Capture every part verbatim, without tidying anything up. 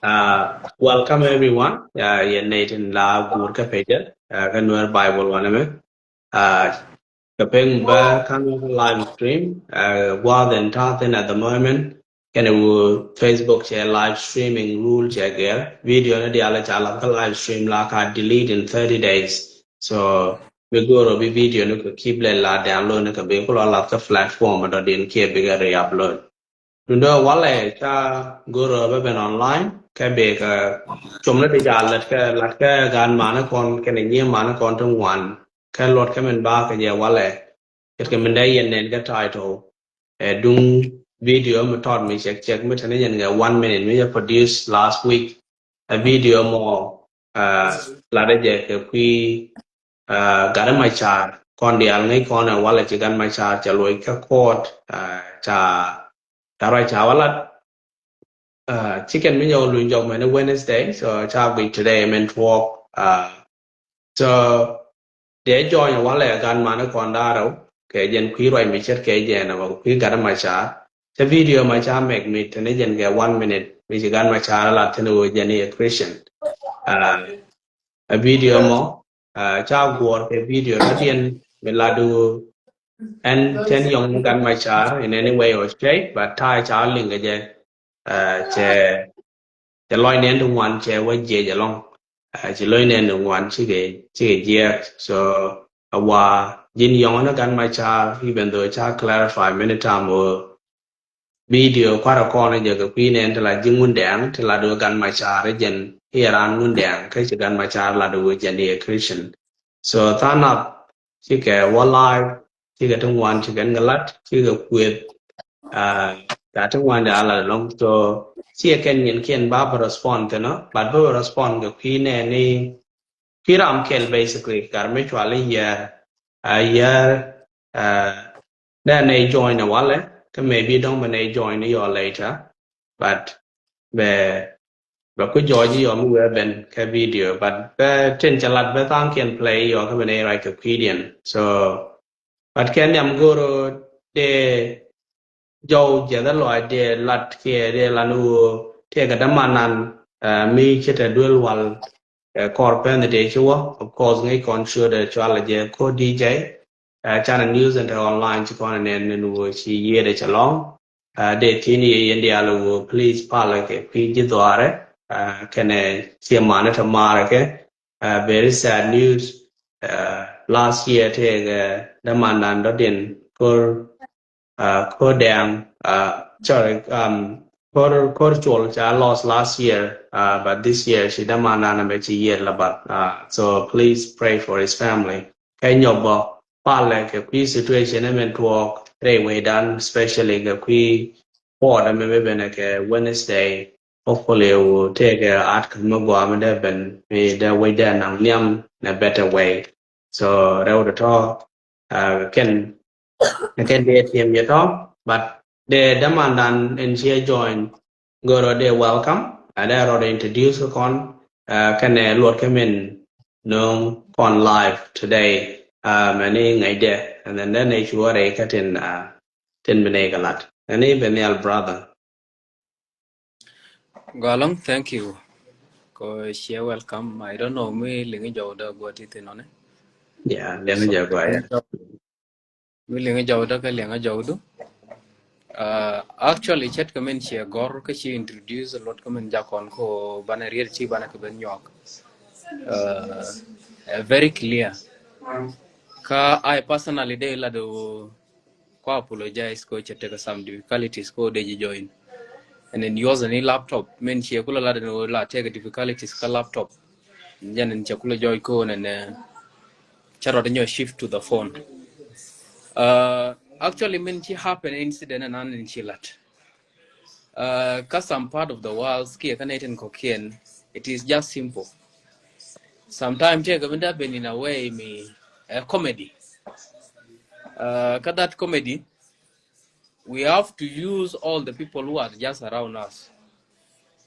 Uh, welcome everyone. Uh, yɛn nɛy tin la guur kä page, uh, kä Nuer Bible wanɛ mɛ. Uh, kä pɛn bä kä live stream, uh, gua̱a̱th in ta̱a̱ thin at the moment. Kɛnɛ wu Facebook cɛ live streaming rule cɛ gɛr. Video ni diaal ca lath kä live stream la ka delete in thirty days. So bi go̱o̱r bi video ni kɛ keep lɛ la download ni kɛ bi kulɔ lath kä platform dɔ din kiɛ bi kɛ re-upload. Duŋdɛ walɛ ca go̱o̱r bä ben online kɛ bi kɛ com ni di ca lat kɛ lat kɛ gan mani kɔn kɛnɛ nyiee mani kɔn ti ŋuan kɛ luɔt kɛ min ba kɛ jɛ walɛ. Ce̱tkɛ min dee yɛn nɛn kɛ title. Ɛ duŋ video mi tɔt mi cɛk cɛk mi tɛni yɛn kɛ one minute mi jɛ produce last week. Ɛ video mɔ, uh, latdɛ jɛ kɛ kui̱, uh, Gat Macar kɔn diaal ŋäc kɔn ɛ walɛ ci Gat Macar cɛ luɔc kä court, uh, ca, ca ruac ca walat. Uh, ci kɛn mi nyɔk luny jɔk mɛn Wednesday, so ca guic today mɛn tuɔɔk. Uh, so dee join walɛ gan mani kɔn da̱rɛw kɛ jɛn kui̱ ruac mi ce̱tkɛ jɛn a kui̱ Gat Macar. Cɛ video ma ca mɛk mi tɛni jɛn kɛ one minute mi ci Gat Macar la thin wu jɛn i̱ a Christian. Uh, a video mɔ, uh, ca guɔr kɛ video rɔ̱diɛn mi la du ɛn tɛn yɔŋ ni Gat Macar in any way or shape, but ta̱a̱ ca liŋ kɛ jɛ, uh, cɛ, cɛ lɔc nɛn ti ŋuan cɛ wä jiɛc ɛlɔŋ. Uh, ci lɔc nɛn ti ŋuan cikɛ, cikɛ jiɛk. So a wa ji̱n yɔŋ ni Gat Macar, even though ca clarify many time wä video kuarɛ kɔn jɛ kɛ kui̱ nɛn ti la ji̱ Ŋundɛŋ ti la du Gat Macar jɛn i̱ ran Ŋundɛŋ kä ci Gat Macar la du jɛn i̱ Christian. So tha̱a̱ŋ nath cikɛ wä live, cikɛ ti ŋuan cikɛ ŋɛ lat, cikɛ kueth. Uh, ca ti ŋuan jɛ a lat ɛlɔŋ. So ciɛ kɛn nyin kiɛn ba bä respond thin ɔ, but bä bä respond kɛ kui̱ nɛn ni kui̱ ram kɛl basically gar mi cual i̱ yɛr, uh, yɛr, uh, nɛ nɛ join ɛ walɛ kä maybe dɔ̱ŋ bɛ nɛ join i̱ yɔ later, but bɛ, bɛ ku jɔɔc i̱ yɔ mi wee ben kɛ video, but bɛ tin cɛ lat bɛ tha̱a̱ŋ kiɛn play i̱ yɔ kä bɛ nɛ ruac kɛ kui̱diɛn. So but kɛ nhiam go̱o̱r dee jɔw jiɛth ɛ lɔac dee lat kiɛ dee lan ɣöö tëëkɛ dämanan, uh, mi ci te duel wal, uh, kɔr pɛn dee ci wä. Of course ŋäc kɔn ciötdɛ cual jɛ ko D J, uh, canɛ news ɛn te online ci kɔn nɛn ni ɣöö ci yiëëdɛ cɛ lɔŋ. Uh, dee thin yɛ yɛn diaal ɣöö please palɛ kɛ kui̱ ji̱ dhɔaarɛ, uh, kɛnɛ ciɛ manɛ te maarɛ kɛ. Uh, very sad news. Uh, last year tëëkɛ dämanan dɔ̱diɛn kor, uh, kor dɛŋ, uh, sorry, um, kor, kor col ca lost last year, uh, but this year ci dämanan mɛ ci yiëë la bat. Uh, so please pray for his family. Kɛ nyɔk bä palɛ kɛ kui̱ situation ɛmɛn tuɔɔk rɛy wecdan, especially kɛ kui̱ puɔt ɛmɛ mi ben kɛ Wednesday. Hopefully wu tëëkɛ at kä mi gɔaa mi dee ben mi dee wec dee naŋ nhiam in a better way. So rɛw dee tɔ, uh, kɛn, kɛn dee tiɛm yɛ tɔ, but dee dämandan in ciɛ join, go̱o̱rä dee welcome, a dee rɔ dee introduce kɔn, uh, kɛnɛ luɔt kä min nööŋ kɔn live today, uh, mɛni ŋäcdɛ, and then then i̱ cuɔrɛ kä tin, uh, tin bi nɛy kɛ lat. Ɛni ben nhial brother. Gɔalɔŋ, thank you. Ko ciɛ welcome. I don't know mi liŋi jɔw dä guɔ ti thin ɔni. Yeah, liŋi jɔw guɔ, yeah. Mi liŋi jɔw dä kä liŋi jɔw du. Uh, actually, chet kä min ciɛ gɔr kä ci introduce lot kä min jakɔn ko banɛ riet ci banɛ kɛ ben nyuak. Uh, uh, very clear. Kä I personally dee la do ko apologize ko cɛ tekɛ some difficulties ko dee ji̱ join. And then use any laptop. Min ciɛ kula la dee la tekɛ difficulties kä laptop. Jɛn in cɛ kula join ko nɛ nɛ cɛ rɔ dee nyɔ shift to the phone. Uh, actually, min ci happen incident and an in ci lat. Uh, kä some part of the world kiɛ kä nɛy tin kɔkiɛn, it is just simple. Sometimes tëëkɛ mi dee ben in a way mi a comedy. Uh, kä that comedy, we have to use all the people who are just around us.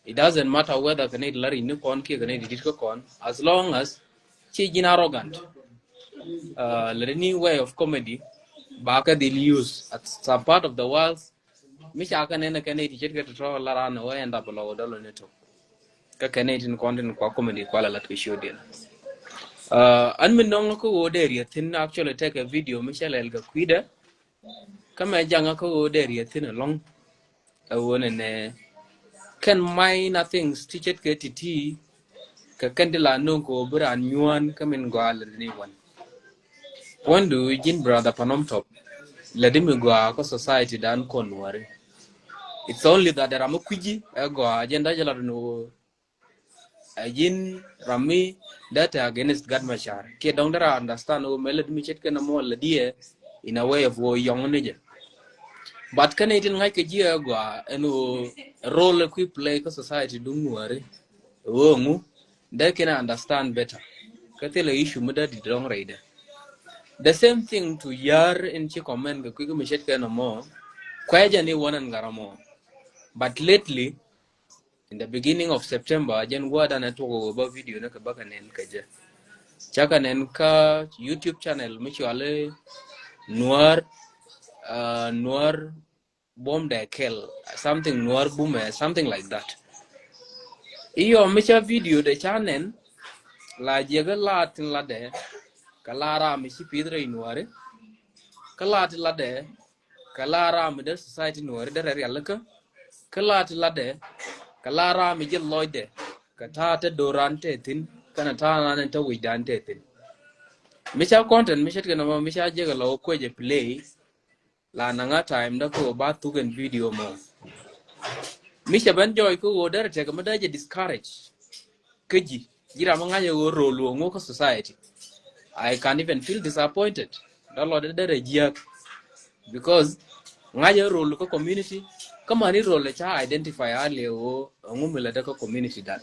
It doesn't matter whether kɛ nɛy ti la ri̱c ni kɔn kiɛ kɛ nɛy ti di̱t kä kɔn, as long as ci ji̱n arrogant. Uh, lɛ ni way of comedy ba kɛ dhil use at some part of the world. Mi ca kɛ nɛn kɛ nɛy ti ce̱tkɛ tɔ̱tɔ̱ la ran wä ɛn dap lɔ wä dɔl ni tok. Kä kɛn itin kɔn tin kua comedy kua la lat kɛ show diɛn. Uh, an mi nɔŋ kä woo dee riɛ thin actually take a video mi cɛ lɛl kɛ kuidɛ. Kä mɛ jaŋ kä woo dee riɛ thin alɔŋ. Ɛ woo nɛ nɛ kɛn minor things ti ce̱tkɛ ti̱ti̱. Kɛ kɛn ti la no̱o̱ŋ kɛ woo bi raan nyuan kä min gɔaa lɛ ni wan. Wändu ji̱n brother Panɔm Top lɛ di mi gɔaa kä society dan kɔn wari. It's only that ram mi kui̱ci ɛ gɔaa jɛn da̱c lat ni woo. Ɛ ji̱n ram mi dee te against Gat Machar kiɛ dɔ̱ŋ dee ra understand woo mɛ lɛ di mi ce̱tkɛ nɛ mɔ lɛ di ɛ in a way of woo yɔŋ ni jɛ. But kɛn itin ŋa̱c kɛ ji̱ ɛ gɔaa ɛn woo role kui̱ play kä society duŋ wari. Woo ŋu dee kɛn understand better. Kä thilɛ issue mi dee di dɔ̱ŋ rɛydɛ. The same thing to yar in ci comment kɛ kui̱ kä mi ce̱tkɛ nɛ mɔ. Kuɛ jɛ ni wän ɛn gat mɔ. But lately in the beginning of September jɛn gua̱a̱r dan ɛ tuɔk woo ba video ni kɛ bä kɛ nɛn kɛ jɛ. Ca kɛ nɛn kä YouTube channel mi cuali Nuäär, uh, Nuäär Buɔ̱m dɛ kɛl, something Nuäär Bumɛ, something like that. Iyɔ mi ca video dɛ ca nɛn la jiɛk lat tin latdɛ kɛ la ram mi ci pith rɛy Nuääri. Kɛ lat tin latdɛ kɛ la ram mi dee society Nuääri dee rɛ rialikä. Kɛ lat tin latdɛ kɛ la ram mi ji̱ lɔcdɛ kɛ ta̱a̱ te do̱ran te thi̱n kɛnɛ ta̱a̱ nan te wi̱cdan te thi̱n. Mi ca content mi ce̱tkɛ nɔmɔ mi ca jiɛk lɔ kuecɛ play. La naŋa time da ko ba thuk in video mɔ. Mi cɛ ben jɔy ko woo derɛ tɛk mi da jɛ discourage. Kä ji̱ ji̱ ram ŋa̱c woo role woo ŋu kä society. I can even feel disappointed. Da lɔ de derɛ jiak because ŋa̱c role kä community. Kä mani role ca identify a le woo ŋu mi la de kä community dan.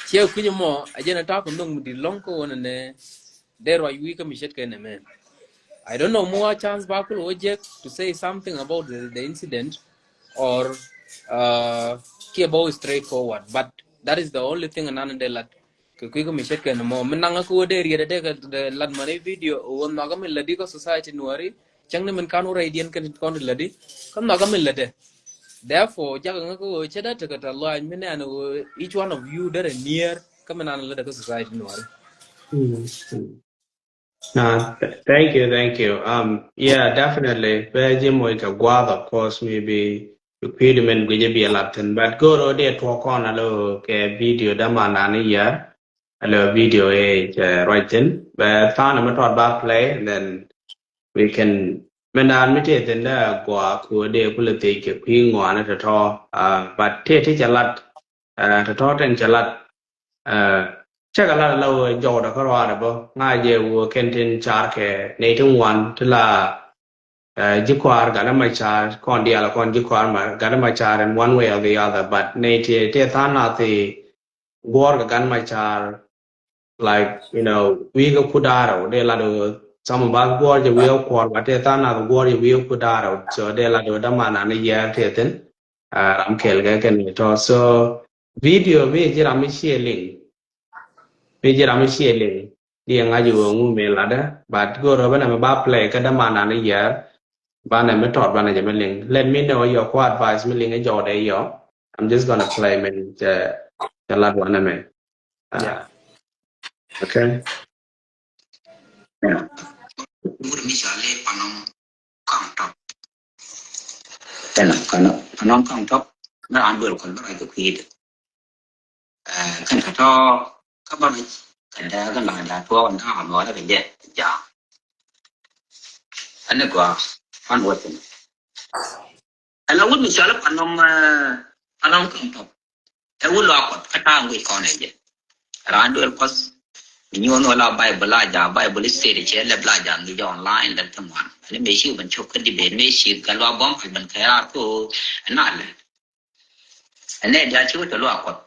Ciɛ kui̱ mɔ a jɛn a tak nuŋ mi di lɔŋ ko woo nɛ. Dee ruac wi̱i̱ kä mi ce̱tkɛ nɛmɛ. I don't know more chance ba kul wä jek to say something about the, the incident or uh, kiɛ bä wä straightforward, but that is the only thing nan dee lat kɛ kui̱ kä mi ce̱tkɛ nɛmɔ mi naŋ kä wä dee riet dee kɛ lat mani video wä nhɔkä mi ladi kä society Nuääri. Cäŋ ni min kan wä rɛy diɛn kɛn kɔn ti ladi kä nhɔkä mi ladi. Therefore jakä ŋä kä wä cɛ dee tekɛ tɛ luac mi nɛn wä each one of you derɛ near kä mi nan ladi kä society Nuääri. Uh, th- thank you, thank you. Um, yeah, definitely. Bɛ ji̱ moc kɛ gua̱a̱th, of course, maybe you could men guic bi a lat thin. But go̱o̱r ɔ dee tuɔk kɔn a lo kɛ video däman dan i̱ yɛ a lo video ɛ cɛ ruac thin. Bɛ tha̱a̱n mi tɔt ba play, and then we can, men dan mi tëë thin dee gua̱a̱th ku dee kulɛ thiec kɛ kui̱ ŋuan tɔ̱tɔ̱. Uh, but tëë ti cɛ lat tɔ̱tɔ̱ tin cɛ lat. Cɛ kɛ lat la wä jɔwdɛ kä ruaadɛ bä ŋa̱ jɛ wä kɛn tin car kɛ nɛy ti ŋuan ti la ji̱ kɔaar Gat Machar kɔn diaal kɔn ji̱ kɔaar Gat Machar in one way or the other, but nɛy ti ti tha̱a̱ŋ nath ti guɔ̱ɔ̱r kɛ Gat Machar, like, you know, wi̱i̱ kä ku da̱rɛ wä dee lat wä. Some of us guɔ̱ɔ̱r jɛ wi̱i̱ kä kuɔr, but ti tha̱a̱ŋ nath guɔ̱ɔ̱r jɛ wi̱i̱ kä ku da̱rɛ wä, so dee lat wä däman an i̱ yɛɛr ti thin. Ram kɛl kɛ kɛn tɔ. So video mi ji̱ ram mi ciɛ liŋ, mi ji̱ ram mi ciɛ liŋ, diɛ ŋa̱c i̱ wä ŋu mi latdä, but go̱o̱r ɔ bä nɛ mi ba play kä däman an i̱ yɛɛr. Banɛ mi tɔt banɛ jɛ mi liŋ. Let me know your core advice mi liŋ i̱ jɔwdɛ yɔ. I'm just gonna play, man. Cɛ cɛ lat wanɛ mɛ. Yeah. Okay. Wut mi ca lɛ Panɔm Kaŋ Tɔp. Tɛnɛ Panɔm Kaŋ Tɔp. Ni raan duel kɔn bä rɔy kɛ kui̱dɛ. Kɛn tɔ̱tɔ̱ kä bä rɔy kɛ dee kɛ la da tuɔɔk ni raan wä rɛ kɛ jɛ ja. Ɛn ni gɔaa fan wä thin. Ɛn la wut mi cɔl Panɔm, Panɔm Kaŋ Tɔp. Ɛ wut luaak Kuɔth kä ta̱a̱ ŋuic kɔn ɛ jɛ. Raan duel Kuɔth mi nyuɔn wä la Bible la ja, Bible study cɛ lɛp la ja ŋic online lɛp ti ŋuan. Ɛn mëë ci ben cop kä debate, mëë ci kɛ luaak buɔ̱m kɛ ben kɛ raar ko ɛn a lɛ. Ɛn nɛ diaal ci wä te luaak Kuɔth.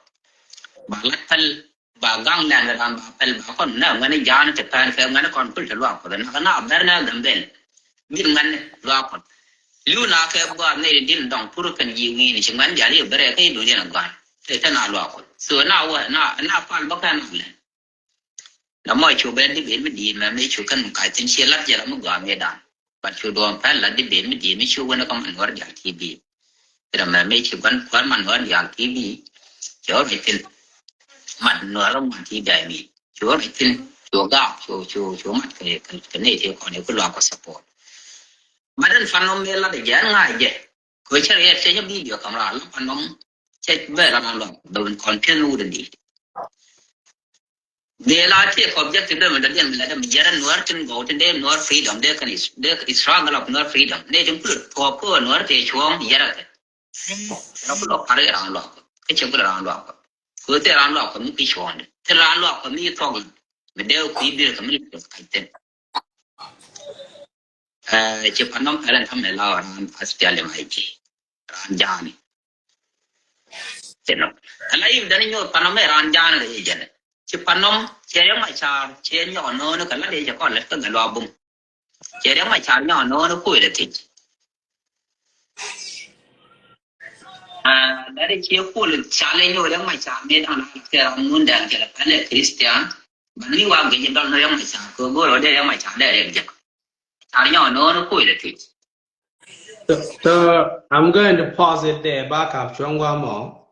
Ba lat päl, ba gaŋ nɛn kɛ dan ba päl, ba kɔn nɛ ŋuɛn ja̱a̱n te pɛn kɛ ŋuɛn kɔn kul te luaak Kuɔth. Nɛ kɛ na bɛr nɛ Gambel. Mit ŋuɛn luaak Kuɔth. Li̱w na kɛ gua̱a̱th nɛ di din dɔŋ pur kɛn ji̱ wi̱i̱ni ci ŋuɛn diaal i̱ bɛrɛ kä i̱ dunia ni gua̱a̱n. Te te na luaak Kuɔth. So na wä na, na pal bä kɛn na lɛ. La mɔ cu ben di ben mi di̱i̱t mɛ mi cu kɛn mi kac thin ci lat jɛ la mi gɔaa mi dan. But cu duɔ̱ɔ̱m pɛl la di ben mi di̱i̱t mi cu wen kä Man Nuɔr Diaal T V. Kɛ mɛ mi ci gua̱n kua̱r Man Nuɔr Diaal T V. Cɛ ɣɔr ithin. Mat nuɔr mat ti dai mi. Cɛ ɣɔr ithin. Cɛ gak, cɛ, cɛ, cɛ mat kɛ, kɛ, kɛ nɛy ti kɔn iku luak kɔ support. Mat in Panɔm mi lat jɛ ŋa jɛ. Kɛ cɛ riɛt cɛ nyɛ video kamera la Panɔm. Cɛ bɛ la Panɔm. Bɛ win kɔn piɛn wudɛ di. Dee la take objective dee mi dee diɛn mi la dee mi yɛrɛ Nuɔr tin gɔw tin dee Nuɔr freedom dee kan is, dee struggle of Nuɔr freedom. Dee tin kulɛ tuɔɔk kɛ Nuɔr tee cuɔ̱ɔ̱ŋ yɛrɛ kɛ. Kɛ kulɛ kari ran luak kɛ cɛ kulɛ ran luak kɛ. Kɛ tee ran luak kɛ mi ki cuɔ̱ɔ̱ŋ dee. Tee ran luak kɛ mi thɔk mi dee kui̱ bir kɛ mi lɛ kac thin. Ci Panɔm ɛlɛn tamɛ la ran SPLM IG. Ran ja̱a̱ni. Ci nɔ. Ala yim dani nyuɔth Panɔm ɛ ran ja̱a̱ni kɛ jɛnɛ. Ci Panɔm cɛ yɛ Macar cɛ nyɔk nööni kɛ la dee cɛ kɔn lɛt kä ŋɛ luaak bum. Cɛ yɛ Macar nyɔk nööni kuc lɛ thiec. Dadi ciɛ kul cali nyuɔth yɛ Macar mi da̱ŋ la kɛ ran ŋun dɛn kɛ lɛ pɛlɛ Christian. Bani mi wa gɛc dɔl ni yɛ Macar kɛ go̱r wä dee yɛ Macar dee rɛk jɛk. Car nyɔk nööni kuc lɛ thiec. So, so I'm going to pause it there. Back up, chuang wa mo.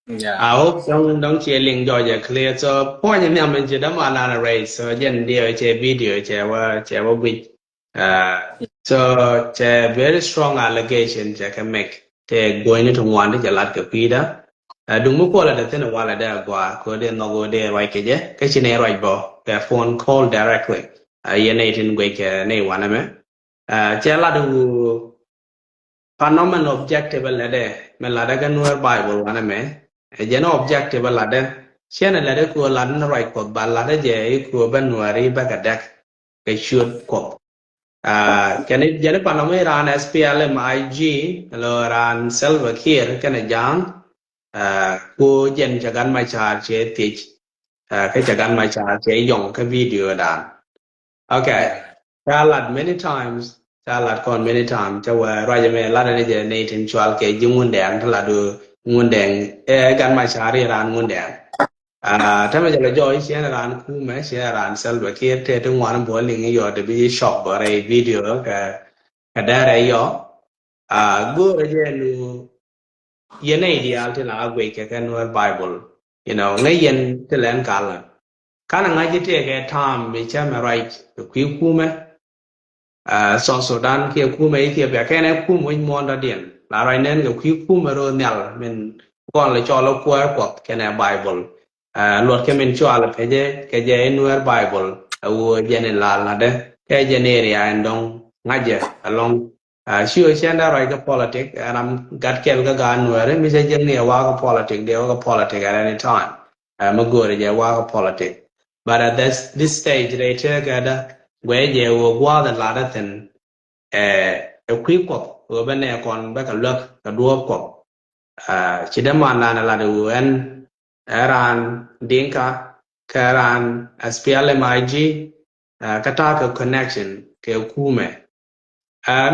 Yeah. I hope don't don't hear ling Georgia clear. So point in them into them are not a race. So again, there it's a video, it's a wa, it's a wa which. Uh, so it's a very strong allegation. It's a can make. Te going into one, it's a lot of Peter. Uh, do mu call it a thing while I dare go. Could they not go there right? Kachi ne right bo. Their phone call directly. Uh, you need in wake ne one. Cɛ lat wu Panɔm ɛn objective ɛ latdɛ mi latdɛ kä Nuɛr Bible wanɛ mɛ. Ɛ jɛn objective ɛ latdɛ ciɛn ɛ latdɛ kuɔ lat ni ruac Kuɔth ba latdɛ jɛ i̱ kuɔ bä Nuɛr i̱ bä kɛ dɛk kɛ ciöt Kuɔth. Kɛn jɛn i̱ Panɔm i̱ raan SPLM IG lɔ raan Salva Kiir kɛnɛ Ja̱a̱ŋ. Kuɔ jɛn cɛ Gat Macar cɛ thiec. Kä cɛ Gat Macar cɛ yɔŋ kä video dan. Okay. Ca lat many times. Ca lat kɔn many times. Ca wee ruac mɛ lat ni jɛ ni tin cual kɛ ji̱ Ŋundɛŋ ti lat du Ŋundɛŋ. Ɛ Gat Macar i̱ raan Ŋundɛŋ. Tämɛ jɛ lɛ jɔɔc ciɛ ni raan kumɛ ciɛ raan Salva Kiir tëë ti ŋuan buɔ liŋ i̱ yɔ ti bi ji̱ cɔk bä rɛy video kɛ kɛ dɛrɛ yɔ. Go̱o̱rɛ jɛ nu Yɛn nɛy diaal tin la guic kɛ kɛ Nuɛr Bible. You know, ŋäc yɛn ti lɛn kalä. Kanɛ ŋa̱c ji̱ tëëkɛ ta̱a̱m mi cä mɛ ruac kɛ kui̱ kumɛ. South Sudan kiɛ kumɛ Ethiopia kɛnɛ kum wi̱c muɔ̱ɔ̱n dɔ̱diɛn la ruac nɛn kɛ kui̱ kumɛ ro̱o̱ nhial min kɔn lɛ cɔl ɛ kuäär Kuɔth kɛnɛ Bible. Luɔt kɛ min cɔal ɛ pecɛ kɛ jɛ i̱ Nuɛr Bible ɛ ɣöö jɛn in la latdɛ kɛ jɛn area in dɔ̱ŋ ŋa̱cɛ ɛlɔ̱ŋ. Ci ɣöö cɛn dee ruac kä politic ram gat kɛl kä gaat Nuɛɛri mi cɛ jɛn ni ɛ wakä politic dee wakä politic at any time. Mi go̱o̱ri jɛ wakä politic. But at this, this stage rɛy tëëkɛ dä guɛy jɛ ɣöö gua̱a̱th in latdä thi̱n ɛ kui̱ Kuɔth ɣöö bä nɛ kɔn bä kɛ luäk kɛ duɔ̱ɔ̱p Kuɔth. Ci dämandan ɛ lat ɛ ɣöö ɛn ɛ raan Dinka kɛ raan SPLM IG kä ta̱a̱ kɛ connection kɛ kumɛ.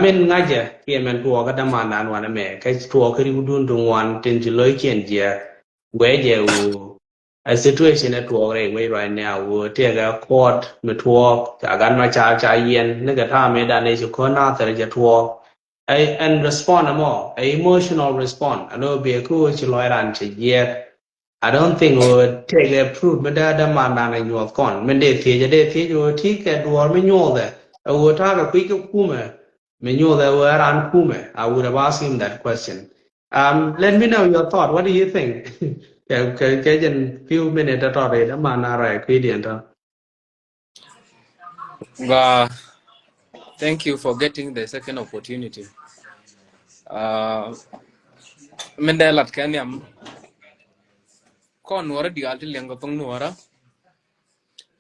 Min ŋa̱cɛ kiɛ mɛn tuɔɔk kä dämandan wanɛ mɛ kä tuɔɔk kä riwdun ti ŋuan tin ci lo̱ckiɛn jiɛ guɛcɛ wu. A situation ɛ tuɔɔk rɛy wec right now wu tiɛkɛ court mi tuɔɔk ca gat ma ca ca yɛn ni kɛ ta̱a̱ mi dan ɛ ci ko̱n nathɛr jɛ tuɔɔk. Ɛ ɛn respond ɛmɔ ɛ emotional respond ɛn ɔ biɛ kä wä ci lɔc ran cɛ jiɛk. I don't think wä take a proof mi dee dämandan ɛ nyuɔth kɔn min dee thiec ɛ dee thiec wä ti kɛ duɔɔr mi nyuɔth ɛ ɛ wä ta̱a̱ kɛ kui̱ kä kumɛ. Mi nyuɔth ɛ wä ran kumɛ. I would have asked him that question. Um, let me know your thought. What do you think? Kɛ kɛ kɛ jɛn few minutes tɔt ɛ dämandan rɛ kui̱diɛn tɔ. Ba, thank you for getting the second opportunity. Uh, min dee lat kɛ nhiam kɔn nuɔrä diaal ti liɛŋ kɛ thoŋ nuɔrä.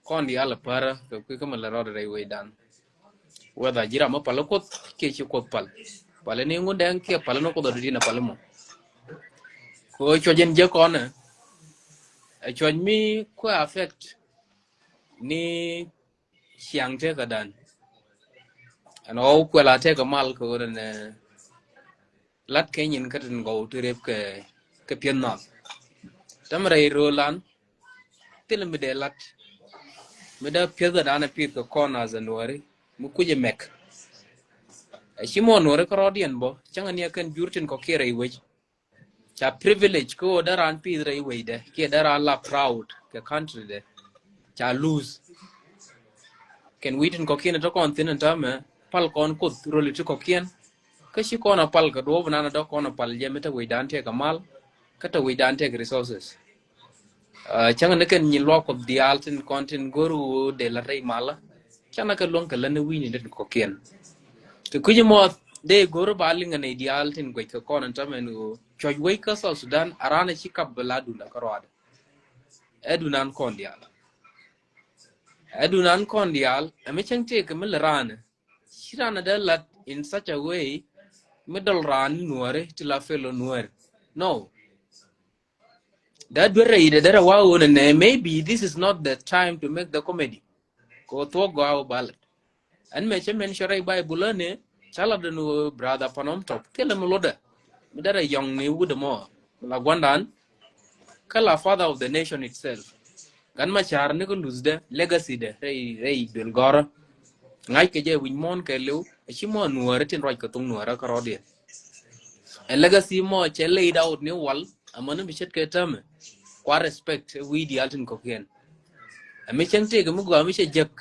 Kɔn diaal a pärä kɛ kui̱ kä mi la rɔɔd rɛy wecdan. Whether ji̱ ram mi pal Kuoth kiɛ ci Kuoth pal. Pal ni Ŋundɛŋ kiɛ pal ni Kuoth ɔ dee tin a pal mɔ. Kɛ cuɔc in jɛ kɔn ɛ cuɔc mi kuɛ affect ni ciaŋ tëkädan. Ɛn ɣɔw kuɛl a tëkä mal kɛ ɣöö rɛn lat kɛ nyin kä tin gɔw ti rep kɛ kɛ piɛth nath. Tɛm rɛy ro̱o̱lan thil mi dee lat mi dee piɛth ɛ dan ɛ piɛth kɛ kɔn a zɛ nuɔri mi kuc ɛ mɛk. Ɛ ci mɔ nuɔri kä rɔɔdiɛn bɔ cäŋ ɛ ni ɛ kɛn jur tin kɔ kiɛ rɛy wec. Ca privilege kä ɣöö dee raan pith rɛy wecdɛ kiɛ dee raan la proud kɛ country dɛ. Ca lose. Kɛn wi̱i̱ tin kɔ̱kiɛn tɔ̱ kɔn thi̱n ɛn täämɛ pal kɔn Kuoth röli ti kɔ̱kiɛn. Kä ci kɔn a pal kɛ duɔ̱ɔ̱p nan a dɔ̱ kɔn a pal jɛ mi te wecdan tëëkɛ mal kä te wecdan tëëkɛ resources. Cäŋ ni kɛn nyin luaak Kuɔth diaal tin kɔn tin go̱r ɣöö dee la rɛy malä. Canɛ kɛ luäŋ kɛ lä ni wi̱i̱ni tin kɔ̱kiɛn. Kɛ kui̱c mɔ dee go̱r ba liŋ ɛ nɛy diaal tin guɛc kɛ kɔn ɛn täämɛ ɛn ɣöö cuɔ̱c wec kä South Sudan a raan a ci kap bɛ la dunda kä ruaadɛ. Ɛ dunan kɔn diaal. Ɛ dunan kɔn diaal ɛ mi cäŋ tëëkɛ mi lɛ raan. Ci raan a dee lat in such a way mi dɔl raan ni Nuääri ti la fellow Nuääri. No. That duer rɛy dɛ derɛ wa ɣöö nɛ nɛ maybe this is not the time to make the comedy. Kɛ ɣöö thuɔ̱k gɔaa wä ba lat. Ɛn mɛ cɛ mɛn cɛ rɛy Bible ɛ nɛ ca lat dɛn ɣöö brother Panɔm Tɔp thilɛ mi lotdɛ. Mi derɛ yɔŋ ni wut ɛmɔ la gua̱ndan. Kä la father of the nation itself. Gan ma ca̱r ni kä luthdɛ legacy dɛ rɛy rɛy duel gɔrä. Ŋa̱c kɛ jɛ wi̱c muɔ̱ɔ̱n kɛ liw a ci mɔ Nuääri tin ruac kɛ thok Nuäärä kä rɔ̱diɛn. Ɛ legacy mɔ cɛ laid out ni wal amäni mi ce̱tkɛ täämɛ. Kua respect wi̱i̱ diaal tin kɔ̱kiɛn. Ɛ mi cäŋ tëëkɛ mi gɔaa mi cɛ jek.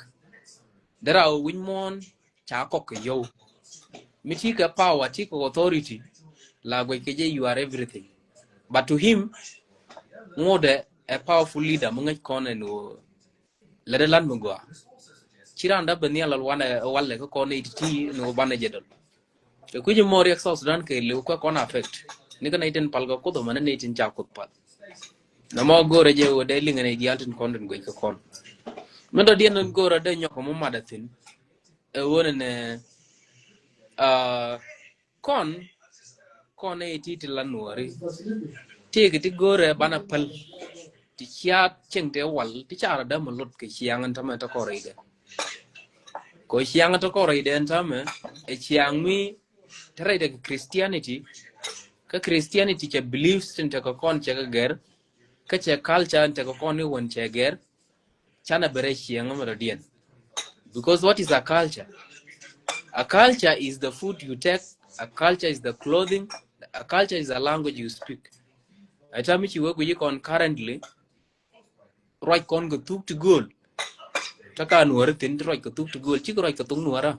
Dee raw wi̱c muɔ̱ɔ̱n ca kɔk kɛ yio̱w. Mi ti kɛ power ti kɛ authority la guɛc kɛ jɛ you are everything. But to him ŋotdɛ a powerful leader mi ŋäc kɔn ɛn ɣöö lɛ dee lat mi gɔaa. Ci raan dee ben nhial wanɛ walɛ kä kɔn iti ti ni wä banɛ jɛ dɔl. Kɛ kui̱c mɔ riɛk South Sudan kɛ liw kuɛ kɔn affect ni kä nɛy tin pal kɛ Kuoth mɛn nɛy tin ca Kuoth pal. Nɔmɔ go̱rɛ jɛ wä dee liŋɛ nɛy diaal tin kɔn tin guic kɛ kɔn. Min dɔ̱diɛn in go̱rɛ dee nyɔk kɛ mɔ madɛ thi̱n. Ɛ wä nɛ nɛ kɔn kɔn ɛ ti ti la Nuääri. Ti kɛ ti go̱rɛ banɛ päl ti cia cieŋ tɛ wal ti ca rɔ dämɛ lot kɛ ciaŋ in tämɛ tɛ kɔrɛ idɛ. Kɔ ciaŋ tɛ kɔrɛ idɛ in tämɛ ɛ ciaŋ mi tɛ rɛy dɛ kɛ Christianity. Kä Christianity cɛ beliefs tin tɛ kɛ kɔn cɛ kɛ gɛr. Kä cɛ culture in tɛ kɛ kɔn ni wän cɛ gɛr. Canɛ bɛ rɛ ciɛŋ mɛ dɔ̱diɛn. Because what is a culture? A culture is the food you take. A culture is the clothing. A culture is a language you speak. Ɛ tami ci wek wi̱ci kɔn currently ruac kɔn kɛ thuk ti gööl. Takan wäri thin ti ruac kɛ thuk ti gööl cik ruac kɛ thuk nuära.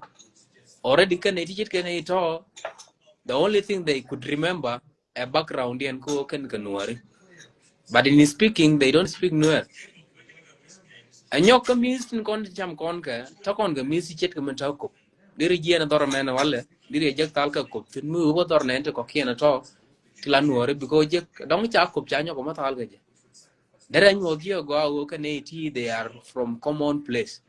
Already kɛn iti cit kɛn itɔ. The only thing they could remember a background diɛn ko kɛn kɛ Nuääri. But in speaking they don't speak Nuer. Ɛ nyɔk kä mi̱th tin kɔn ti cam kɔn kɛ tɔ kɔn kɛ mi̱th ti ce̱tkɛ min tɔ kop. Diri jiɛn dhɔr mɛn walɛ diri jek thal kɛ kop tin mi wä dhɔr nɛn ti kɔkiɛn tɔ ti la Nuääri because jek dɔŋ ca kop ca nyɔk mɛ thal kɛ jɛ. Derɛ nyuɔth jiɛ gɔaa wä kɛ nɛ ti they are from common place.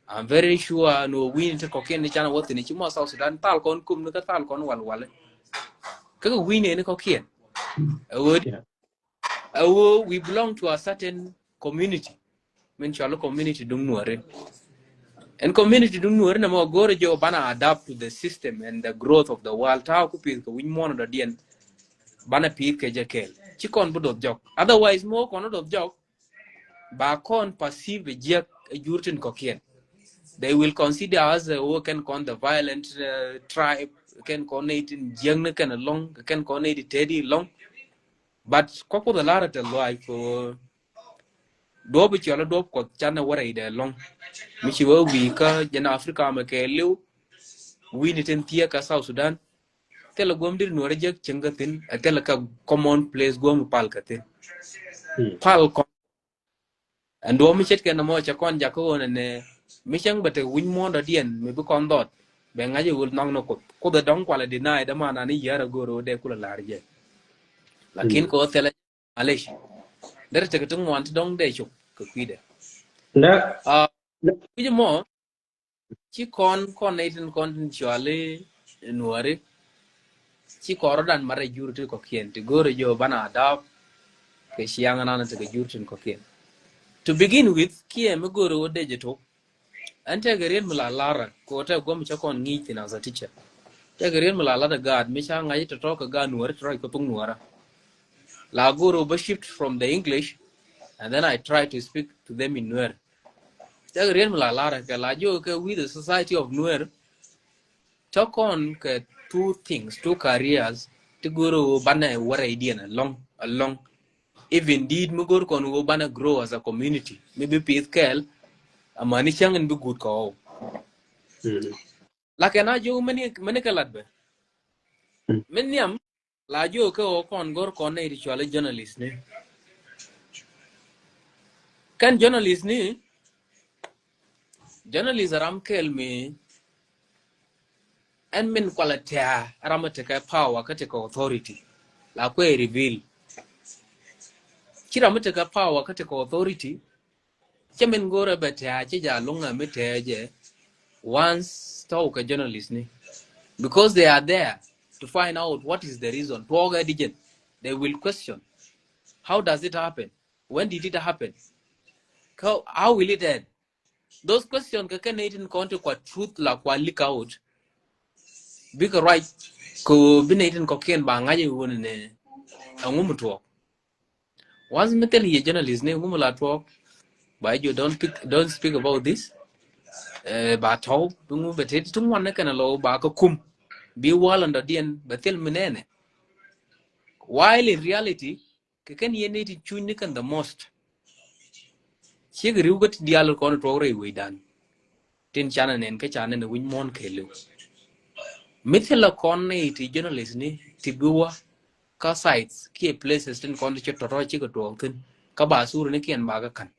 I'm very sure no wi̱ni ti kɔkiɛn ti can wä thin ci mɔ South Sudan thal kɔn kum ni kä thal kɔn wal wal. Kä kɛ wi̱ni ni kɔkiɛn. Ɛ wä ɛ wä we belong to a certain community. Min cɔl community duŋ Nuääri. Ɛn community duŋ Nuääri nɛ mɔ go̱o̱rɛ jɛ banɛ adapt to the system and the growth of the world. Ta̱a̱ ku pi̱th kɛ wi̱c muɔ̱ɔ̱n dɔ̱diɛn. Banɛ pi̱th kɛ jɛ kɛɛl ci kɔn bi doth jɔk. Otherwise mɔ kɔn doth jɔk ba kɔn perceive jiɛk ɛ jur tin kɔkiɛn. They will consider as a wä kɛn kɔn the violent uh, tribe kɛn kɔn nɛy tin jiɛk ni kɛn alɔŋ kɛn kɔn nɛy ti tɛt i lɔŋ. But kɔk Kuoth a lar a tɛth luaac kɛ duɔp i̱ cɔl a duɔp Kuɔth canɛ wä rɛydɛ lɔ̱ŋ. Mi ci wä wi̱i̱ kä jɛn Africa mɛ kɛ liw wi̱i̱ni tin thiee kä South Sudan. Thilɛ guɔ̱m dir Nuäärä jek cieŋ kä thi̱n ɛ thilɛ kä common place guɔ̱m pal kä thi̱n. Pal kɔn ɛn duɔ̱ɔ̱p mi ce̱tkɛ nɔmɔ cɛ kɔn jakä ɣöö nɛnɛ mi cäŋ bɛ tek wi̱c muɔ̱ɔ̱n dɔ̱diɛn mi bi kɔn dhɔt. Bɛ ŋa̱c ɛ ɣöl nhɔk ni Kuoth Kuoth ɛ dɔ̱ŋ kualɛ deny dämanan i̱ yia̱r ɛ go̱o̱r ɣöö dee kulɛ la̱r jɛ. Lakin kɛ ɣöö thilɛ malec derɛ tek ti ŋuan ti dɔ̱ŋ dee cop kɛ kui̱dɛ. Wi̱c mɔ ci kɔn kɔn nɛy tin kɔn tin cuali Nuääri. Ci kɔn rɔ̱dan marɛ jur ti kɔkiɛn ti go̱o̱rɛ jɛ banɛ adapt kɛ ciaŋ nan ti kɛ jur tin kɔkiɛn. To begin with kiɛ mi go̱o̱rɛ wä dee jɛ tok. Ɛn tɛkɛ riet mi la larä kɛ wä tɛk guɔ̱m cä kɔn ŋi̱i̱c thin as a teacher. Tɛkɛ riet mi la larä gaat mi ca ŋa̱c tɔ̱tɔ̱ kɛ gaat Nuääri tɔ̱tɔ̱ kɛ thok Nuäärä. La go̱o̱rɛ wä bä shift from the English and then I try to speak to them in Nuer. Cak riet mi la lar kɛ la jiök kɛ with the society of Nuer. Tɔ kɔn kɛ two things, two careers. ti go̱o̱r ɣöö banɛ wärɛ idiɛn alɔŋ alɔŋ. Even dit mi go̱o̱r kɔn ɣöö banɛ grow as a community mi bi pith kɛɛl. Amäni cäŋ in bi guut kɛ ɣɔw. Lakɛn a jiök mɛni kɛ lat bɛ. Min nhiam la jiök kɛ ɣöö kɔn go̱o̱r kɔn nɛy ti cuali journalist ni. Kɛn journalist ni, journalist ram kɛl mi ɛn min kualɛ tɛ̈ ram mi tekɛ power kä tekɛ authority. La kuɛ reveal. Ci ram mi tekɛ power kä tekɛ authority. Cɛ min go̱o̱rɛ bɛ tɛ̈ cɛ ja luŋɛ mi tɛ̈ jɛ. Once tɔw kɛ journalist ni. Because they are there to find out what is the reason. Tuɔɔkɛ di jɛn. They will question. How does it happen? When did it happen? How will it end? Those questions kɛ kɛ nɛy tin kɔn ti kua truth la kua leak out. Bikɛ ruac kɛ bi nɛy tin kɔkiɛn ba ŋa̱c iwun ni. Ɛŋu mi tuɔɔk? Once mi thil yɛ journalist ni ŋu mi la tuɔɔk. Ba jiök don't pick, don't speak about this. Ba tɔw bi ŋu bɛ tet ti ŋuan ni kɛn lɔ ba kɛ kum. Bi walɛ ndɔdiɛn bɛ thil mi nɛnɛ. While in reality, kɛ kɛn yɛn ni ti cuny ni kɛn the most. Ciek riw kä ti dial kɔn tuɔk rɛy wecdan. Tin canɛ nɛn kä canɛ nɛ wi̱ny muɔ̱n kɛɛliw. Mi thilɛ kɔn ni ti journalist ni ti bi wä kä sites kiɛ places tin kɔn ti cɛ tɔtɔ cikɛ tuɔɔk thin kä ba sur ni kiɛn ba kä kan.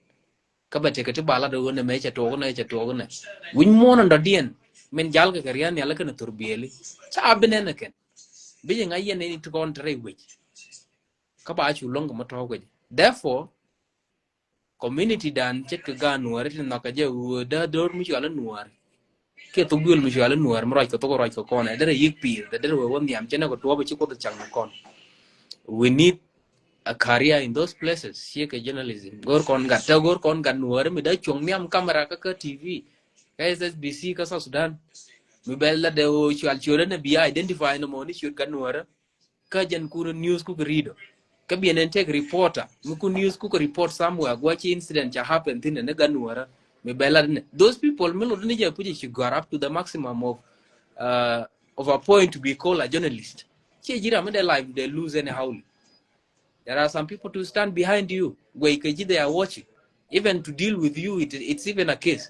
Kä bɛ tekɛ ti ba lat ɣöö nɛ mɛ cɛ tuɔɔk nɛ cɛ tuɔɔk nɛ. Wi̱ny muɔ̱n ɛn dɔ̱diɛn min jal kɛ kɛ rian nhial kɛn thor biɛli ca bi nɛn kɛn. Bi jɛ ŋa̱c yɛn ni ti kɔn te rɛy wec. Kä ba cu lo̱ŋ kɛ mɔ tɔ̱ɔ̱k wec. Therefore, community dan ce̱tkɛ gaat nuɔ̱ɔ̱ri ti nhɔakɛ jɛ ɣöö dee do̱r mi cual i̱ nuɔ̱ɔ̱ri. Kiɛ thok duël mi cual i̱ nuɔ̱ɔ̱ri mi ruac kɛ thok ruac kɛ kɔn ɛ derɛ yi̱k pi̱i̱th ɛ derɛ wee wä nhiam cɛ nɛ kɛ tuɔɔp ɛ ci kuoth ɛ cak ni kɔn. We need a career in those places. Ciɛ kɛ journalism go̱o̱r kɔn gat te go̱o̱r kɔn gat nuɔ̱ɔ̱ri mi dee cuɔ̱ŋ nhiam camera kä kä T V kä S S B C kä South Sudan. Mi bɛ la dee ɣöö cual ciötdä nɛ bi identify nɔmɔ ni ciöt gat nuɔ̱ɔ̱ri. Kä jɛn kun news kukɛ ri̱t ɔ. Kä biɛn ɛn tëk reporter mi kun news kukɛ report somewhere guɔ ci incident ca happen thin ɛn gat nuɔrä. Mi bɛ lat ni those people mi lot ni jɛ puc ci gɔr up to the maximum of uh, of a point to be called a journalist. Ci ji̱ ram mi dee life dee lose anyhow. There are some people to stand behind you guɛy kɛ ji̱ they are watching. Even to deal with you it, it's even a case.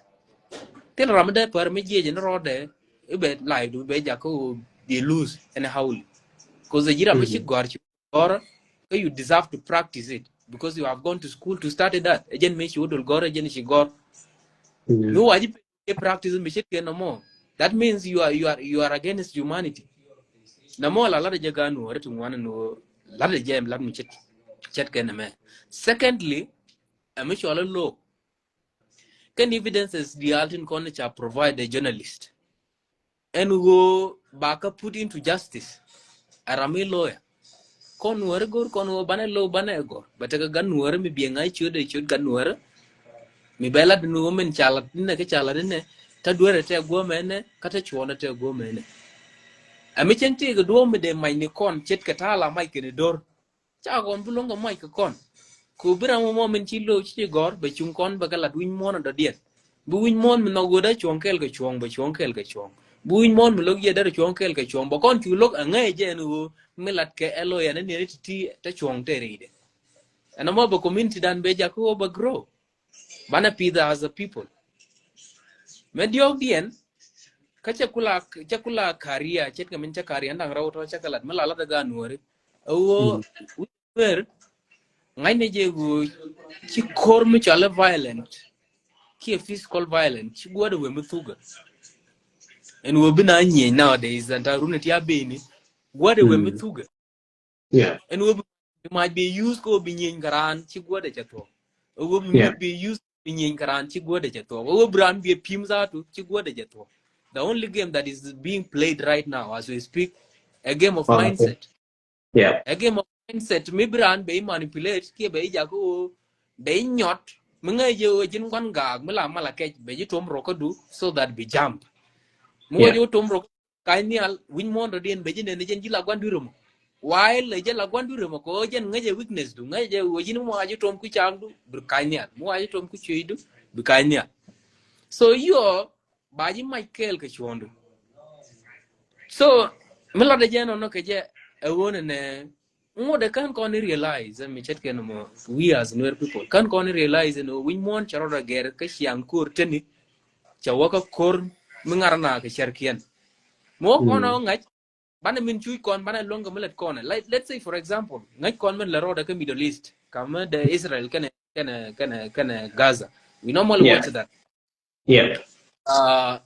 Thil ram mi dee pär mi jiɛc ni rɔɔdɛ i̱ bɛ life du bɛ jakä bi lose anyhow. Cause ji̱ ram mi ci gɔr ci gɔr kä you deserve to practice it because you have gone to school to study that. Ɛ jɛn mi ci wä dol gɔr ɛ jɛn ci gɔr. Mi wa ji̱ practice mi ce̱tkɛ nɔmɔ. That means you are, you are, you are against humanity. Nɔmɔ la lat jɛ gan wä ri ti ŋuan ni wä lat jɛ lat mi ce̱tkɛ nɔmɛ. Secondly, ɛ mi cɔl ɛ lo̱o̱k. Kɛn evidences diaal tin kɔn ca provide a journalist. Ɛn ɣöö ba kä put into justice. A ram mi lawyer. Kɔn nuɔri go̱r kɔn ɣöö banɛ low banɛ gɔr. Bɛ tekɛ gan nuɔri mi biɛ ŋa̱c ciöt ɛ ciöt gan nuɔri. Mi bɛ lat ni ɣöö min ca lat ni nɛ kä ca lat ni nɛ. Tä duerɛ tɛ guɔmɛ nɛ kä tä cuɔnɛ tɛ guɔmɛ nɛ. Ɛ mi cɛn tëëk duɔ̱ɔ̱p mi dee mac ni kɔn ce̱tkɛ ta̱a̱ la mac kɛn do̱r. Ca kɔn bi lo̱ŋ kɛ muac kɛ kɔn. Ku bi ram mɔ min ci lo̱w ci gɔ̱r bɛ cuŋ kɔn bɛ kɛ lat wi̱ny muɔ̱ɔ̱n ɔ dɔ̱diɛn. Bi wi̱ny muɔ̱ɔ̱n mi nhɔk ɣöödä cuɔ̱ŋ kɛɛl kɛ cuɔ̱ŋ bɛ cuɔ̱ŋ kɛɛl kɛ cuɔ̱ŋ. Bi wi̱ny muɔ̱ɔ̱n mi lo̱k yɛ derɛ cuɔ̱ŋ kɛɛl kɛ cuɔ̱ŋ bɛ kɔn cu lo̱k aŋäc jɛ ɛn ɣöö mi lat kɛ ɛ lo̱ yɛn ni ni ti ti te cuɔ̱ŋ te rɛydɛ. Ɛn ɛmɔ bɛ community dan bɛ jak ɣöö bɛ grow. Banɛ pith as a people. Mɛ diɔ̱ɔ̱kdiɛn kä cɛ kula cɛ kula career ce̱tkɛ min cɛ career ɛn da̱ŋ rɛw tɔ cɛ kɛ lat mi la lat ɛ gaat nuɔ̱ɔ̱ri. Ɛ ɣöö wi̱c kueer ŋa̱cnɛ jɛ ɣöö ci ko̱r mi cɔal ɛ violent kiɛ physical violent ci guɔ̱ɔ̱dɛ wee mi thukä. Ɛn ɣöö bi na nyieny nowadays ɛn ta̱a̱ run ɛ ti a beni guɔ̱ɔ̱dɛ wee mi thukä. Ɛn ɣöö bi mac bi use kɛ ɣöö bi nyieny kɛ raan ci guɔ̱ɔ̱dɛ cɛ thuɔ̱k. Ɛ ɣöö bi use bi nyieny kɛ raan ci guɔ̱ɔ̱dɛ cɛ thuɔ̱k. Ɛ ɣöö bi raan bi pi̱m zatu ci guɔ̱ɔ̱dɛ cɛ thuɔ̱k. The only game that is being played right now as we speak, a game of mindset. A game of mindset mi bi raan bɛ manipulate kiɛ bɛ jak ɣöö bɛ nyɔt mi ŋäc jɛ ɣöö ji̱n gua̱n gaak mi la mal a kɛc bɛ ji̱ tuɔm rɔk kädu so that bi jump. Mi wä jɛ wä tuɔm rɔk ka̱ny nhial wi̱ny muɔ̱ɔ̱n dɔ̱diɛn bɛ ji̱ nɛn jɛn ji̱ la gua̱n dui̱r ɛmɔ. Wa̱a̱ ilɛ jɛ la gua̱n dui̱r ɛmɔ kɛ ɣöö jɛn ŋäc ɛ weakness du ŋäc jɛ ɣöö ji̱n mua̱a̱ ji̱ tuɔm kui̱ ca̱a̱ŋdu bi ka̱ny nhial mua̱a̱ ji̱ tuɔm kui̱ cueecdu bi ka̱ny nhial. So yɔ ba ji̱ mac kɛɛl kɛ cuɔ̱ɔ̱ŋdu. So mi latdɛ jɛ nɔnɔ kɛ jɛ ɛ ɣöö nɛ nɛ ŋot ɛ kän kɔn i̱ realize ɛ mi ce̱tkɛ nɔmɔ, we as Nuer people kän kɔn i̱ realize ɛn ɣöö wi̱ny muɔ̱ɔ̱n cɛ rɔɔdɛ gɛr kä ciaŋ ko̱r teni cɛ wä kä ko̱r mi ŋa̱r na kɛ cɛrkiɛn. Mi wä kɔn ɛ ŋa̱c banɛ min cuc kɔn banɛ luäŋ kɛ mi lät kɔn ɛ. Like, let's say for example, ŋäc kɔn min lɛ rɔɔdɛ kä Middle East, kamä dee Israel kɛnɛ kɛnɛ kɛnɛ kɛnɛ Gaza. We normally watch that. Yeah.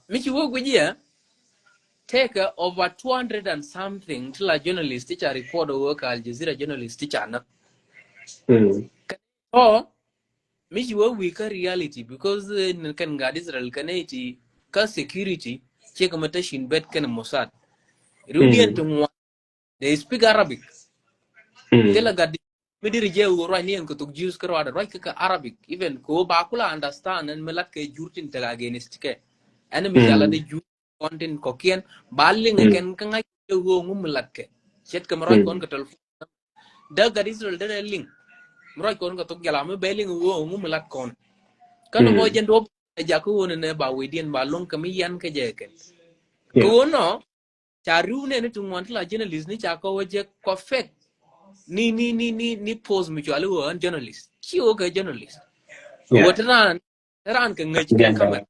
Mi ci wä guic yɛ, take over two hundred and something ti la journalist ti ca report wä ka Al Jazeera journalist ti ca näk. Ɔ mi ci wä wi̱i̱ kä reality because kɛn gat Israel kɛn nɛy ti kä security, ciek mɛ te cin bet kɛn Mossad. Riwdiɛn ti ŋuan, they speak Arabic. Thilɛ gat mi diri jɛ wä ruac ni ɛn kɛ thok Jews kä ruac kɛ kɛ Arabic, even kɛ wä ba kula understand ɛn mi lat kɛ jur tin tek against kɛ. Ɛn mi ca lat ɛ jur kɔn tin kɔkiɛn ba liŋ kɛn kä ŋa̱c kɛ wä ŋu mi lat kɛ. Ce̱tkɛ mi ruac kɔn kɛ telephone. Dee gat Israel derɛ liŋ mi ruac kɔn kɛ thok jala mi bɛ liŋ wä ŋu mi lat kɔn. Kä ni bɔ jɛn duɔp ɛ jakä wä ni nɛ ba wecdiɛn ba luŋ kɛ mi yan kɛ jɛ kɛn. Kɛ wä nɔ ca riw nɛ ni ti ŋuan ti la journalist ni ca kɔ wä jɛ kɔ fake. Ni ni ni ni ni post mi cuali wä ɛn journalist ci wä kɛ journalist. Wä ti ran ran kɛ ŋäc kɛ camera.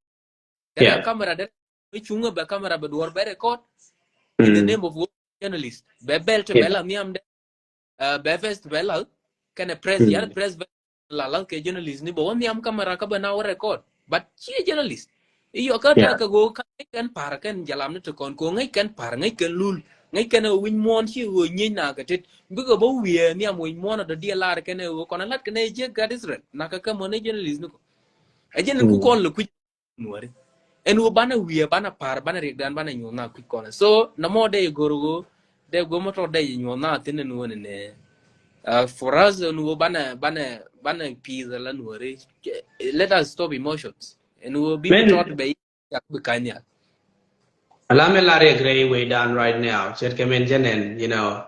Dee camera dee mi cuŋä bɛ camera bɛ duɔr bɛ record in the name of journalist. Bɛ belt bɛ la nhiam dɛ. Bɛ vest bɛ la kɛnɛ press yan press bɛ la la kɛ journalist ni bɛ wä nhiam camera kä bɛ na wä record. But ci journalist. Iyɔ kä ta kɛ go kä ŋäc kɛn par kɛn jalam ni ti kɔn ko ŋäc kɛn par ŋäc kɛn lul ŋäc kɛn wi̱ny muɔ̱ɔ̱n ci wä nyiec na kɛ tet bikɛ bä wiɛ nhiam wi̱ny muɔ̱ɔ̱n a dɔ diɛ lar kɛn wä kɔn a lat kɛn jiɛ gat Israel na kɛ kɛ mɔ ni journalist ni kɔ. Ɛ jɛn ku kɔn lɛ kui̱ nuɔri. Ɛn wä banɛ wiɛ banɛ par banɛ riɛk dan banɛ nyuɔn na kui̱ kɔn. So na mɔ dee gor wä dee gor mɔ tɔ dee nyuɔn na thin ɛn wä ni nɛ. For us ɛn wä banɛ banɛ banɛ peace la nuɔri. Let us stop emotions. Ɛn wä bi tɔt bɛ yak bi kanya. Alame la riɛk rɛy way down right now. Chet kɛ men jɛnɛn, you know.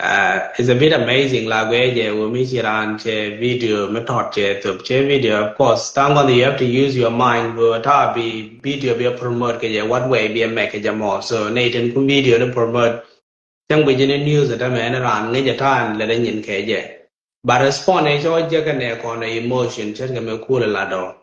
Uh, it's a bit amazing la guɛ jɛ wä mi ci ran cɛ video mi tɔt cɛ thop cɛ video. Of course, thank God you have to use your mind wä ta bi video bi promote kɛ jɛ what way bi mɛk kɛ jɛ mɔ. So ne itin ku video ni promote. Cɛŋ bi jini news ata mɛ ni ran ŋic ata ɛn lɛ dɛ nyin kɛ jɛ. But respond ɛ cɔ jɛ kɛ nɛ kɔn ɛ emotion cɛ kɛ mɛ cool la dɔ.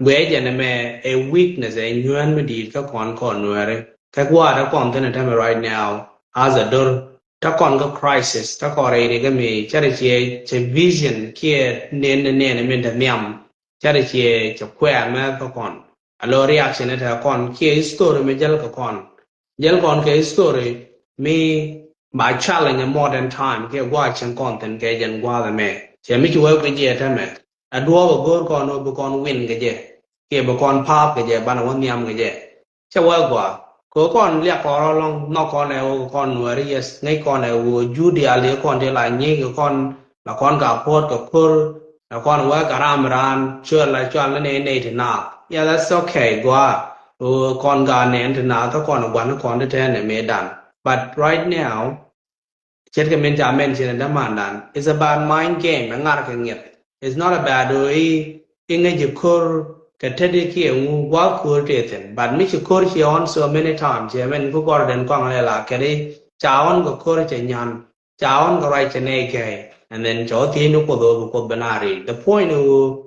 Guɛ jɛ ni mɛ ɛ weakness ɛ nyuɛn mi diit kä kɔn kɔn nuɛri. Kɛ gua̱a̱r ɛ kɔn thin ɛ tɛmɛ right now as a dur. Tä kɔn kä crisis tä kɔn rɛy ri kä mi cɛ ri ciɛ cɛ vision kiɛ nen nen min te nhiam. Cɛ ri ciɛ cɛ kuɛ mɛ kä kɔn. A lo reaction ɛ tɛ kɔn kiɛ history mi jäl kä kɔn. Jäl kɔn kɛ history mi ba challenge a modern time kiɛ gua̱a̱r cɛn kɔn thin kɛ jɛn gua̱a̱r mɛ. Cɛ mi ci wee kui̱ jiɛ tɛmɛ. A duɔɔk a go̱o̱r kɔn wä bi kɔn win kɛ jɛ kiɛ bi kɔn paap kɛ jɛ banɛ wä nhiam kɛ jɛ. Cɛ wee gɔaa kɛ kɔn liak kɔn rɔ lɔŋ nhɔk kɔn ɛ wä kɔn nuɛri yes ŋäc kɔn ɛ wä judi a liak kɔn ti la nyiek kɛ kɔn la kɔn ka puɔt kɛ ko̱r la kɔn wee ka ram raan cuɛ la cual ni nɛy nɛy ti naath. Yeah, that's okay gɔaa. Wä kɔn ka nɛn ti naath kä kɔn gua̱n kɔn ti tɛn ɛ mëë dan. But right now, ce̱tkɛ min ca mention ɛ dämandan. It's about mind game, ɛ ŋar kɛ ŋiɛth. It's not about ɣöö i̱ i̱ ŋäc i̱ ko̱r kɛ tet i̱ kiɛ ŋu gua̱a̱th ko̱r tëë thi̱n. But mi ci ko̱r ciɛ ɣɔn so many times, ciɛ min ku gɔr den kɔaŋ lɛ la kɛt i̱ ca ɣɔn kɛ ko̱r cɛ nyan, ca ɣɔn kɛ ruac cɛ nɛy gɛy. And then cɛ ɣɔn thiec ni Kuoth ɣöö bi Kuoth bi na ric. The point ɣöö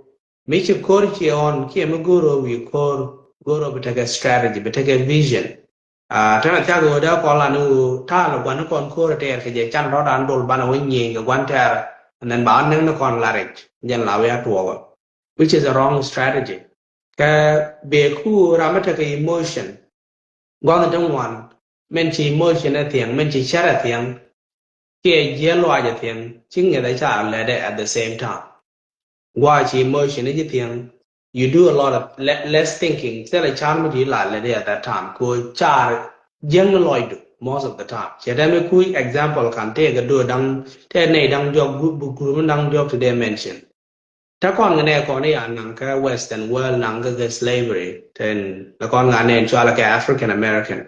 mi ci ko̱r ciɛ ɣɔn kiɛ mi go̱o̱r ɣöö wi̱i̱ ko̱r, go̱o̱r ɣöö bi tekɛ strategy, bi tekɛ vision. Tɛn a thiak ɣöö dee kɔn la ni ɣöö ta̱a̱ lɛ gua̱n ni kɔn ko̱r a tɛɛr kɛ jɛ can rɔ̱dan dol banɛ wä nyieny kɛ gua̱n tɛɛr. And then ba ɣän näk ni kɔn la rɛc jɛn la wee a tuɔɔk ɣä, which is a wrong strategy. Kɛ bee ku ram mi tekɛ emotion. Gua̱n ni ti ŋuan min ci emotion a thiɛŋ, min ci cär a thiɛŋ. Kiɛ jiɛ luac a thiɛŋ ci ŋiɛth a ca lɛt at the same time. Gua̱a̱ ci emotion i̱ ji̱ thiäŋ. You do a lot of le- less thinking. Thilɛ car mi ti la lɛ di at that time ko car jiäŋ ni lɔcdu most of the time. Cɛ tɛm i̱ kuc example kan tëë kɛ do daŋ tëë nɛy daŋ diɔk group bi group mi daŋ diɔk ti dee mention. Tä kɔn kɛ nɛ kɔn i̱ ya naŋ kä western world naŋ kä kɛ slavery tɛn la kɔn ŋa nɛn cualɛ kɛ African American.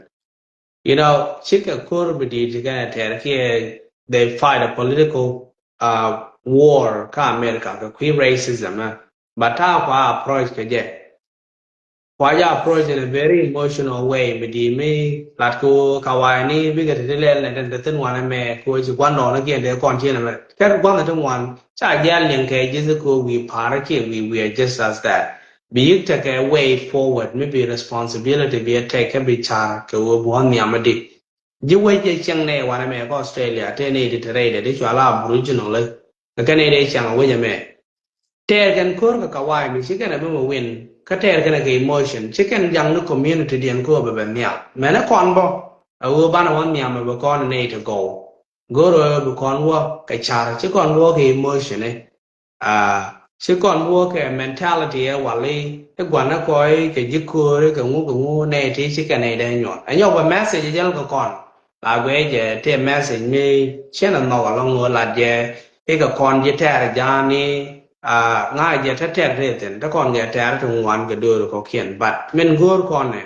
You know, cikɛ ko̱r bi di̱i̱t kɛ tɛr kiɛ they fight a political uh, war kä America kɛ kui̱ racism. Eh. But ta̱a̱ kua approach kɛ jɛ. Kua jɛ approach in a very emotional way, mi di mi lat ko kawai ni bikɛ ti ti lɛl nɛ tɛn ti thin wan ɛmɛ ko ci guan dɔɔn kiɛn dee kɔn tiɛn ɛmɛ. Kɛr guan ti ŋuan ca jɛl niɛn kɛ ji̱th ko wi̱i̱ pa̱a̱r kiɛ wi̱i̱ wi̱i̱ just as that. Bi yik tekɛ way forward, mi bi responsibility bi a take kɛ bi car kɛ wee buɔ̱n nhiam a di. Ji̱ wec jɛ cieŋ nɛ wan ɛmɛ kɛ Australia, te ni di te rɛy dɛ di cual Aboriginal. Kɛ kɛn ni dee cieŋ a wec ɛmɛ. Tɛɛr kɛn ko̱r kɛ kawai mi ci kɛn a bi mɛ win. Kä tɛɛr kɛn a kɛ emotion. Ci kɛn jaŋ ni community diɛn ko̱r bɛ bɛ nhial. Mɛn ɛ kɔn bɔ. A wee banɛ wä nhiam a bɛ kɔn ni ti gɔw. Go̱r a bi kɔn wä kɛ car. Ci kɔn wä kɛ emotion ni. Ah, ci kɔn bi wä kɛ mentality ɛ wali, ɛ gua̱n ɛ kɔy kɛ ji̱ ko̱o̱ri kɛ ŋu kɛ ŋu nɛ ti ci kɛ nɛ dee nyuɔn. Ɛ nyɔk bɛ message jɛl kɛ kɔn. La guɛ jɛ ti message mi cien ɛ nhɔk alɔŋ ɣöö lat jɛ, ikɛ kɔn ji̱ tɛɛr ja̱a̱ni, ah, ŋa̱ jɛ te tɛɛr ti thin, te kɔn kɛ tɛɛr ti ŋuan kɛ do̱r kɔkiɛn. But min go̱o̱r kɔn ɛ,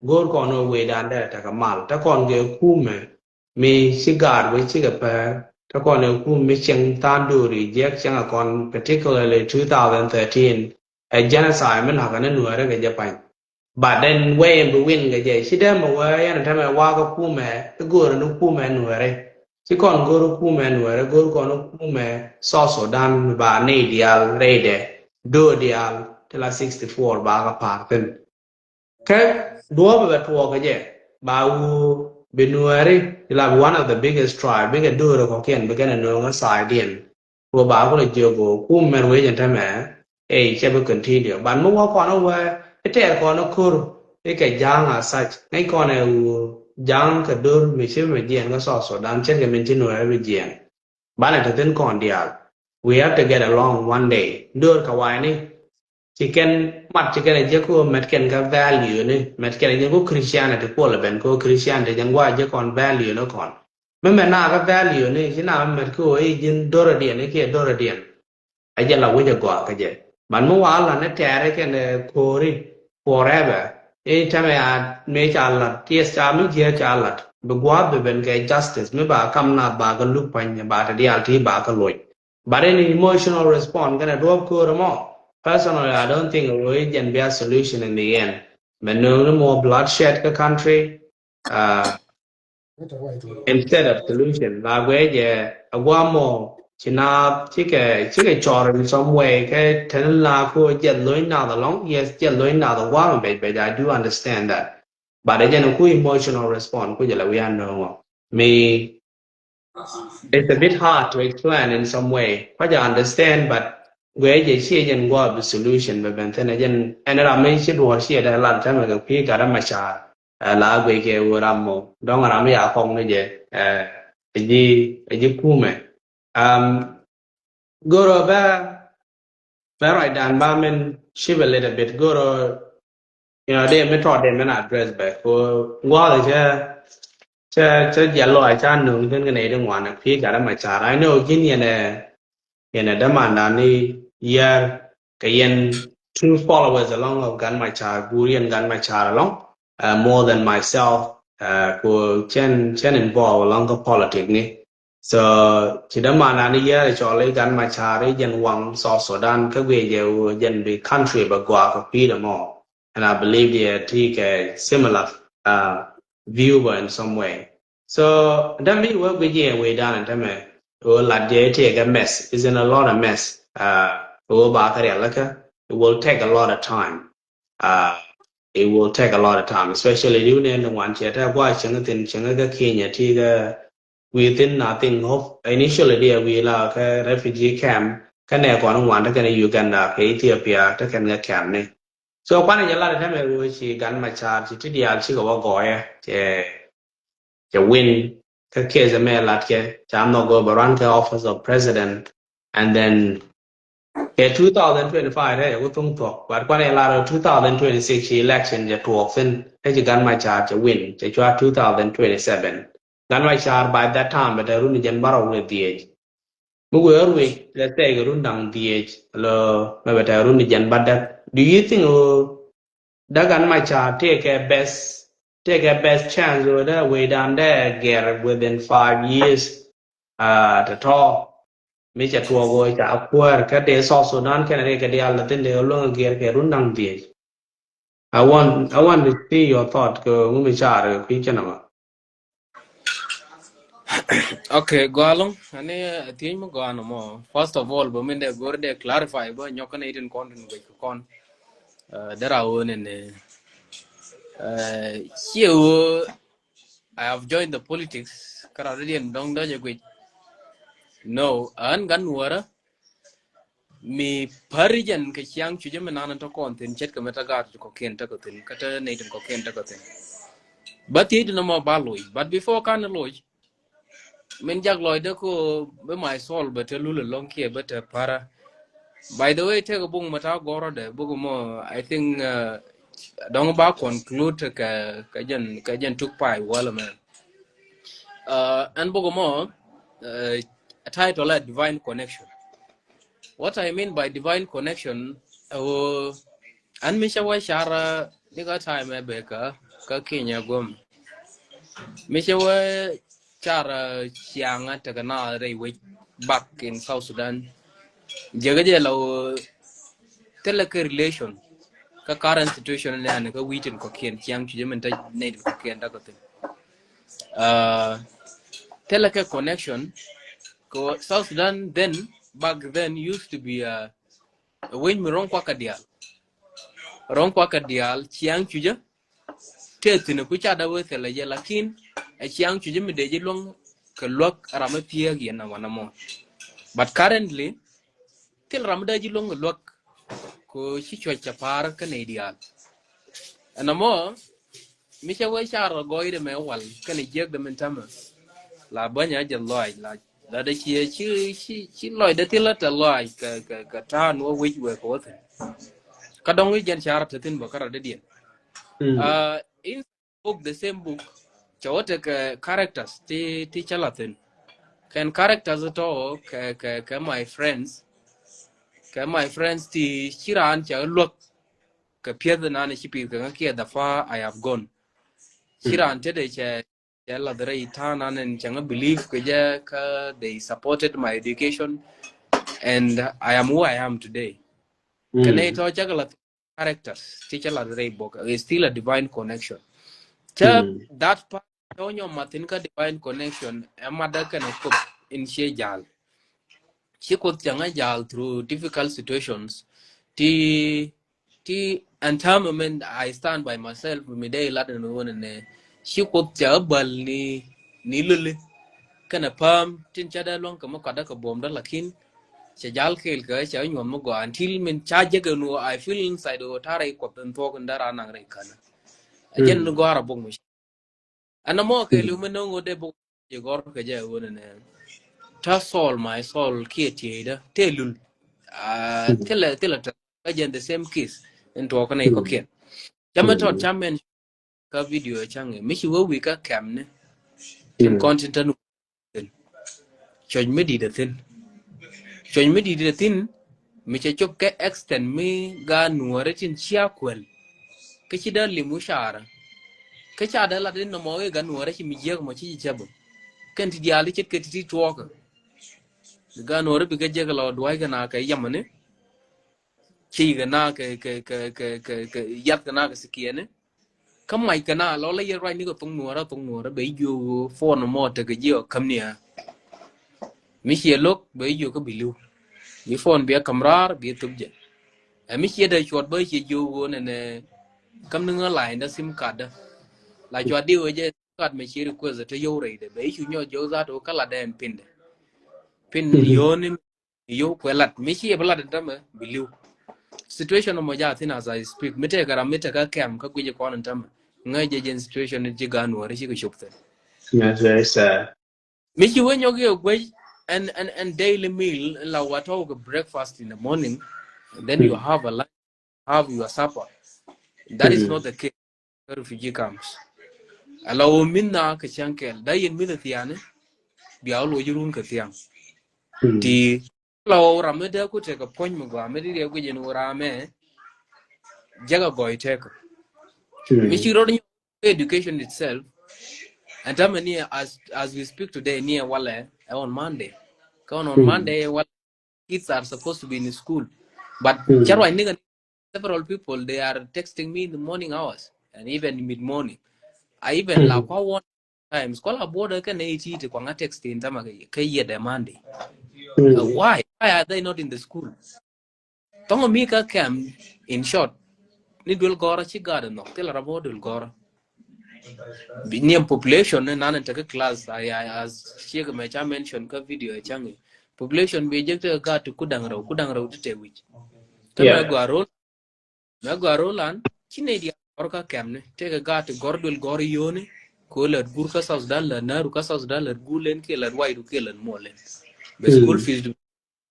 go̱o̱r kɔn ɣöö wecdan dee tekɛ mal. Te kɔn kɛ kumɛ, mi ci gaat wec cikɛ pɛr, te kɔn ɛ kum mi cieŋ tha̱a̱ŋ do̱ri jiɛk cieŋ a kɔn, particularly two thousand thirteen, ɛ genocide mi nakä ni nuɛɛri kɛ jɛ pany. But then wee in bi win kɛ jɛ, ci dee mɛ wee yɛn tɛmɛ wakä kumɛ, i go̱o̱ri ni kumɛ nuɛɛri. Ci kɔn go̱o̱ri kumɛ nuɛɛri, go̱o̱ri kɔn kumɛ South Sudan mi ba ni diaal rɛydɛ, do̱r diaal, ti la sixty-four ba kɛ pa̱a̱r thin. Kä duɔ̱ɔ̱p bɛ tuɔɔk kɛ jɛ, ba wu bi nuɛɛri, ti la bi one of the biggest tribe, bikɛ do̱r kɔkiɛn, bikɛ ni nööŋ a side in. Ku ba kulɛ jiök wu kum mɛn wec in tämɛ, ɛ cɛ bi continue. But mi wä kɔn wä, i tɛɛr kɔn ko̱r, ikɛ ja̱a̱ŋ as such. Ŋäc kɔn ɛ wu ja̱a̱ŋ kɛ do̱r mi ci mi jiɛn kä South Sudan, ce̱tkɛ min ci nuɛɛri bi jiɛn. Banɛ te thin kɔn diaal. We have to get along one day. Do̱r kawai ni. Ci kɛn mat ci kɛn a jiäk kä mɛt kɛn kä value ni. Mɛt kɛn a jiäk kä Christianity kuɔl a ben kä Christianity jɛn gua jiäk kɔn value ni kɔn. Mi mɛt na kä value ni ci na mɛt kä i̱ ji̱n do̱r a diɛn i̱ kiɛ do̱r a diɛn. A jɛ la wi̱c a gɔaa kä jɛ. But mi wa la ni tɛɛri kɛn ko̱ri forever. I̱ tɛmɛ a mi ca lat, yes, ca mi jiɛ ca lat. Bi gua̱a̱th bi ben kɛ justice. Mi ba kam na ba kä luk pany, ba te diaal ti ba kä loc. But in emotional response, kɛn a duɔp ko̱r mɔ. Personally, I don't think it will even be a solution in the end. Mɛ nööŋ ni more bloodshed kä country. Uh, instead of solution, la guɛ jɛ a guamɔ ci na cikɛ cikɛ cɔr in some way kɛ tɛn la ko jɛ loin na the long, yes, jɛ loin na the guamɔ bɛ bɛ. I do understand that. But again, ku emotional response ku jɛ la wian nööŋɔ. Mi, it's a bit hard to explain in some way. Kuac I understand, but guɛ jɛ ciɛ jɛn guɔ bi solution bɛ ben thin. Jɛn ɛn ram mi ci duɔr ciɛ dɛ lat tɛmɛ kɛ kui̱ gat a macar. Ɛ la guɛ kɛ wä ram mɔ dɔŋ ram mi ya kɔŋ ni jɛ. Ɛ ji̱ ɛ ji̱ kumɛ. Um, Goro bɛ bɛ ruacdan ba min shift a little bit. Goro, you know, dee mi tɔt dee min address bɛ ko gua̱a̱th cɛ cɛ cɛ jiɛl lɔac ca nööŋ thin kɛ nɛy ti ŋuan a kui̱ gat a macar. I know ji̱n yɛn ɛ yɛn ɛ dämandan ni yär kɛ yɛn two followers along of Gat Macar, guur yɛn Gat Macar along, uh, more than myself, uh, ko cɛn cɛn involve along kɛ politic ni. So ci dämandan ni yär cɔl i̱ Gat Macar i̱ jɛn waŋ South Sudan kä guiɛ jɛ wu jɛn bi country bɛ gɔaa kɛ kui̱dɛ mɔ. And I believe they are take a similar, uh, view in some way. So däm bi wä guic jɛ wecdan in tämɛ wu lat jɛ i̱ take a mess. Is in a lot of mess. Uh, wu ba kä rialikä, it will take a lot of time. Uh, it will take a lot of time, especially you nɛ ni wan cɛ tɛ gua cieŋ thin cieŋ kä Kenya ti kä within, I think, hope initially dia wi la kä refugee camp kä nɛ kɔn wan te kɛn Uganda kɛ Ethiopia te kɛn kä camp ni. So kuanɛ jɛ lat tɛmɛ wu ci Gat Macar ci ti diaal ci kɛ wä gɔɔyɛ cɛ cɛ win kä case mɛ lat kɛ ca nhɔk gɔ bɛ run kɛ office of president, and then kɛ two thousand twenty-five rɛ ku thung thuɔk, but kuanɛ lat two thousand twenty-six ci election jɛ tuɔɔk thin kä ci Gat Macar cɛ win cɛ cua two thousand twenty-seven. Gat Macar by that time bɛ tɛ run jɛn barɔw ni dhiec. Mi wee ruec, let's say, kɛ run daŋ dhiec, lɔ mɛ bɛ tɛ run jɛn ba däk. Do you think wu däk Gat Macar take a best, take a best chance wu dee wecdan dee gɛr within five years? Uh, tɛ tɔ mi cɛ tuɔɔk wu ca kuäär kä dee South Sudan kɛn a dee kɛ diaal thin dee luäŋ gɛr kɛ run daŋ dhiec. I want, I want to see your thought kɛ ŋu mi car kɛ kui̱ kɛn ama. Okay, gɔalɔŋ, ani thiec mi gɔaa nɔmɔ. First of all, bä min dee go̱r dee clarify bä nyɔk kɛn itin kɔn tin guec kɛ kɔn. Uh, dera wä nini. Uh, cie wä I have joined the politics. Kara radian dɔŋ dɔjɛ guec. No, an gan wara. Mi pari jɛn kɛ ciaŋ cucä mi nan tɔ kɔn thin ce̱tkɛ mi ta gaat kɔkiɛn tekɔ thin kä te ney tin kɔkiɛn tekɔ thin. Ba thiec di nɔmɔ ba loc, but before kan loc, min jak lɔcdä ko bi my soul bɛ te lul ɛlɔŋ kiɛ bɛ te para. By the way, tekɛ buk mi ta gɔrɔdɛ buk mɔ, I think, uh, dɔŋ ba conclude kɛ, kɛ jɛn, kɛ jɛn tuk pay walɛ mɛ. Uh, ɛn buk mɔ, uh, title ɛ Divine Connection. What I mean by divine connection, uh, an mi cɛ wä car, uh, ni ka time ɛ bɛ ka, ka Kenya gom. Mi cɛ wä car, uh, ciaŋ a tekɛ na rɛy wec back in South Sudan. Jɛ kɛ jɛ la wä thilɛ kɛ relation. Ka current situation ni an ka witin kɔkiɛn ciaŋ cucä min ta ney kɔkiɛn ta kɔ thin. Uh, thilɛ kɛ connection. Kɛ South Sudan then, back then used to be a, a wec mi rɔŋ kuakä diaal. Rɔŋ kuakä diaal ciaŋ cucä. Tëë thi̱n ku ca dee wee thilɛ jɛ, lakin ɛ ciaŋ cucä mi dee ji̱ luäŋ kɛ luäk ram mi piääk yɛn na wanɛ mɔ. But currently, thil ram mi dee ji̱ luäŋ kɛ luäk. Ko ci cuɔc cɛ pa̱a̱r kä ney diaal. Ɛn na mɔ, mi cɛ wee car gɔɔydɛ mɛ wal kɛnɛ jiäkdɛ min tämɛ. La bäny a jɛ lɔac la, la dee ciɛ ci, ci, ci lɔcdɛ thilɛ tɛ lɔac kɛ, kɛ, kɛ ta̱a̱n wä wec wek kɛ wä thi̱n. Kä dɔŋ wi̱c jɛn car te thi̱n bä kä rɔ dee diɛn. Uh, in book, the same book, cɛ wä tekɛ characters ti, ti cä la thi̱n. Kɛn characters tɔ kɛ, kɛ, kɛ my friends. Kɛ my friends ti ci raan cɛ luäk kɛ piɛth nan ci pith kɛ ŋä kiɛ the far I have gone. Ci raan tetdɛ cɛ, cɛ lath rɛy ta̱a̱ nan cɛ ŋä believe kɛ jɛ kä they supported my education and I am who I am today. Kɛ nɛy tɔ cɛ kɛ lath characters ti cɛ lath rɛy bok is still a divine connection. Cɛ that part cɛ wä nyɔm mathin kä divine connection ɛ madä kɛnɛ Kuoth in ciɛ jal. Ci Kuoth cɛ ŋä jal through difficult situations. Ti, ti ɛn täämɛ min I stand by myself mi dee lat ni wä ni nɛ. Ci Kuoth cɛ bäl ni, ni lili. Kɛnɛ pääm tin ca dee luäŋ kɛ mi kuatdä kɛ buɔmdä lakin cɛ jal kɛɛl kɛ cɛ nyuɔ̱th mi gɔaa until min ca jek ɛn wä I feel inside wä ta̱rɛ Kuoth in thuɔ̱k in dee raan naŋ rɛy känä. Ɛ jɛn ni gɔaa rɔ bok mi. Ɛn na mɔ kɛ liw mi no̱ŋ wä dee bok jɛ gɔr kɛ jɛ wä ni nɛ. Ta soul, my soul kiɛ tieyda tëë lul. Ah, thilɛ, thilɛ tɛ kä jɛn the same case in tuɔɔk kɛ nɛy kɔkiɛn. Ca mɛ tɔt ca mɛn kä video caŋ mi ci wä wi̱i̱ kä kɛm ni. Tin kɔn tin tän thi̱n. Cuɔ̱c mi di̱t a thi̱n. Cuɔ̱c mi di̱t a thi̱n mi cɛ cop kɛ extent mi gaat nuɔɔri tin cia kuɛl. Kä ci dee lim wi̱i̱ carä. Kä ca dee lat in nɔmɔ i̱ gaat nuɔɔri ci mi jiäk mɔ ci ci cäbä. Kɛn ti diaal i̱ ce̱tkɛ ti ti tuɔɔkä. Gaat nuɔɔri bikɛ jiäk lɔ dua̱ckɛ na kɛ yamani. Ci kɛ na kɛ, kɛ, kɛ, kɛ, kɛ, kɛ yath kɛ na kɛ sikiɛni. Kä mac kɛ na lɔ la yɛ ruacni kɛ thoŋ nuɔrä, thoŋ nuɔrä bɛ i̱ jiök ɣöö phone mɔ tekɛ jiɛ ɔ käm ni ɛ. Mi ciɛ lo̱k bɛ i̱ jiök kä bi li̱w. Bi phone biɛ käm raar biɛ thop jɛ. Ɛ mi ciɛ dee cuɔt bä ciɛ jiök ɣöö nɛnɛ käm ni ŋä line dä sim card dä. La cuat di ɣöö jɛ sim card mɛ ci request te yio̱w rɛydɛ bɛ i̱ cu nyɔk jiök that ɣöö kä lat dɛ ɛn pin dɛ. Pin yio̱w ni Yo̱w kuɛ lat mi ci yɛ bi lat in tämɛ bi li̱w. Situation mɔ ja thin as I speak mi tekɛ ram mi tekɛ kɛm kä guic kɔn in tämɛ. Ŋäc jɛ jɛn situation in ci gaat nuɔri ci kɛ cop thin. Yes, very sad. Mi ci wä nyɔk yɛ guic ɛn, ɛn, ɛn daily meal in la wa tɔw kɛ breakfast in the morning, and then you have a lunch, have your supper. That is not the case. Refugee camps. Ala wä min na kɛ cäŋ kɛl da yɛn min thiani. Bia wä lo̱c run kɛ thiaŋ. Ti la wä ram mi dee ku tekɛ puɔ̱ny mi gɔaa mi di riɛ guic in wä ram mɛ. Jɛk a gɔy tekɛ. Mi ci rot education itself. And tamɛ ni as, as we speak today ni walɛ ɛ on Monday. Kä on, on Monday walɛ kids are supposed to be in school. But ca ruac nikɛ several people, they are texting me in the morning hours and even mid morning. I even la kua one times kua la border kɛ nɛ iti ti kua ŋa texting tama kɛ yɛ dɛ Monday. Uh, why why are they not in the school? Tɔŋ mi ka kɛm, in short, ni duel gɔrɔ ci gat nɔ ti la rabo duel gɔrɔ. Niɛm population ni nan tekɛ class, I, I, as ciek mɛ ca mention ka video caŋi. Population bi jek tekɛ gat ti kudaŋ rɛw, kudaŋ rɛw ti te wic. Te mɛ gɔa rol, mɛ gɔa rol an ci ne dia gɔr ka kɛm ni tekɛ gat ti gɔr duel gɔr yoni. Ko lɛ gur ka South Sudan, lɛ naru ka South Sudan, lɛ gulen ke lɛ waidu ke lɛ molen. Be school fees du.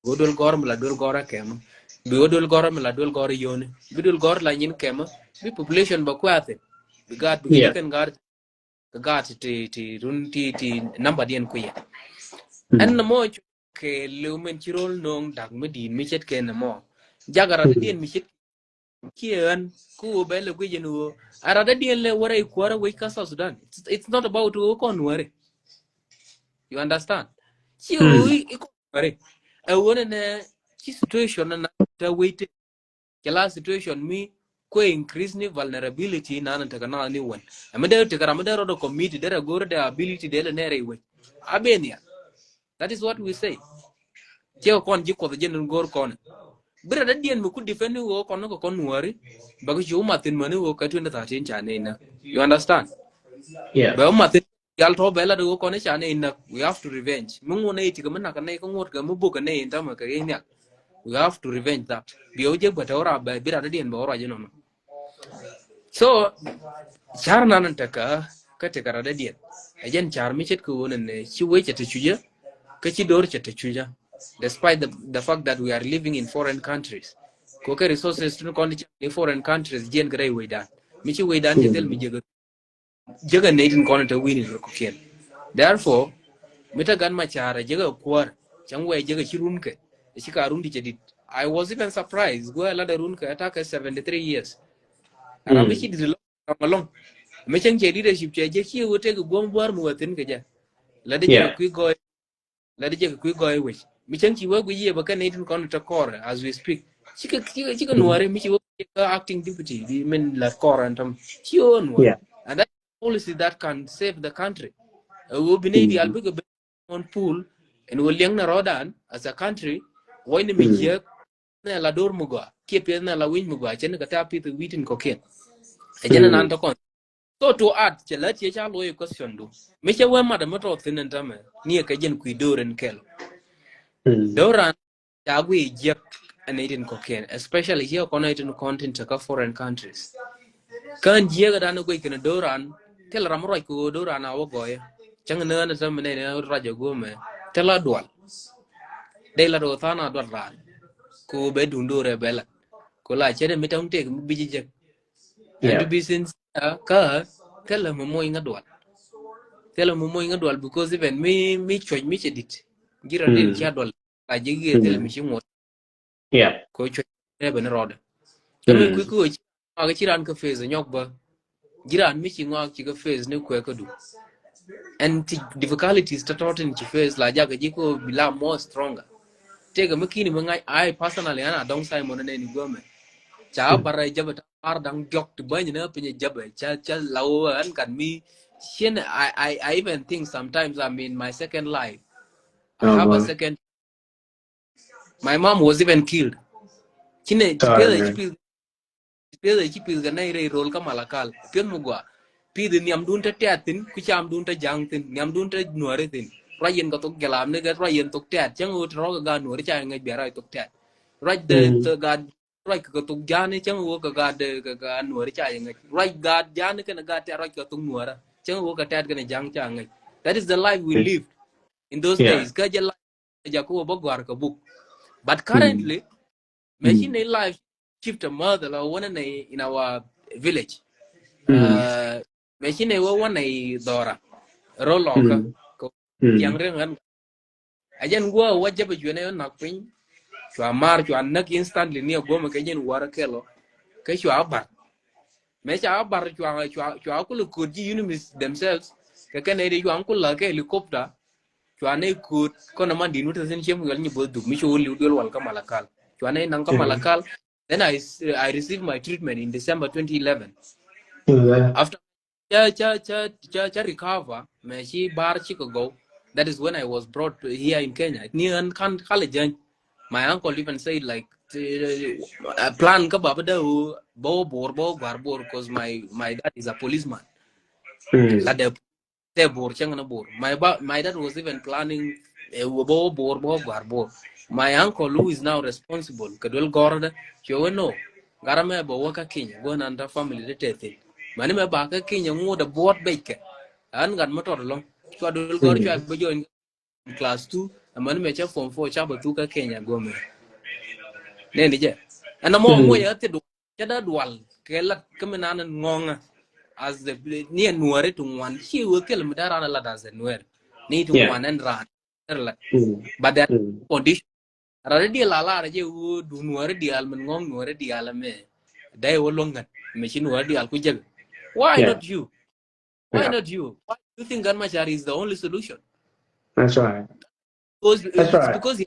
Bi wä duel gɔr mi la duel gɔr a kɛmä. Bi wä duel gɔr mi la duel gɔr yoni. Bi duel gɔr la nyin kɛmä. Bi population ba kuathin. Bi gat bi kɛn gat ka gat ti ti run ti ti number diɛn kuiɛ. Ɛn na mɔ kɛ lew men ci rol noŋ dak mi din mi cet kɛ na mɔ. Jagara diɛn mi cet kiɛ ɣän ku wä bɛ lɛ guic ɛn ɣöö a rat dädiɛn lɛ wä rɛy kuäärä wec kä South Sudan. It's, it's not about ɣöö kɔn nuäri. You understand? Ci ɣöö i kɔn nuäri. Ɛ ɣöö nɛnɛ ci situation nana te wec te. Kɛ la situation mi kuɛ increase ni vulnerability nana tekɛ na ni wän. Ɛ mi dee tekɛ ram mi dee rɔdɔ committee dee rɛ go̱o̱r dee ability dee lɛ nɛ rɛy wec. A ben ya. That is what we say. Ciɛ kɔn ji̱ kuɔth jɛn in go̱o̱r kɔn. Bi rat dädiɛn mi ku defend ni ɣöö kɔn kɛ kɔn nuäri. Bɛ kɛ ci wä mathin mäni ɣöö kɛ twenty thirteen ca nɛy näk. You understand? Bɛ wä mathin yal tɔ bɛ lat ɣöö kɔn ca nɛy näk. We have to revenge. Mi ŋun nɛy tikɛ mi nak kɛ nɛy kä ŋuɔ̱t kɛ mi bok kɛ nɛy in tämɛ kɛ riey nhiak. We have to revenge that. Bi ɣä jek bɛ tɛ wä ra bɛ bi rat dädiɛn bɛ wä ruac inɔnɔ. So car nan tekɛ kä tekɛ rat dädiɛn. Ɛ jɛn car mi ce̱tkɛ ɣöö nɛnɛ ci wec cɛ te cucä kä ci do̱r cɛ te cucä. Despite the, the fact that we are living in foreign countries. Kɛ kɛ resources tin kɔn cɛ ni foreign countries jiɛn kɛ rɛy wecdan. Mi ci wecdan cɛ thil mi jek jek ɛ nɛy tin kɔn te wi̱ni lur kɔkiɛn. Therefore mi te gan ma car ɛ jek ɛ kuäär cäŋ wɛ jek ɛ ci run kɛ ɛ ci ka run ti cɛ dit. I was even surprised guɛ lat ɛ run kɛ ɛ takɛ seventy three years. Ram mi ci dit lɔŋ alɔŋ. Mi cäŋ cɛ leadership cɛ jek ci ɣöö tek guɔ̱ŋ bua̱r mi wä thi̱n kɛ jɛ. Lat ɛ jek kui̱ gɔɔy. Lat ɛ jek kui̱ gɔɔy wec. Mi cäŋ ci wä guic yiëë bä kɛ nɛy tin kɔn te kɔɔr as we speak. Cikɛ cikɛ nuäri mi ci wä guic yiëë kä acting deputy di min lat kɔɔr ɛn tɔm. Ci ɣöö nuäri. And that policy that can save the country. Ɛ ɣöö bi nɛy diaal bikɛ ben on pool ɛn ɣöö liɛŋ nɛ rɔɔdan as a country. Wɔcni mi jiäk nɛ la do̱r mi gɔaa kiɛ piɛth nɛ la wi̱ny mi gɔaa cɛ ni kɛ tɛ̈ a pith wi̱i̱ tin kɔ̱kiɛn. Ɛ jɛn ɛnan tɔ̱ kɔn. So to add cɛ lät cɛ ca lo̱c ɛ question du mi cɛ wee mat ɛmɛ tɔ̱ thi̱n ɛn täämɛ ni ɛ kɛ jɛn kui̱ do̱r ɛn kɛl. Do̱ran ca guiy jiäk ɛn nɛy tin kɔ̱kiɛn, especially ciɛ kɔn nɛy tin kɔn tin tekä foreign countries. Kään jiäk ɛ dan ɛ guic kɛn do̱ran thil ram ruac kɛ ɣöö do̱ran a wä gɔɔyä. Cäŋ ni ɣän ɛ täämɛ nɛy ni ruac ɛ guɔ̱mɛ thil a dual. Dee lat ɣöö tha̱a̱ŋ a dual raan kɛ ɣöö bɛ duŋ do̱rɛ bɛ lat. Kɛ la cɛ dee mi ta̱ŋ tëëk mi bi̱c jiäk. And to be sincere kä thilɛ mi moc ŋä dual. Thilɛ mi moc ŋä dual because even mi mi cuɔ̱c mi cɛ dit ji̱ rɔ den cia dual. La ji̱ giɛ thilɛ mi ci ŋuɔt. Kɛ cuɔ̱c rɛ ben rɔɔdɛ. Kɛ mi kui̱ kui̱ ɣöö ci ŋɔak ci raan kä face nyɔk bä. Ji̱ raan mi ci ŋɔak ci kä face ni kuɛ kä du. And ti difficulties tɔ̱tɔ̱ tin ci face la jakä ji̱ kä bi la more stronger. Tëëkɛ mi kini mi ŋa̱c, I personally an a dɔŋ Simon nɛ ni guämɛ. Ca bar rɛ jäbɛ ta bar daŋ jɔk ti bäny ni piny jäbɛ ca ca la wä an kat mi. Cien I I I even think sometimes I'm in my second life. I have a second. My mom was even killed. Ci nɛ ci piɛth ɛ ci piɛth ci piɛth ɛ ci piɛth kɛ nɛy rɛy rol kä Malakal. Piɛth mi gɔaa. Piɛth nhiamdun te tɛ̈t thi̱n ku camdun te ja̱ŋ thi̱n, nhiamdun te nuäri thi̱n. Ruac yɛn kɛ thok jɛlam ni kɛ ruac yɛn thok tɛ̈t cäŋ ɣöö te rɔ̱ kɛ gaat nuäri ca yɛ ŋäc bia ruac thok tɛ̈t. Ruac the gaat ruac kɛ thok ja̱a̱ni cäŋ ɣöö kɛ gaat kɛ gaat nuäri ca yɛ ŋäc. Ruac gaat ja̱a̱ni kɛnɛ gaat tɛ̈t ruac kɛ thok nuära cäŋ ɣöö kɛ tɛ̈t kɛnɛ ja̱ŋ ca ŋäc. That is the life we lived in those days. Kä jɛ life jakä wä bä gɔ̱a̱r kɛ buk. But currently mɛ ci nɛ life shift a mother la wä nɛ in our village. Mɛ ci nɛ wä wä nɛ dhɔra rɔ lɔkä kɛ jiaŋ rin ɣän. A jɛn guɔ wä jäpɛ juɛ nɛ wä nak piny. Cua mar cua näk instantly ni a guɔmɛ kɛ jɛn wä rɔ kɛlɔ kɛ cua bar. Mɛ ca bar cua cua cua kulɛ ko̱t ji̱ enemies themselves. Kɛ kɛn nɛ di cua kulɛ kɛ helicopter. Cua nɛ ko̱t kɔn man di nu te thin ciem yɔl nyi both duk mi ci wä liw duel wal kä Malakal. Cua nɛ naŋ kä Malakal. Then I, s- I received my treatment in December twenty eleven. Yeah. After cha cha cha cha cha recover, mɛ ci bar ci kɛ gɔw. That is when I was brought to here in Kenya. Ni an kan kale jany. My uncle even said, like, uh, plan ka baba da o bo bor bo gwar bor, because my my dad is a policeman. Mm. La de te bor chang na bor. My ba my dad was even planning, uh, bo bor bo gwar bor. My uncle who is now responsible, Kadwel Gorda, she went no. Garame ba waka Kenya, go nan ta family de te thing. Mani me ba ka Kenya ngu da bor beke. An gan motor long. Chwa dul gor chwa be join class two, ɛmɛn mɛ cɛ form four ca bɛ thuk kä Kenya gɔmɛ. Nɛ ni jɛ. Ɛn ɛmɔ mɔ yɛ thit ca da dual kɛ lat kä mi nan ngɔŋä. As the ni ɛ nuɔri ti ŋuan ci wä thil mi da ran lat as a nuɛr. Ni ti ŋuan ɛn ran. Lat. But then condition. Rari dial a lar jɛ wä du nuɔri dial min ŋɔŋ nuɔri dial mɛ. Dai wä luɔŋ ŋän mɛ ci nuɔri dial ku jɛ. Why not you? Why not you? Why do you think Gat Machar is the only solution? That's right. Because it's because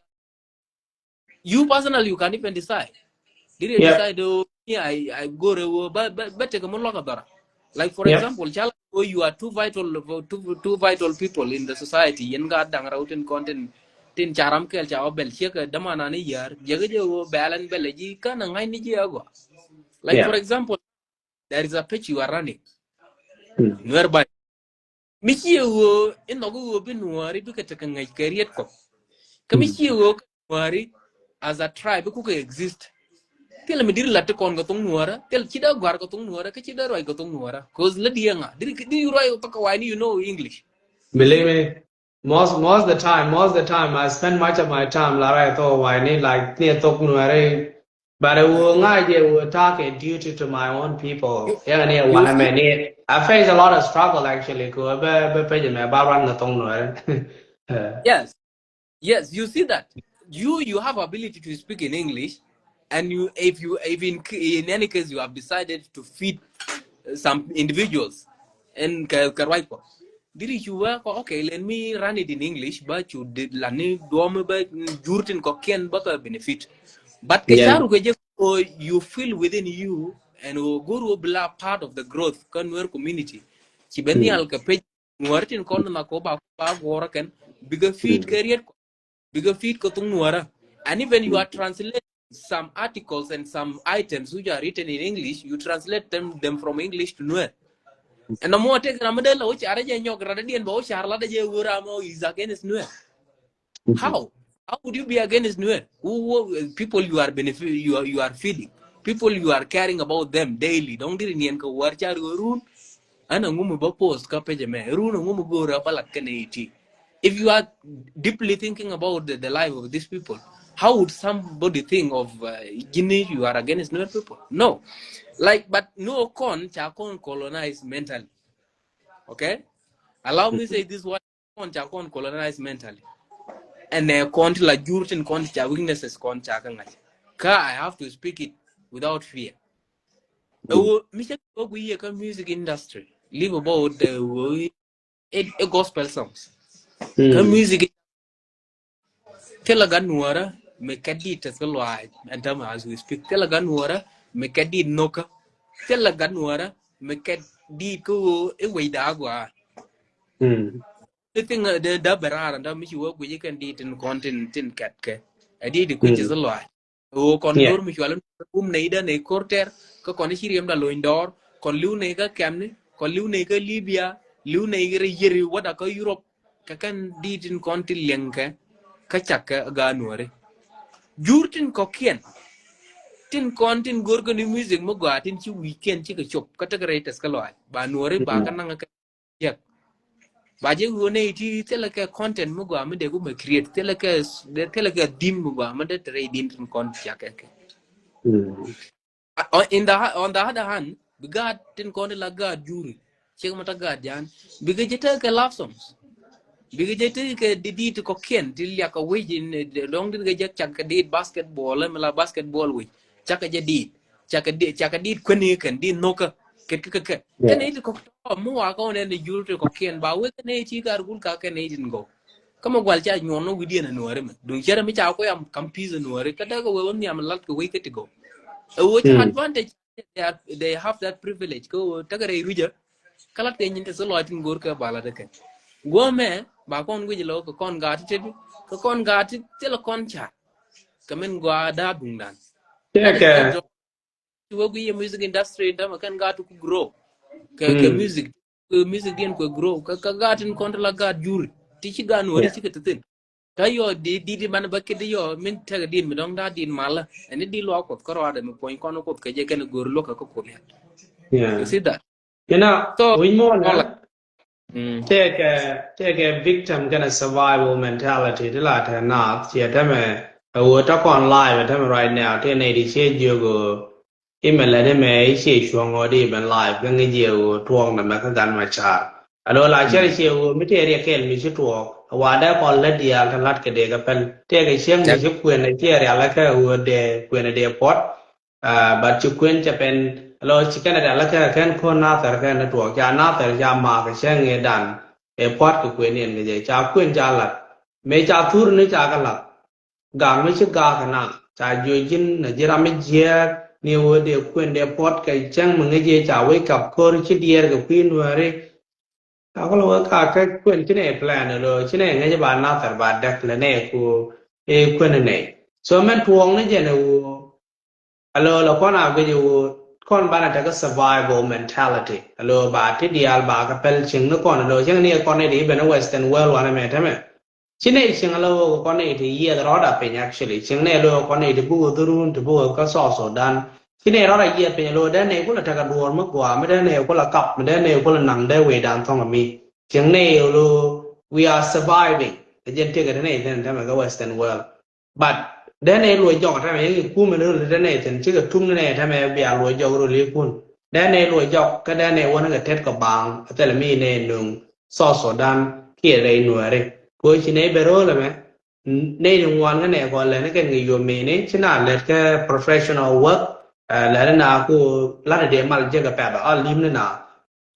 you personally, you can even decide. Did you decide, oh, yeah, I, I go to, but, but, but take a more look at that. Like, for example, chala, oh, you are two vital, two, two vital people in the society. Yen ga dang rau tin content, tin charam kel cha obel check dama na ni yar. Jaga je wo balan bele ji kana ngai ni ji agwa. Like, for example, there is a page you are running. Nuɛr ba mi ci ɣöö in nhɔk ɣöö bi nuɔɔri bikɛ tekɛ ŋäc kɛ riet kɔ. Kä mi ci ɣöö kä nuɔɔri as a tribe kukɛ exist. Thilɛ mi diri lat ti kɔn kɛ thoŋ nuɔɔrä, thilɛ ci dee gɔ̱a̱r kɛ thoŋ nuɔɔrä, kä ci dee ruac kɛ thoŋ nuɔɔrä. Cause lä diɛ ŋa diri diri ruac kɛ thok kɛ wayni, you know English. Believe me, most most the time, most the time I spend much of my time la ruac thok kɛ wayni, like ni thok nuɔɔri. But it will ŋa̱c, it will talk a duty to my own people. Yeah, ni wan mɛ ni I face a lot of struggle actually. Ko bɛ bɛ page mɛ ba ran na thong nuɔrɛ. Yes, yes, you see that you you have ability to speak in English, and you if you if in in any case you have decided to feed, uh, some individuals in kɛ kɛ ruac kɔ. Diri cu wee kɔ, okay, let me run it in English, ba cu di la ni duɔm ba jur tin kɔ kiɛn ba kɛ benefit. But kɛ caru kɛ jɛ ko you feel within you and o goru bila part of the growth kä Nuer community. Ci ben yal kɛ page Nuer tin kɔn na ko ba ba gɔrɔ kɛn bigger feed kɛ riet kɔ. Bigger feed kɛ thung Nuerä. And even you are translating some articles and some items which are written in English, you translate them them from English to Nuer. And the more take ram de la which are je nyok rada dien ba which are la de je wura mo is against Nuer. How? How would you be against Nuer? Who, who people you are benefit you are, you are feeding? People you are caring about them daily. Don't diri nien ka war char run. Ana ngumu ba post ka page me. Run ngumu go ra balat kene iti. If you are deeply thinking about the, the life of these people, how would somebody think of, uh, Guinea, you are against Nuer people? No. Like, but no con cha con colonized mentally. Okay? Allow me say this one, con cha con colonized mentally. And uh, con ti la jur tin con cha weaknesses con cha ka ngai. Ka I have to speak it without fear. Ewo mi cha ko gu ye ka music industry. Live about the wo e, e gospel songs. Kä music thilɛ gat nuɔrä mi kɛt dit tɛth kä luaac. And time as we speak thilɛ gat nuɔrä mi kɛt dit nokä. Thilɛ gat nuɔrä mi kɛt dit kä ɣöö i̱ wecda agɔaa. Ti thiŋ de däp bɛ raar and mi ci wä guic ikɛn dit tin kɔn tin tin kɛt kɛ ɛ dit i̱ kui̱c i̱ luaac. Ɣöö kɔn go̱r mi cual in rum nɛy dä nɛy ko̱r tɛr kä kɔn i̱ ci riɛmda lony dɔɔr kɔn li̱w nɛy kä kɛmni kɔn li̱w nɛy kä Libya li̱w nɛy kä rɛy yeri wäda kä Europe. Kä kɛn dit in kɔn tin liɛŋ kɛ kä cak kɛ gaa nuɔri. Jur tin kɔkiɛn tin kɔn tin go̱r kä ni music mi gɔaa tin ci wi̱i̱kiɛn cikɛ cop kä tekɛ rɛy tɛth kä lɔaac ba nuɔri ba kä naŋ kɛ. Yep. Ba jɛ ɣöö nɛy ti thilɛ kɛ content mi gɔaa mi dee ku mɛ create thilɛ kɛ thilɛ kɛ dhim mi gɔaa mi dee te rɛy din tin kɔn cak kɛ kɛ. Uh, in the on the other hand bi gaat tin kɔn ti la gaat juri cik ma ta gaat jan bikɛ jɛ tekɛ love songs. Bikɛ jɛ tekɛ di di ti kɔkiɛn ti liak kɛ wec in dɔŋ ti kɛ jɛ cak kɛ dit basketball mi la basketball wec cak kɛ jɛ dit cak kɛ dit cak kɛ dit kuɛni kɛn dit nokä kɛ kɛ kɛ kɛ kɛn it kɔk tɔ mi wa kɔn ɛn juri ti kɔkiɛn ba wek kɛn it ci kar gul ka kɛn it in gɔw. Kä mɛ gual ca nyuɔn nɔ wi̱diɛn anuɔri mɛ duŋ cɛrɛ mi ca kuɛ am kam pi̱th anuɔri kä däk awɛ wä nhiam lat kɛ wec kä ti gɔw. Ɛ wä cɛ advantage, they, are, they have that privilege. Kä wä tekɛ rɛy rucä. Kä lat kɛ nyin te thil lɔc tin go̱o̱r kɛ ba lat kɛ. Guɔ mɛ ba kɔn guic lɔ kɛ kɔn gaat ti tet kɛ kɔn gaat ti thil kɔn ca. Kɛ min gua da duŋdan. Tekɛ. Ci wä gui yɛ music industry dama kɛn gaat ti ku grow. Kɛ kɛ music. Kɛ music diɛn kɛ grow kɛ kɛ gaat tin kɔn ti la gaat juri ti ci gaat nuɔri ci kɛ ti thin. Kä yɔ di di di man ba kidi yɔ min tekɛ din mi dɔŋ da din malä. Ɛn ni di luak Kuɔth kärɔadɛ mi puɔny kɔn Kuɔth kɛ jɛ kɛn go̱o̱r luɔk kɛ kä Kuɔth yɛn. You see that? Kena wi̱ny muɔnɛ. Tekɛ tekɛ victim kɛnɛ survival mentality ti la tɛ naath ciɛ tɛmɛ. Ɛ wä tɔ kɔn live ɛ tɛmɛ right now tɛ nɛ di ciɛ jiök ɣöö imɛ lɛ ni mɛ i̱ ciɛ cuɔ̱ŋ ɣöö di ben live kä ŋi̱ jiɛ ɣöö tuɔɔk nɛ mɛ kä gan ma ca̱a̱r. Alo la cɛr ciɛ ɣöö mi tëë riɛk kɛl mi ci tuɔɔk ɛ wa dee kɔn lät diaal kä la̱t kɛ dee kɛ pɛl tëë kɛ cieŋ mi ci kuën ɛ ciɛ rial ɛ kɛ ɣöö dee kuën ɛ dee puɔt. But ci kuën cɛ pɛn alo ci kɛn ɛ rial ɛ kɛ kɛn ko̱n nathɛr kɛn ɛ tuɔɔk ca nathɛr ca maak ɛ cieŋ ɛ dan ɛ puɔt kɛ kuën yɛn kɛ jɛ ca kuën ca la̱t mëë ca thur ni ca kɛ la̱t. Gak mi ci gak na ca juɔc ji̱n na ji̱ ram mi jiɛɛk ni wee dee kuën dee puɔt kɛ cäŋ mi ŋäc yee ca wec kap ko̱r ci diɛɛr kɛ kui̱ nuääri. Ca kɔ lɔ wee ka kɛ kuën ci nɛ plan lo ci nɛ ŋäc ba nathɛr ba dɛk lɛ nɛ ku ëë kuën nɛ. So mɛn tuɔɔk ni jɛn ɛ woo. Alo la kɔn a guic ɛ woo kɔn banɛ tekɛ survival mentality. Alo ba ti diaal ba kɛ pɛl cieŋ ni kɔn alo cieŋ ni kɔn ni di ben western world wanɛ mɛ tämɛ. Ci nɛ cieŋ alo kɔn ni ti yiɛth rɔɔda piny actually. Cieŋ nɛ alo kɔn ni ti buk dhurun ti buk kä South Sudan. Ci nɛ rɔɔda yiɛth piny alo dee nɛ kula tekɛ duɔɔr mi gua mi dee nɛ kula kap mi dee nɛ kula naŋ dee wee dan thɔŋ mi. Cieŋ nɛ alo we are surviving. Ɛ jɛn tiɛkɛ ti nɛ thin tämɛ kä western world. But dee nɛ luɔc jɔk tämɛ yɛn i̱ kumɛ ni run dee nɛ thin cikɛ tum ni nɛ tämɛ bia luɔc jɔk run li kun. Dee nɛ luɔc jɔk kä dee nɛ wän kɛ tet kɛ baaŋ a thɛl mi nɛ nuŋ South Sudan kiɛ rɛy nuɛri. Kɛ ci nɛ bɛ ro̱o̱l ɛmɛ nɛ ni ŋuan kä nɛ kɔn lɛn kɛn kɛ yom mini ci na lɛt kɛ professional work. Lɛn na ku lat dee mal jek kɛ pɛth a lim ni na.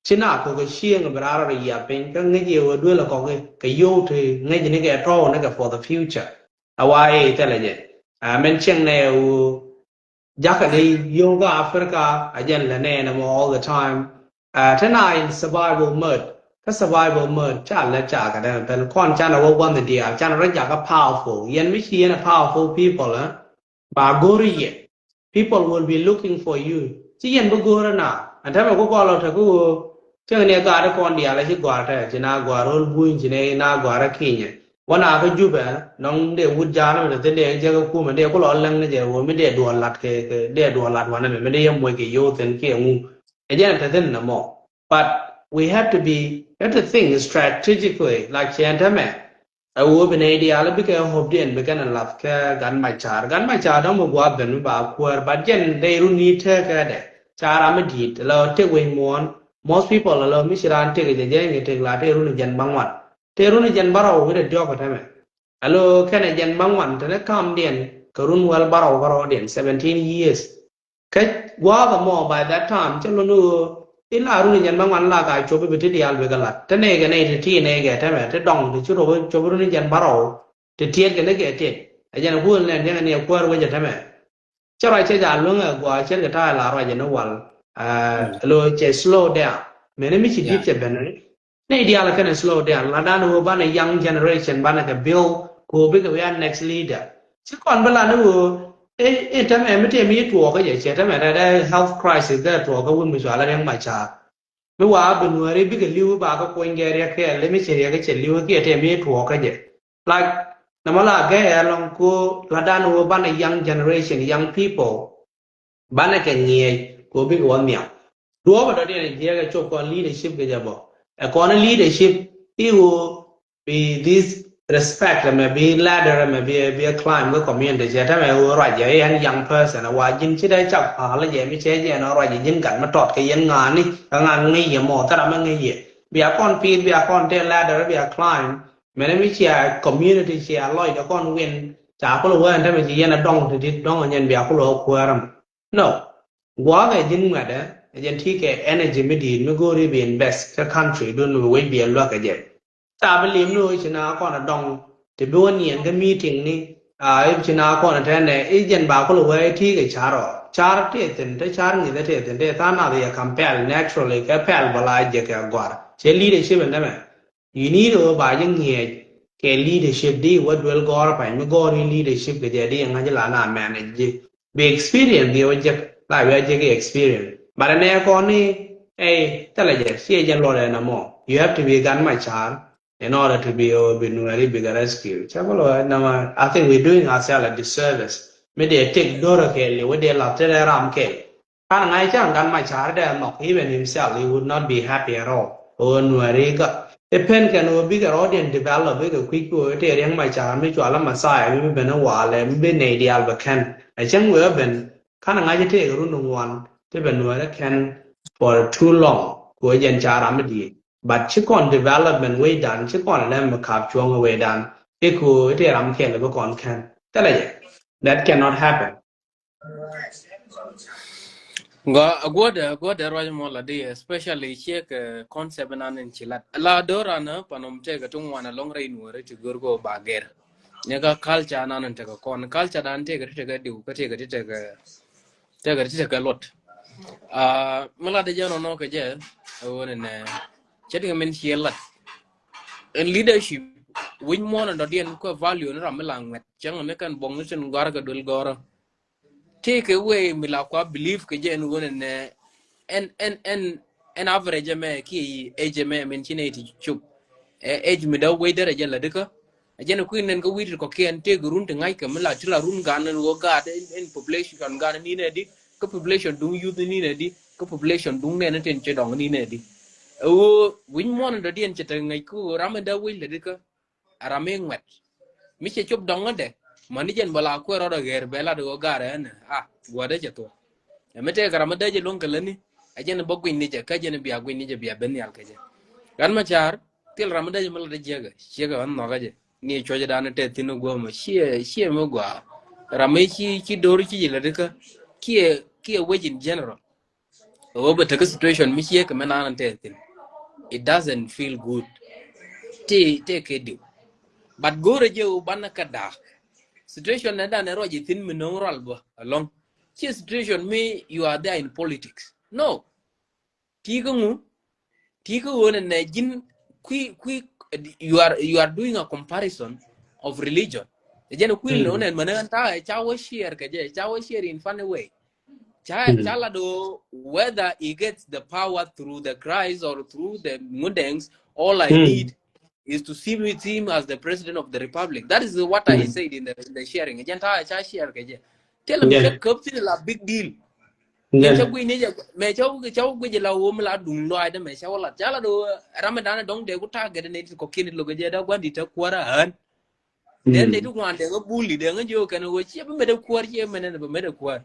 Ci na kɔk kɛ cieŋ bi raar rɔ yia piny kä ŋäc yɛ wä duel kɔk kɛ yio̱w ti ŋäc ni kɛ tɔw ni kɛ for the future. A wa ɛ thɛlɛ jɛ a mɛn cieŋ nɛ wä jakä ni yio̱w kä Africa a jɛn lɛ nɛ nɛ mɔ all the time. Te na in survival mode kä survival mode ca lɛ ca kɛ dɛn pɛl kɔn ca na wä gua̱n ni diaal ca na rɔ jakä powerful yɛn mi ci yɛn a powerful people. Ba go̱o̱ri yɛ. People will be looking for you. Ci yɛn bi go̱o̱ri na. Ɛn tämɛ ku kɔn lɔ te ku ɣöö cieŋ ni ɛ gaat kɔn diaal ɛ ci gɔ̱a̱r te ci na gɔ̱a̱r ro̱l buny ci ni na gɔ̱a̱r ɛ kinyɛ. Wä na kä Jubɛ nɔŋ dee wut ja̱a̱n mi te thin dee jɛ kä kumɛ dee ku lɔ läŋ ni jɛ ɣöö mi dee duɔl lat kɛ dee duɔl lat wanɛ mɛ mi dee yɛ moc kɛ yio̱w thin kiɛ ŋu. Ɛ jɛn ɛ te thin nɛ mɔ. But we have to be, have to think strategically like cɛ ɛn tämɛ. Ɛ woo bi nɛy diaal bikɛ hope diɛn bikɛ nɛ lath kɛ gan mac ca̱a̱r gan mac ca̱a̱r dɔ̱ŋ mi gua̱a̱th ben mi ba kuäär but jɛn dee run ni tëëkädɛ. Ca ram mi di̱i̱t la tëk wec muɔ̱ɔ̱n. Most people la mi ci raan tëk jɛ jɛ ŋi̱ tëk la tëë run jɛn baŋ wan tëë run jɛn bärɔw wi̱dɛ diɔ̱k tämɛ. Alo kɛnɛ jɛn baŋ wan te ni ka̱m diɛn kɛ run wäl bärɔw kärɔɔdiɛn seventeen years. Kä gua̱a̱th ɛmɔ by that time cä luni ɣöö ila runi jɛn bä ŋuan la ka cuɔpi bi ti diaal bi kɛ lat te nɛy kɛ nɛy ti ti nɛy kɛ tɛmɛ ti dɔŋ ti ci rop cuɔpi runi jɛn bä rɔw. Ti tiɛt kɛ ni kɛ tiɛt ɛ jɛn kuul nɛn jɛn kɛ ni ɛ kuäär wecɛ tɛmɛ. Cä ruac cɛ ja luäŋ ɛ gua̱a̱ cɛn kɛ ta̱a̱ la ruac jɛ ni wal. Lo cɛ slow down mɛni mi ci di̱t cɛ ben ni. Nɛy diaal kɛnɛ slow down la dan woo banɛ young generation banɛ kɛ build ko bikɛ wia next leader. Ci kɔn bi la ni woo in tɛm ɛ mi tɛm yi tuɔɔk kä jɛ cɛ tɛm ɛ dɛ health crisis dɛ tuɔɔk kä wun mi cua la riɛŋ ma caar. Mi waa bi nuɛri bikɛ liwi ba kä kuɔny gɛ riɛk kɛ li mi ci riɛk kɛ cɛ liwi kiɛ tɛm yi tuɔɔk kä jɛ. Like nɛ ma la gɛ ɛ lɔŋ ko la dan woo banɛ young generation young people. Banɛ kɛ ŋiɛc kɛ ɣöö bikɛ wä nhiam. Duɔ̱ɔ̱pɛ dɔ̱diɛn jiɛkɛ cop kɔn leadership kɛ jɛ bɔ ɛ kɔn leadership i̱ ɣöö bi this respect ɛmɛ bi ladder ɛmɛ bi bi climb kä community cɛ tɛmɛ ɣöö ruacɛ i̱ ɛn young person ɛ wa ji̱n ci dee cak pa̱a̱l jɛ mi cɛ jɛ ɛn ruacɛ ji̱n gat mi tɔt kɛ yɛn ŋa̱a̱ni kɛ ŋa̱a̱n ŋäc yɛ mɔ thɛra mi ŋäc yɛ bia kɔn pi̱i̱th bia kɔn tëë ladder bia climb. Mɛnɛ mi cia community cia lɔcdɛ kɔn win ca kulɛ wee ɛn tämɛ ci yɛn ɛ dɔŋ ti dit dɔŋ ɛ nyɛn bia kulɛ wä kuäär ɛmɛ. No. Gua̱a̱th ɛ ji̱n ŋuɛ̈tdɛ ɛ jɛn ti kɛ energy mi di̱i̱t mi go̱o̱ri bi invest kä country dun mi wec bi ɛ luäk kɛ jɛ. Ca bi lim ni ɣöö ci na kɔn ɛ dɔŋ ti bi wä niɛn kä meeting ni A i̱ ci na kɔn tɛn nɛ i̱ jɛn ba kul wee ti kɛ car ɔ. Car ti thin te car ŋi̱th ti thin te than nath yɛ kam pɛl naturally kɛ pɛl bä la jɛ kɛ gɔar. Cɛ leadership in dämɛ. You need ɔ ba ji̱ ŋiɛc kɛ leadership di wä duel gɔr pany mi gɔr in leadership kɛ jɛ di ŋa̱c la na manage ji̱. Bi experience di wä jek la wä jek experience. But nɛ kɔn ni ey thilɛ jɛ ci jɛ luɔt ɛn amɔ. You have to be gan ma car in order to be ɔ bi Nuɛri bigger rescue. Cɛ bä lɔ nama I think we doing ourselves a disservice. Mi dee tek dor kɛ li wä dee la te ram kɛ. Kan ŋa̱c cä ŋa̱n ma car dee nhɔk, even himself, he would not be happy at all. Ɣöö Nuääri gak i̱ pen kɛn ɣöö bikɛ rɔɔdiɛn develop bikɛ kui̱c kɛ ɣöö tëë riɛŋ ma car mi cual a Messiah mi bi ben i̱ walɛ mi bi nɛy diaal bɛ kɛn. Ɛ cäŋ wëë ben kan ŋa̱c tëëk run ŋuan ti bɛ Nuääri kɛn for too long kɛ ɣöö jɛn ca ram mi di̱i̱t. But ci kɔn development wecdan ci kɔn lɛm mi kap cuɔ̱ŋ wecdan i̱ kɛ ɣöö tëë ram kɛl bi kɔn kɛn. Thilɛ jɛ. That cannot happen. Gua aguada aguada ruac mɔ la di, especially ciek concept nan in ci lat la dora na panom tega tung wana long rei nuore ti gor go bager. Nyaka culture nan in tega kon culture dan tega tega diu ka tega tega tega tega lot. Ah, mala de jano no ke je wone ne chetting min ci lat. In leadership win mɔnɔ dɔ diɛn kɔ value ni ram mi la ŋuɛt cɛŋ mi kan bɔŋ ni tin gɔr ka dul gɔrɔ. Take away mi la kua believe kɛ jɛ ɛn ɣöö nɛ ɛn ɛn ɛn ɛn average ɛmɛ kiɛ age ɛmɛ min ci nɛ ti cop. Ɛ age mi dee wec derɛ jɛ la dikä. Ɛ jɛn kui̱ nɛn kä wi̱i̱ ti kɔkiɛn take run ti ŋa̱ckɛ mi la ti la run gan ɛn ɣöö gaat ɛn population gan ni nɛ di kä population duŋ youth ni nɛ di kä population duŋ nɛn tin ci dɔŋ ni nɛ di. Ɛ ɣöö wi̱ny muɔ̱n dɔ̱diɛn cɛ te ŋäc kä ɣöö ram ɛn dee wec la dikä. Ram mi ŋuɛt mi cɛ cop dɔŋ dɛ. Mani jɛn bä la kuɛ rɔɔdɛ ɣer bɛ lat ɣöö garɛ ɛn a guɔdɛ cɛ thuɔ̱k. Ɛ mi tɛk ram mi dee jɛ luŋ kɛ lätni. Ɛ jɛn bä guic ni jɛ kä jɛn bia guic ni jɛ bia ben nhial kɛ jɛ. Gat ma car thil ram mi dee jɛ mi lat jiɛkɛ ciɛkɛ ɣän nhɔkä jɛ. Ni cuɔcɛ dan tɛ thin guɔ mɛ ciɛ ciɛ mi gua. Ram mi ci ci dor ci jɛ lät kä kiɛ kiɛ wec in general. Ɣöö bɛ tekɛ situation mi ciɛ kɛ mɛ nan tɛ thin. It doesn't feel good. Ti tɛ kɛ diw. But go̱rɛ jɛ ɣöö banɛ kɛ da̱a̱k. Situation nɛ danɛ ruac ithin mi no̱o̱ŋ rual bä alɔŋ. Ci situation mi you are there in politics. No. Ti kä ŋu. Ti kä ɣöö nɛ nɛ ji̱n kui kui you are you are doing a comparison of religion. Jɛn kuil ni ɣöö nɛ mɛnɛ ta ca wä share kɛ jɛ ca wä share in funny way. Ca ca la do whether he gets the power through the Christ or through the ŋudɛŋs. All I need is to see with him as the president of the republic. That is what I said in the, in the sharing. Jɛn ta ca share kɛ jɛ. Tell him cɛ köp thil la big deal. Mɛ ca gui ni jɛ mɛ ca ca gui jɛ la wom la duŋ lɔaydɛ mɛ ca wala ca la do ram dan dɔŋ de ku target ne ti kɔ kini lo kɛ jɛ da gwandi ta kuara han. Den de ti wan de ŋa buli de ŋa jiö kɛn ɣöö ciɛ bi mɛt ɛ kuäär ciɛ mɛn ɛn bi mɛt ɛ kuäär.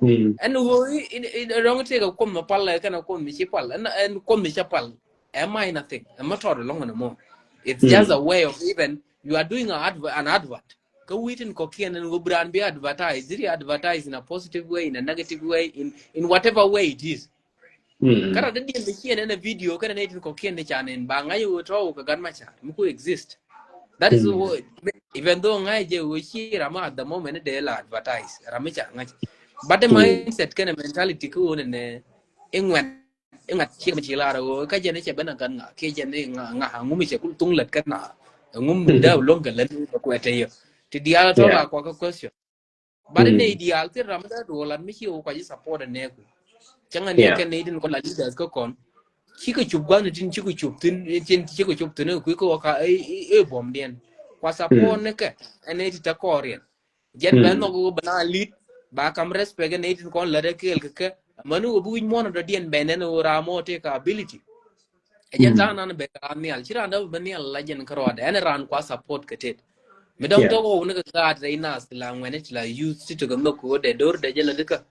Ɛn ɣöö rɔŋ tëëk ɛ kuɔm mi pal ɛ kɛn ɛ kuɔm mi ci pal ɛn kuɔm mi ca pal. Ɛ minor thing ɛ mi tɔt ɛlɔŋ ɛn ɛmɔ. It's just a way of even you are doing an advert. Kä wi̱i̱ tin kɔ̱kiɛn ɛn ɣöö bi raan bi advertise, diri advertise in a positive way, in a negative way, in in whatever way it is. Kä rat dee diɛn bi ciɛn ɛn a video kɛn ɛ nɛy tin kɔ̱kiɛn ni can in ba ŋa̱c ɣöö tɔ̱ kɛ gat ma car mi ku exist. That is even though ŋa̱c jɛ ɣöö ci ram at the moment dee la advertise ram mi ca ŋa̱c. But the mindset kɛn a mentality kä ɣöö nɛ nɛ iŋuɛn iŋat ciek mi ci lar ɣöö kä jɛn i̱ cɛ ben a gat ŋa kiɛ jɛn i̱ ŋa ŋa ŋum i̱ cɛ kul thuŋ lät kɛn a ŋum dee loŋ kɛ lät kɛ kuɛt tɛ yɛ. Ti diaal tɔ̱ la kua kä question. But nɛy diaal thil ram mi dee duɔl an mi ci wä kua ji̱ support ɛ nɛɛku. Cäŋ an yɛ kɛn nɛy tin kɔn la leaders kä kɔn. Cikɛ cup gua̱n tin cikɛ cup thin tin cikɛ cup thin kui̱ kä wä ka ɛ buɔm diɛn. Kua support ni kɛ ɛ nɛy ti te kɔɔriɛn. Jɛn bɛ nhɔk wä bɛ na lead ba kam respect ɛ nɛy tin kɔn lät ɛ kɛɛl kɛ kɛ. Mani wä bi wi̱c muɔ̱n ɔ dɔ̱diɛn bɛ nɛn wä ram ɔ tëë ka ability. Ɛ jɛn ta̱a̱ nan bɛ ka nhial ci raan däp bɛ nhial la jɛn kärɔadɛ ɛn raan kua support kɛ tet. Mi dɔ̱ŋ tɔk ɣɔw ni kɛ gaat rɛy nath ti la ŋuɛni ti la youth ti tekɛ nhök kɛ ɣöö dɛ do̱r dɛ jɛ lä dikä.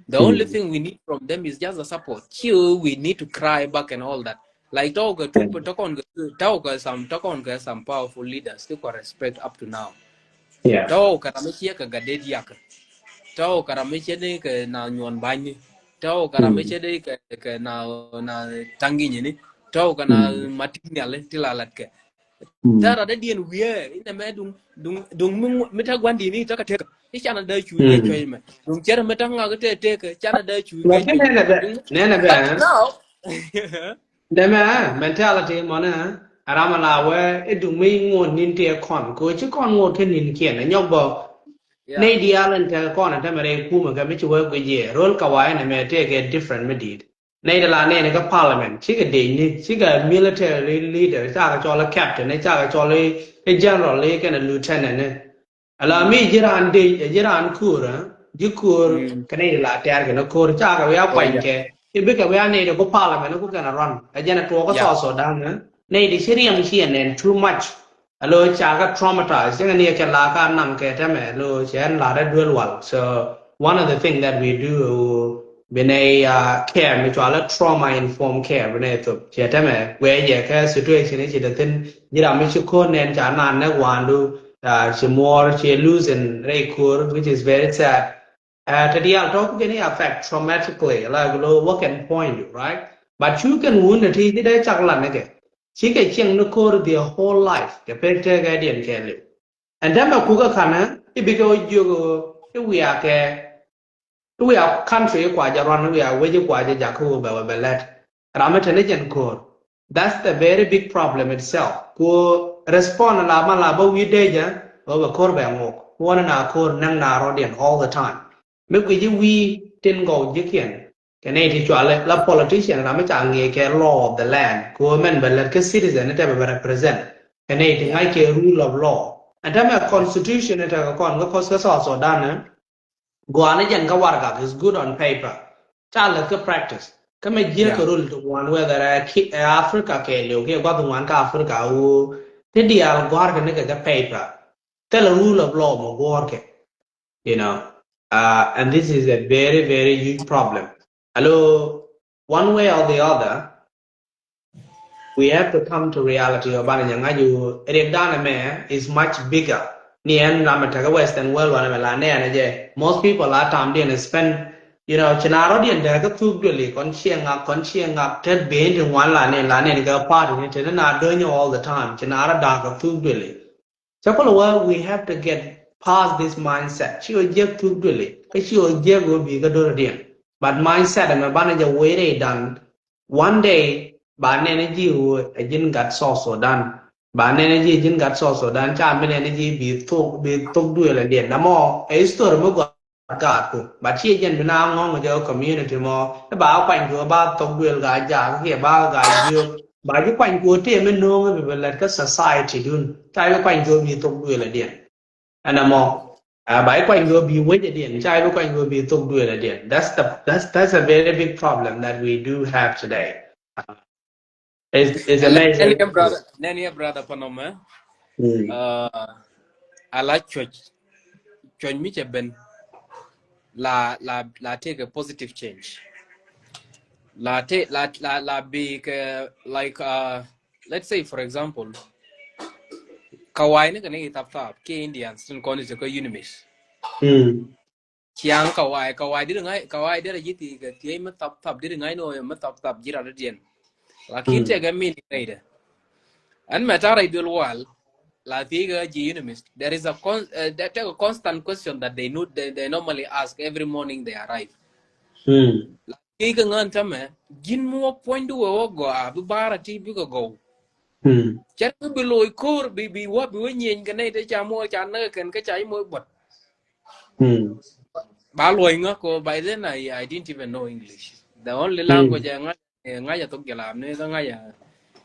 The only thing we need from them is just a support. Ci ɣöö we need to cry back and all that. Like tɔk kɛ tup tɔkɔn kɛ tɔk kɛ some tɔkɔn kɛ some powerful leaders ti kua respect up to now. Tɔk kɛ ram mi ciɛ kɛ gat det yakä. Tɔk kɛ ram mi ciɛ ni kɛ na nyuɔn bany ni. Tɔk kɛ ram mi ciɛ ni kɛ kɛ na na taŋ ginyɛ ni. Tɔk kɛ na matik nhiali ti la lat kɛ. Tɛ rat dee diɛn wiee inɛ mɛ duŋ duŋ duŋ mi ŋu- mi tɛ gua̱n di̱i̱t ni tɛ kɛ tek. I̱ canɛ dee cuuc kɛ cuec mɛ duŋ cɛr mi tɛ ŋak tɛ tek canɛ dee cuuc kɛ cuec. Nɛnɛ bɛ nɛnɛ bɛ. Nɛmɛ mentality mɔnɛ. Ram ala wee i̱ duŋ mi ŋuɔt ni̱n ti ɛ kɔn ko ci kɔn ŋuɔt kä ni̱n kiɛn ɛ nyɔk bɔ. Nɛy diaal ɛn tekɛ kɔn ɛn tämɛ rɛy kumɛ kɛ mi ci wee guic yɛ ro̱l kɛ wa̱i̱ nɛmɛ tëëkɛ different mi di̱i̱t. Nɛy ti la nɛɛni kä parliament cikɛ dec ni cikɛ military leader cakɛ cɔl i̱ captain i̱ cakɛ cɔl i̱ general i̱ kɛnɛ lieutenant i̱. Ala mi ji̱ raan dec ji̱ raan ko̱o̱r ji̱ ko̱o̱r kɛ nɛy ti la tɛɛr kɛn ko̱o̱r cakɛ wi̱i̱ a kuany kɛ i̱ bikɛ wi̱i̱ a nɛy ti ku parliament ku kɛnɛ run ɛ jɛn ɛ tuɔɔk kä South Sudan. Nɛy ti ci riɛm ci ɛ nɛn too much. Alo ca kä traumatize cä ni kɛ la ka naŋ kɛ tämɛ alo cɛ ɛn la rɛ duel wal. So one of the things that we do bi nɛ uh, care mi cɔal trauma informed care bi nɛ thop cɛ tämɛ wee jɛ kɛ situation ci dɛ thin ji̱ ram mi ci ko̱r nɛn ca nan nɛ wandu uh, ci muɔr ci losing rɛy ko̱r, which is very sad. Uh, te diaal tɔ̱ kukɛ ni affect traumatically like lo work and point, right? But cu kɛn wun ti ti dee cak lan ni kɛ cikɛ cieŋ ni ko̱r their whole life kɛ pek tekɛ diɛn kɛ liw. And then mɛ kukɛ kanɛ i̱ bikɛ wä jiök i̱ wiakɛ i̱ wiak country i̱ kua jɛ ruan i̱ wiak wec i̱ kua jɛ jak kä wä bɛ wä bɛ lɛt. Ram mi te ni jɛn ko̱r. That's the very big problem itself. Ku respond la ma la bä wi̱i̱ dee jɛ wä bɛ ko̱r bɛ ŋok. Kuɔn na ko̱r näŋ na rɔdiɛn all the time. Mi guic i̱ wi̱i̱ tin gɔw ji̱kiɛn kɛ nɛy ti cualɛ la politician ram mi ca ŋi̱i̱c kɛ law of the land kɛ ɣöö mɛn bɛ lät kä citizen ni tɛ bɛ bɛ represent kɛ nɛy ti ŋa̱c kɛ rule of law. Ɛn tɛmɛ constitution ni tɛkɛ kɔn kä kɔs kä South Sudan ni gua̱a̱n ni jɛn kä wargak is good on paper. Ca lät kä practice kä mɛ jiäk kɛ rule ti ŋuan whether ɛ Africa kɛ liw kiɛ gua̱th ŋuan kä Africa ɣöö ti diaal gua̱a̱r kɛ ni kɛ kä paper. Thilɛ rule of law mɔ guɔ̱ɔ̱rkɛ. You know, uh, and this is a very very huge problem. Alo, one way or the other we have to come to reality ɔ banɛ nyɛ ŋa̱c i̱ riɛk danɛ mɛ is much bigger. Ni ɛn ram ɛ tekɛ western world wanɛ mɛ la nɛɛnɛ jɛ most people a tam diɛn spend. You know, ci na rɔ diɛn dee kä thuk dueli kɔn ciɛ ŋak kɔn ciɛ ŋak tet ben ti ŋuan la nɛn la nɛn kɛ party ni teni na dönyɛ all the time ci na rɔ da̱a̱k kɛ thuk dueli. Cä kulɛ wä we have to get past this mindset. Ci ɣä jiäk thuk duëli kä ci ɣä jiäk ɣä bi̱i̱ kä do̱r diɛn. But mindset ɛmɛ banɛ jɛ wee rɛy dan. One day ba nɛn ji̱ ɣä ɛ ji̱n gat South Sudan. Ba nɛn ji̱ ji̱n gat South Sudan ca mi nɛn ji̱ bi thuk bi thuk duël ɛ diɛn. Namɔ ɛ history mi gɔaa gaat ku. But ci jɛn bi na ŋɔŋ jɛ community mɔ i̱ ba kuany ku ba thok duel ga jak kiɛ ba ga jiök ba ji̱ kuany ku tëë mi no̱o̱ŋ i̱ bi bi lät kä society dun ca bi kuany ku bi thok duel adiɛn. Ɛn ɛmɔ ba ji̱ kuany ku bi wec adiɛn ca bi kuany ku bi thok duel adiɛn. That's the that's that's a very big problem that we do have today. It's, it's amazing. Nɛn yɛ brother, nɛn yɛ brother panɔmɛ. Ala cuɔc cuɔc mi cɛ ben. La la la take a positive change. La take la la la bi kɛ like uh, let's say for example. Kawai ni kɛ ni thap thap kɛ Indians tin kɔn is kɛ UNMISS. Ciaŋ kawai kawai diri ŋa̱c kawai diri ji̱ ti kɛ thiec mi thap thap diri ŋa̱c ni ɣöö mi thap thap ji̱ rat diɛn. Lakin tekɛ min rɛydɛ. Ɛn mɛ ta̱rɛ duel wal la thiec kɛ ji̱ UNMISS. There is a con uh, there take a constant question that they know they, they normally ask every morning they arrive. La thiec kɛ ŋän tämɛ ji̱n mi wä puɔ̱ny di wee wä gɔaa bi ba̱a̱r a ti bikɛ gɔw. Cɛ bi bi loc ko̱r bi bi wä bi wä nyieny kɛ nɛy te ca muɔɔr ca näk kɛn kä ca i̱ moc buɔt. Ba luɔ̱c ŋä ko by then I, I didn't even know English. The only language I ŋa̱c ŋa̱c a thok jalam ni kä ŋa̱c a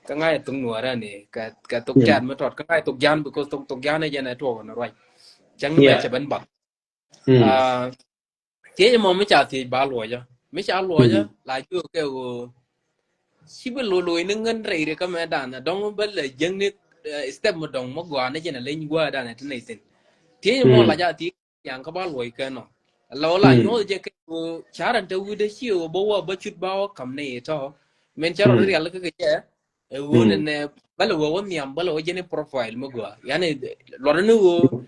kä ŋa̱c a thok nuɔrɛ ni kä kä thok cat mi tɔt kä ŋa̱c a thok jan because thok thok jan ɛ jɛn ɛ tuɔk ni ruac. Cäŋ ni bɛ cɛ ben bak. Thiec mɔ mi ca thiec ba luɔcä mi ca luɔcä la jiök kɛ ɣöö ci bi luɔc luɔc ni ŋän rɛy ri kä mɛ dan dɔŋ bä lɛ jiäkni step mi dɔŋ mi gɔaa ni jɛn a leny gua̱a̱ dan ti nɛy thin. Thiec mɔ la ja thiec yaŋ kä ba luɔc kɛ nɔ la wä la nyuɔth jɛ kɛ ɣöö ca rɛn te wi̱dä ci ɣöö bä wä bä cut ba wä ka̱m ni tɔ. Min cä rɔ rial kä kɛ jɛ ɛ ɣöö nɛnɛ bä lɛ wä wä nhiam bä lɛ wä jɛn i profile mi gɔaa yani luɔt ni ɣöö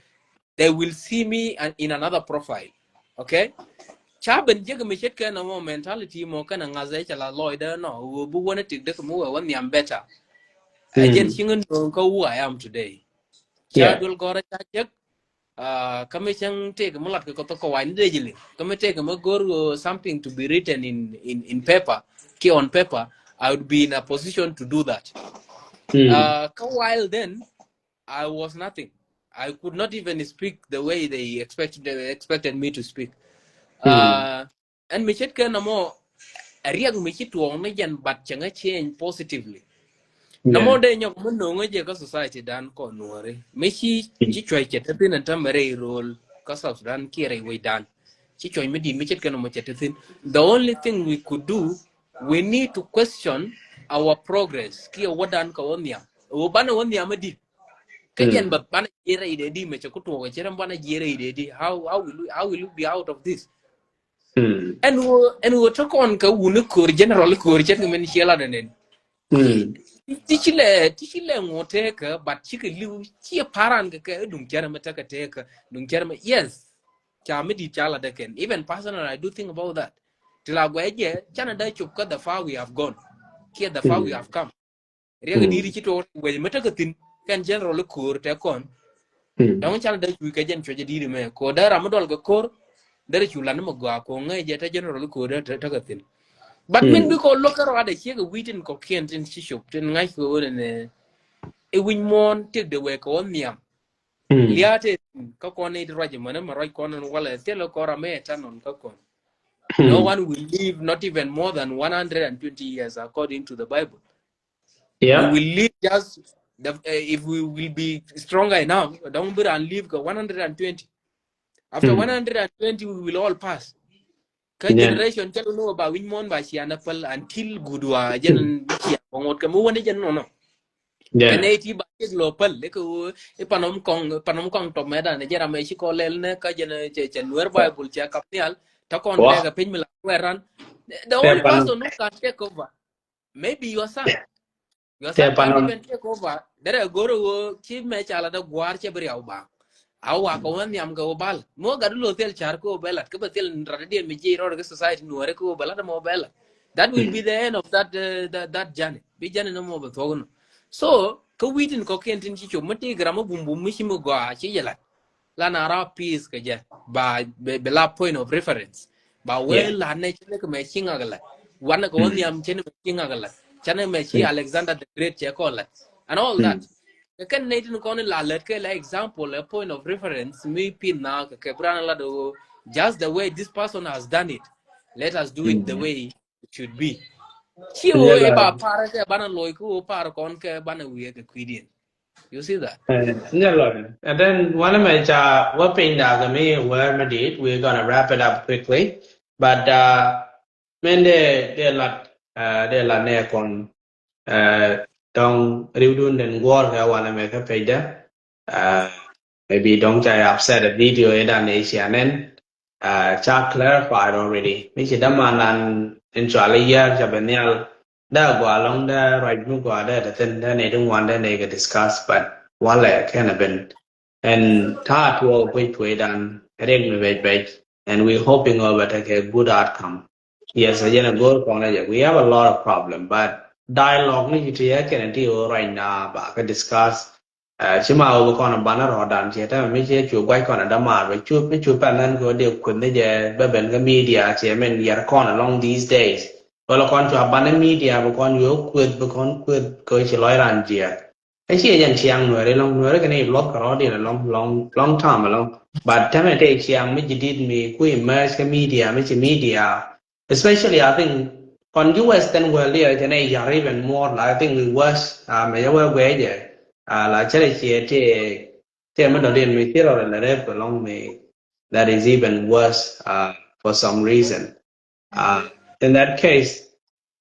they will see me an, in another profile. Okay. Ca ben jek mi ce̱tkɛ nɔmɔ mentality mɔ kɛn a ŋa̱th ɛ cɛ la lɔcdä nɔ ɣöö bi wänä tik däk mi wee wä nhiam better. Ɛ jɛn ci ŋä nööŋ kä who I am today. Ca duel gɔrä ca jek. Kä mi cäŋ tëëkɛ mi lat kɛ kɔth kɔ wany dee jili kä mi tëëkɛ mi go̱r something to be written in, in, in paper, kiɛ on paper, I would be in a position to do that. Kä while then, I was nothing. I could not even speak the way they expected, they expected me to speak. Ɛn mi ce̱tkɛ nɔmɔ, ɛ riɛk mi ci tuɔɔk ni jɛn, but cɛ ŋä change positively. Nɔmɔ dee nyɔk mi no̱o̱ŋä jɛ kä society dan kɔ Nuɔri mi ci, ci cuɔ̱c cɛ te thin ɛn tämɛ rɛy rol kä South Sudan kiɛ rɛy wec dan. Ci cuɔ̱c mi di̱i̱t mi ce̱tkɛ nɔmɔ cɛ te thin. The only thing we could do, we need to question our progress kiɛ wä dan kɛ wä nhiam. Wä banɛ wä nhiam mi di̱i̱t. Kä jɛn bä banɛ jiɛ rɛy dee di mɛ cɛ ku tuɔɔk cɛ rɛm banɛ jiɛ rɛy dee di. How, how will we, how will we be out of this? Ɛn wä, ɛn wä tɔ kɔn kä wuni ko̱r general ko̱r cɛ kɛ mɛn ciɛ la dɛ nɛn. Ti ci lɛ, ti ci lɛ ŋɔ tɛkɛ, but ci kɛ liw ci paran kɛ kɛ duŋ cɛ rɛm tɛkɛ tɛkɛ duŋ cɛ rɛm. Yes. Ca mi di ca la dɛ kɛn. Even personally, I do think about that. Ti la guɛ jɛ canɛ da cop kä the far we have gone. Kiɛ the far we have come. Riɛk di̱i̱t ci tuɔɔk wec mi tekɛ thi̱n kɛn general ko̱r tɛ kɔn. Dɔ̱ŋ canɛ dee cuc kɛ jɛn cuɔ̱cɛ di̱i̱t mɛ ko̱r dee ram mi duɔl kɛ ko̱r. Dee cu lan mi gɔaa ko̱r ŋäc jɛ tɛ general ko̱r dee tekɛ thi̱n. But min bi kɔ lo̱k kärɔadɛ ciek wi̱i̱ tin kɔ̱kiɛn tin ci cop tin ŋa̱c kɛ ɣöö nɛ i̱ wi̱ny muɔ̱ɔ̱n tiek de wek kɛ wä nhiam. Lia̱a̱ tɛ kä kɔn i̱ ruac mɛn mɛ ruac kɔn in walɛ thilɛ kɔn ram mɛ ɛ tan nɔn kä kɔn. No one will live not even more than one hundred and twenty years according to the Bible. We will live just the, uh, if we will be stronger enough, dɔ̱ŋ bi ran live kɛ one hundred and twenty. After one hundred and twenty, we will all pass. Kä generation cɛ lo ba wi̱ny muɔ̱ɔ̱n ba cian a päl until gudua jɛn bi cian ba ŋot kɛ mi wani jɛn nɔnɔ. Kɛ nɛ ti ba cɛ lo päl lɛ kɛ wä i̱ panom kɔŋ, panom kɔŋ tɔmɛ dan jɛ ram ɛ ci kɔ lɛl nɛ kä jɛn cɛ, cɛ Nuɛr Bible cɛ kap nhial. Ta kɔn tɛ kɛ piny mi la wɛ ran. The only person who can take over, maybe your son. Your son can't even take over. Derɛ go̱r wä ci mɛ ca la dee gua̱a̱r cɛ bi riaw ba. A wa kɛ wä nhiam kɛ wä bal. Mɔ gat lo thil car kɛ wä bɛ lat kɛ bɛ thil rat diɛn mi jiɛ rɔɔd kɛ society Nuɔrɛ kɛ wä bɛ lat mɔ bɛ lat. That will be the end of that, uh, that, that journey. Bi journey ni mɔ bɛ thuɔk nɔ. So kä wi̱i̱ tin kɔ̱kiɛn tin ci cop mi ti gram mi bum bum mi ci mi gɔaa ci jɛ lat. La na ra peace kɛ jɛ ba bɛ, bɛ la point of reference. Ba wee la nɛ cɛ kɛ mɛ ci ŋak la. Wan kɛ wä nhiam cɛ ni mɛ ci ŋak la. Cɛ ni mɛ ci Alexander the Great cɛ kɔ la. And all that. Kɛ kɛn nɛ tin kɔn la lɛt kɛ la example, a point of reference mi pin na kɛ kɛ bran la do just the way this person has done it. Let us do it the way it should be. Ci wä ɛ ba par kɛ banɛ loy kɛ wä par kɔn kɛ banɛ wiɛ kɛ kuidin. You see that? Nyɛ lɔn. And then one of my cha wä piny da kɛ mi where mi dit, we're gonna wrap it up quickly. But uh, min de de lat, uh, de lat ne kɔn, uh, dɔŋ riwdun den guɔr kɛ one of my kɛ page da. Uh, maybe dɔŋ cha upset a video ɛ dan ɛ cia nɛn. Uh, ca clarified already. Mi ci däman nan in cual i̱ yär ca ben nhial. Dee gɔaa lɔŋ dee ruac mi gɔaa dee te thin dee nɛy ti ŋuan dee nɛy kɛ discuss, but walɛ kɛn a ben. And ta̱a̱ tuɔɔk puec puec dan riɛk mi bɛc bɛc. And we hoping over take a good outcome. Yes, a jɛn a go̱o̱r kɔn a jɛ. We have a lot of problem, but dialogue ni ci ti yɛ kɛn a ti ɣöö ruac na ba kɛ discuss. Ci ma wä bi kɔn banɛ rɔɔdan ciɛ tɛmɛ mi ciɛ cu guac kɔn a dämaar bɛ cup mi cup pɛn nän kɛ wä dee kueth ni jɛ bɛ ben kä media ciɛ min yɛr kɔn along these days. Wala kɔn cua banɛ media bi kɔn yɔ kueth bi kɔn kueth kɛ wä ci lɔc ran jiɛ. Kä ciɛ jɛn ciaŋ nuɛri lɔŋ nuɛri kɛ ni luɔth kɛ rɔɔdiɛn alɔŋ long long time alɔŋ. But tɛmɛ tɛ ciaŋ mi ji̱ dit mi ku emerge kä media mi ci media. Especially, I think, on U S then well, yeah, can I even more, like, I think it was, um, yeah, where, where, yeah, uh, like, charity, yeah, yeah, yeah, mi dɔ̱diɛn mi thil rɔ la rep kɛ lɔŋ mi, that is even worse, uh, for some reason. Uh, in that case,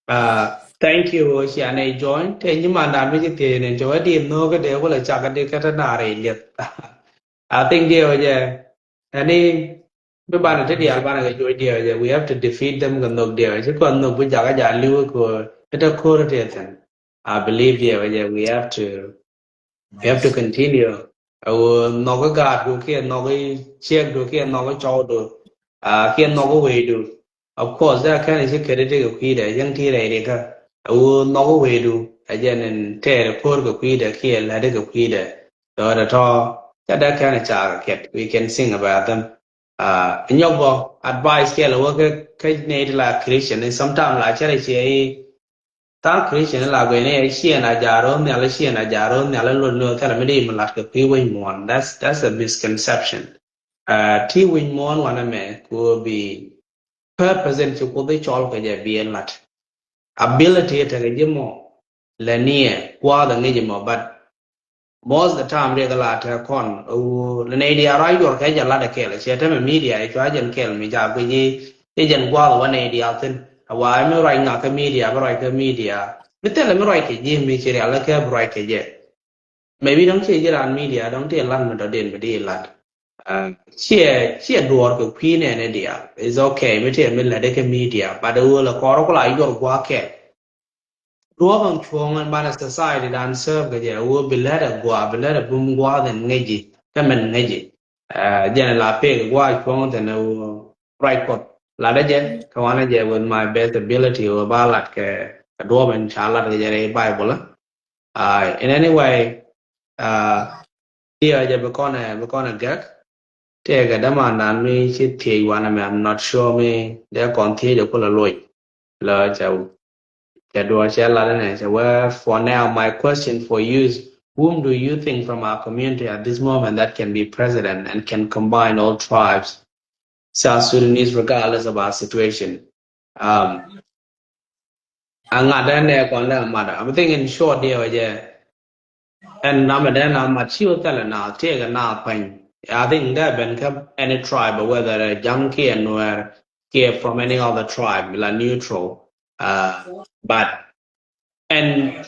uh, thank you, Ocean A join. Tɛ nyi man dan mi ci thiec ni cɛ wä di nhok kɛ dee wala cak kɛ di kɛ te naar i̱ lieth. I think diɛ wä jɛ, ɛni bi banɛ ti diaal banɛ kɛ juɔc diɛ wä jɛ. We have to defeat them kɛ nhok diɛ wä jɛ. Ci kɔn nhok bi jakä ja li̱w kɛ kä te ko̱r ti thi̱n. I believe diɛ wä jɛ, we have to, we have to continue. Ɛ wä nhok i̱ gaat ku kiɛ nhok i̱ ciek du kiɛ nhok i̱ cɔw du, ah, kiɛ nhok i̱ wei du. Of course, dee kɛn ci kɛ di ti kɛ kui̱dɛ yäŋ ti rɛy ri kä. a ɣöö nhɔk wecdu a jɛn in tɛɛr ko̱r kɛ kui̱dɛ kiɛ lätdɛ kɛ kui̱dɛ. Tɔ tɔ tɔ ca dee kɛn a ca kɛ kɛt, we can sing about them. Nyɔk bɔ advice kɛl wä kä kä nɛy ti la Christian ni, sometimes la cɛ rɛ ciɛ i̱ tha̱a̱ŋ Christian ni la guɛy ni ɛ ciɛ na ja̱a̱r ɣöö nhial, ciɛ na ja̱a̱r ɣöö nhial, lol ni ɣöö thilɛ mi di mi lat kɛ kui̱ wec muɔ̱ɔ̱n. That's that's a misconception. Ti wec muɔ̱ɔ̱n wanɛ mɛ ku bi purpose in ci Kuoth i̱ cɔl kɛ jɛ bi ɛ lat. Ability tekɛ ji̱ mɔ lɛ niɛ gua̱a̱th ɛ ŋi̱c mɔ, but most of the time riɛk la te kɔn wu lɛ nɛy diaal ruac yuɔr kɛ jɛ lat ɛ kɛl, ciɛ te mɛ media ɛ cua jɛn kɛl mi ca guic i̱ jɛn gua̱a̱th ɛ wä nɛy diaal thi̱n. A wa mi ruac ŋa kä media bi ruac kä media, mi thilɛ mi ruac kɛ ji̱ mi ci rial kɛ bi ruac kɛ jɛ. Maybe dɔ̱ŋ ciɛ ji̱ raan media dɔ̱ŋ ti lat mi dɔ̱diɛn mi di lat. Ciɛ ciɛ duɔɔr kɛ kui̱ nɛɛni diaal. It's okay mi ti mi lat kɛ media, but ɛ ɣöö lɛ kɔɔr ku la yuɔr gua̱a̱th kɛl. Duɔ̱ɔ̱p ɛn cuɔ̱ɔ̱ŋ ɛn banɛ society dan serve kɛ jɛ ɣöö bi lät ɛ gua̱a̱, bi lät ɛ bum gua̱a̱th ɛn ŋäci kä mɛn ŋäci. Jɛn la pek gua̱a̱ cuɔ̱ɔ̱ŋ thin ɛ ɣöö ruac Kuɔth latdä jɛ kɛ wanɛ jɛ with my best ability ɣöö ba lat kɛ duɔ̱ɔ̱p ɛn ca lat kɛ jɛ rɛy Bible. In any way, diɛ jɛ bi kɔnɛ bi kɔnɛ gɛk. Tëëkɛ dämandan mi ci thiec wanɛ mɛ, I'm not sure mi dee kɔn thiec ɛ kulɛ loc. Lɛ cɛ cɛ duɔ̱ɔ̱r cɛ lat inɛ cɛ wee, for now my question for you is, whom do you think from our community at this moment that can be president and can combine all tribes? South Sudanese, regardless of our situation. Um, a ŋa̱t ɛn ɛ kɔn dɛ mat. I'm thinking short diɛ wä jɛ. Ɛn namɛ dee na mat ci wä thɛlɛ na tiɛɛkɛ na pany. I think dee ben kä any tribe, whether ɛ Jaŋ kiɛ Nuɛr kiɛ from any other tribe, la neutral. Uh, but ɛn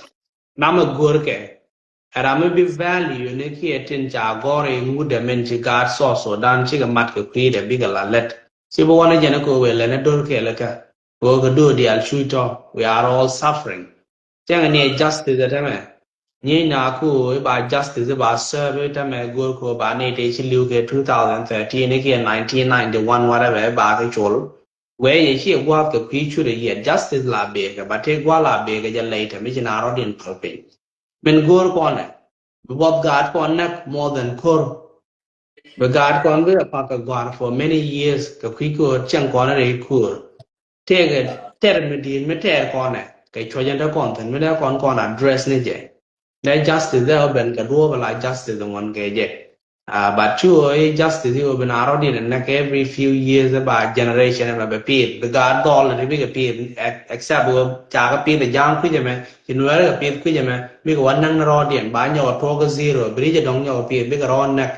namɛ go̱rkɛ ɛ ram mi bi value ni kiɛ tin ca gɔr in wut dɛ min ci gaat South Sudan cikɛ mat kɛ kui̱dɛ bikɛ la lät. Ci bi wanɛ jɛn ɛ kɛ wee lɛn ɛ do̱r kɛɛl kä kɛ wee kɛ do̱r diaal cuc tɔ. We are all suffering. Cäŋ ni ɛ justice ɛ tämɛ. Nyi na ku iba justice iba serve i̱ tämɛ go̱r ku ba ni te ci li̱w kɛ two thousand thirteen ikiɛ nineteen ninety-one whatever iba kɛ col. Wee yɛ ci ɛ gua̱a̱th kɛ kui̱ cut ɛ yɛ justice la bekɛ ba te gua̱a̱th la bekɛ jɛ lɛy tämɛ ci na rɔ̱diɛn päl piny. Min go̱o̱r kɔnɛ bi buɔth gaat kɔn näk more than ko̱r. Bi gaat kɔn bi a pak kɛ gua̱a̱r for many years kɛ kui̱ ko̱r cɛŋ kɔnɛ rɛy ko̱r. Tëëkɛ tɛr mi di̱i̱t mi tɛɛr kɔnɛ kɛ cuɔ̱c ɛn te kɔn thi̱n mi dee kɔn kɔn address ni jɛ. Nɛ justice dee ɔ ben kɛ duɔ̱ɔ̱p ala justice ŋuɔ̱n kɛ jɛ. Uh, but cu ɣöö i̱ justice i̱ ɣöö bi na rɔ̱diɛn ɛ näk every few years ɛ ba generation ɛmɛ bɛ pith bi gaat dhɔl ɛ ti bikɛ pith. Except ɣöö cakɛ pith ɛ ja̱a̱ŋ kui̱c ɛmɛ ci nuɛɛrɛ kɛ pith kui̱c ɛmɛ bikɛ wä näk ni rɔ̱diɛn ba nyɔk ɛ tuɔɔk kä zero bi ri̱c ɛ dɔ̱ŋ nyɔk ɛ pith bikɛ rɔ̱ näk.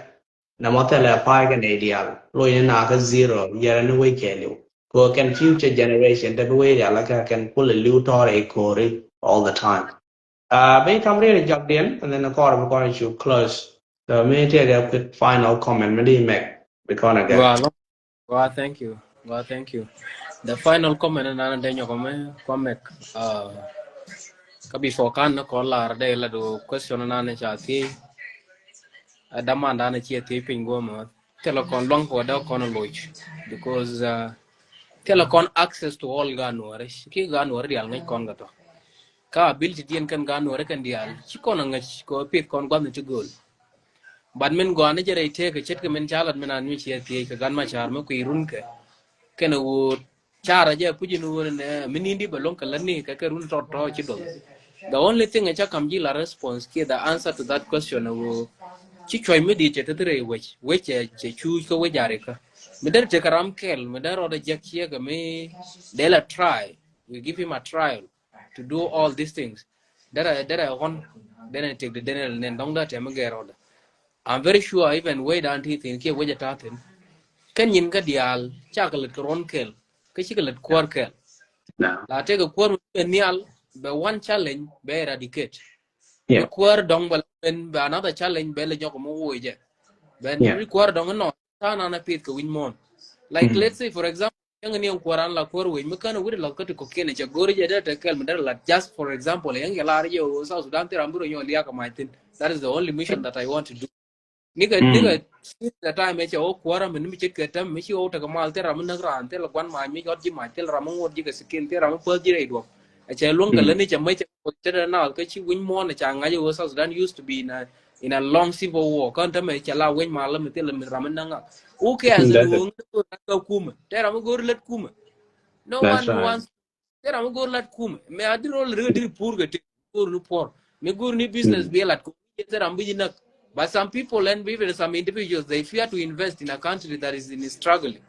Nɛ mɔ thɛlɛ pa̱a̱c kɛ nɛy diaal loc ni na kä zero yɛrɛ ni wec kɛɛliw. Kɛ ɣöö kɛn future generation te bi wec rial ɛ kɛ kɛn kulɛ li̱w tɔ̱ɔ̱r ɛ ko̱ri all the time. Uh, ben tam rier jɔk diɛn, and then the call will going to close. So mi take a quick final comment mi di mek bi kɔn a gɛ. Well, well, thank you. Well, thank you. The final comment and then you comment, comment. Uh, ka before kan na call la de la do question na ne cha ti. Adaman da ne chi ti pin go mo. Tɛlɛ kɔn luaŋ kɛ wä dee kɔn loc because uh, tɛlɛ kɔn access to all gaat Nuɔrɛ ki gaat Nuɔrɛ diaal ŋäc kɔn kɛ tɔ. Ka ability diɛn kɛn gaat Nuɔrɛ kɛn diaal ci kɔn a ŋäc kɛ wä pith kɔn gua̱th ni ti gööl. But min gɔaa ni jɛ rɛy tëëk kɛ ce̱tkɛ min ca lat min a nyuc ciɛ thiec kɛ gan ma ca̱r mi kui̱ run kɛ kɛn a wut. Carɛ jɛ puc in wun nɛ mi ni̱n di bɛ lo̱ŋ kɛ lät ni kɛ kɛ run tɔt tɔt ci dol. The only thing ca kam ji̱ la response kiɛ the answer to that question ɛ woo. Ci cuɔ̱c mi di̱i̱t cɛ te thirɛ wec wec cɛ cɛ cuuc kä wec arikä. Mi derɛ tekɛ ram kɛl mi derɛ rɔɔdɛ jiäk ciɛ kɛ mi dee la try. We give him a trial to do all these things. Derɛ derɛ ɣɔn denɛ tek de denɛ nɛn dɔ̱ŋ derɛ tɛm mi gɛr rɔɔdɛ. I'm very sure even wec dan ti thin kiɛ wec a ta̱a̱ thin. Kɛn nyin kä diaal cakɛ lät kɛ ruɔ̱n kɛl kä cikɛ lät kuäär kɛl. La tekɛ kuäär mi bɛ nhial bɛ one challenge bɛ eradicate. Bɛ kuäär dɔ̱ŋ bɛ la ben bɛ another challenge bɛ lɛ nyɔk mi woc jɛ. Bɛ ri kuäär dɔ̱ŋ inɔ ta̱a̱ nan a pith kɛ wi̱ny muɔ̱ɔ̱n. Like let's say for example, Yäŋ ni yäŋ kuäran la kuäär wec mi kän wi̱r lath kä ti kɔ̱kiɛn cɛ go̱ri jɛ dee te kɛl mi dee lat. Just for example, yäŋ yɛ lar jɛ o South Sudan ti ram bi rɔ nyɔ liak kɛ mac thin. That is the only mission that I want to do. Nikɛ nikɛ the time cɛ o kuära mi ni mi ce̱tkɛ tɛm mi ci o tekɛ mal thil ram mi näk raan thil guan mac mi yɔt ji̱ mac thil ram mi ŋot ji̱ kɛ sikin thil ram mi päth ji̱ rɛy duɔk. Cɛ luɔ̱ŋ kɛ lä ni cɛ mec cɛ kɔ cɛ dɛ na kä ci wi̱ny muɔ̱ɔ̱n ca ŋa̱c wä South Sudan used to be in a, in a long civil war. Kä tämɛ cɛ la wi̱ny mal mi thil mi ram mi näŋ ak. Who cares ni wä ŋä kä kumɛ? Tɛ ram mi go̱o̱r lät kumɛ. No one wants. Tɛ ram mi go̱o̱r lät kumɛ. Mɛ a dir rol ri dir pur kɛ ti go̱o̱r ni puɔr. Mi go̱o̱r ni business bi lat kumɛ. Tɛ ram bi jinak. But some people and even some individuals, they fear to invest in a country that is in struggling.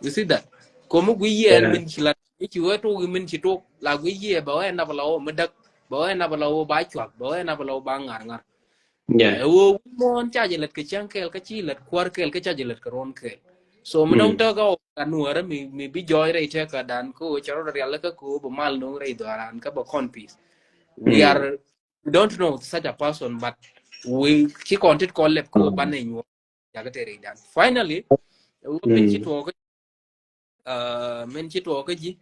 You see that? Komi gui yɛ min ci lat, mi ci wɛ tok, min ci tok. La gui yɛ ba wɛ nap la wä mi dak, ba wɛ nap la wä ba cuak, ba wɛ nap la wä ba ŋar ŋar. Ɛ wä muɔ̱ɔ̱n ca jɛ lät kɛ cäŋ kɛɛl, kä ci lät kuäär kɛɛl, kä ca jɛ lät kɛ ruɔ̱n kɛɛl. So mi dɔ̱ŋ tɔ̱ kä wä ka nuɔrä mi, mi bi jɔɔc rɛy tɛk ka dan kä wä cɛ rɔ rial kä kä wä bä mal no̱ŋ rɛy dhɔaran kä bä kɔn peace. We are, we don't know such a person, but we ci kɔn tit kɔn lɛp kä wä banɛ nyuɔ̱ɔ̱r. Jakä tɛ rɛy dan. Finally, wä min ci tuɔɔk, uh, min ci tuɔɔk kä ji̱.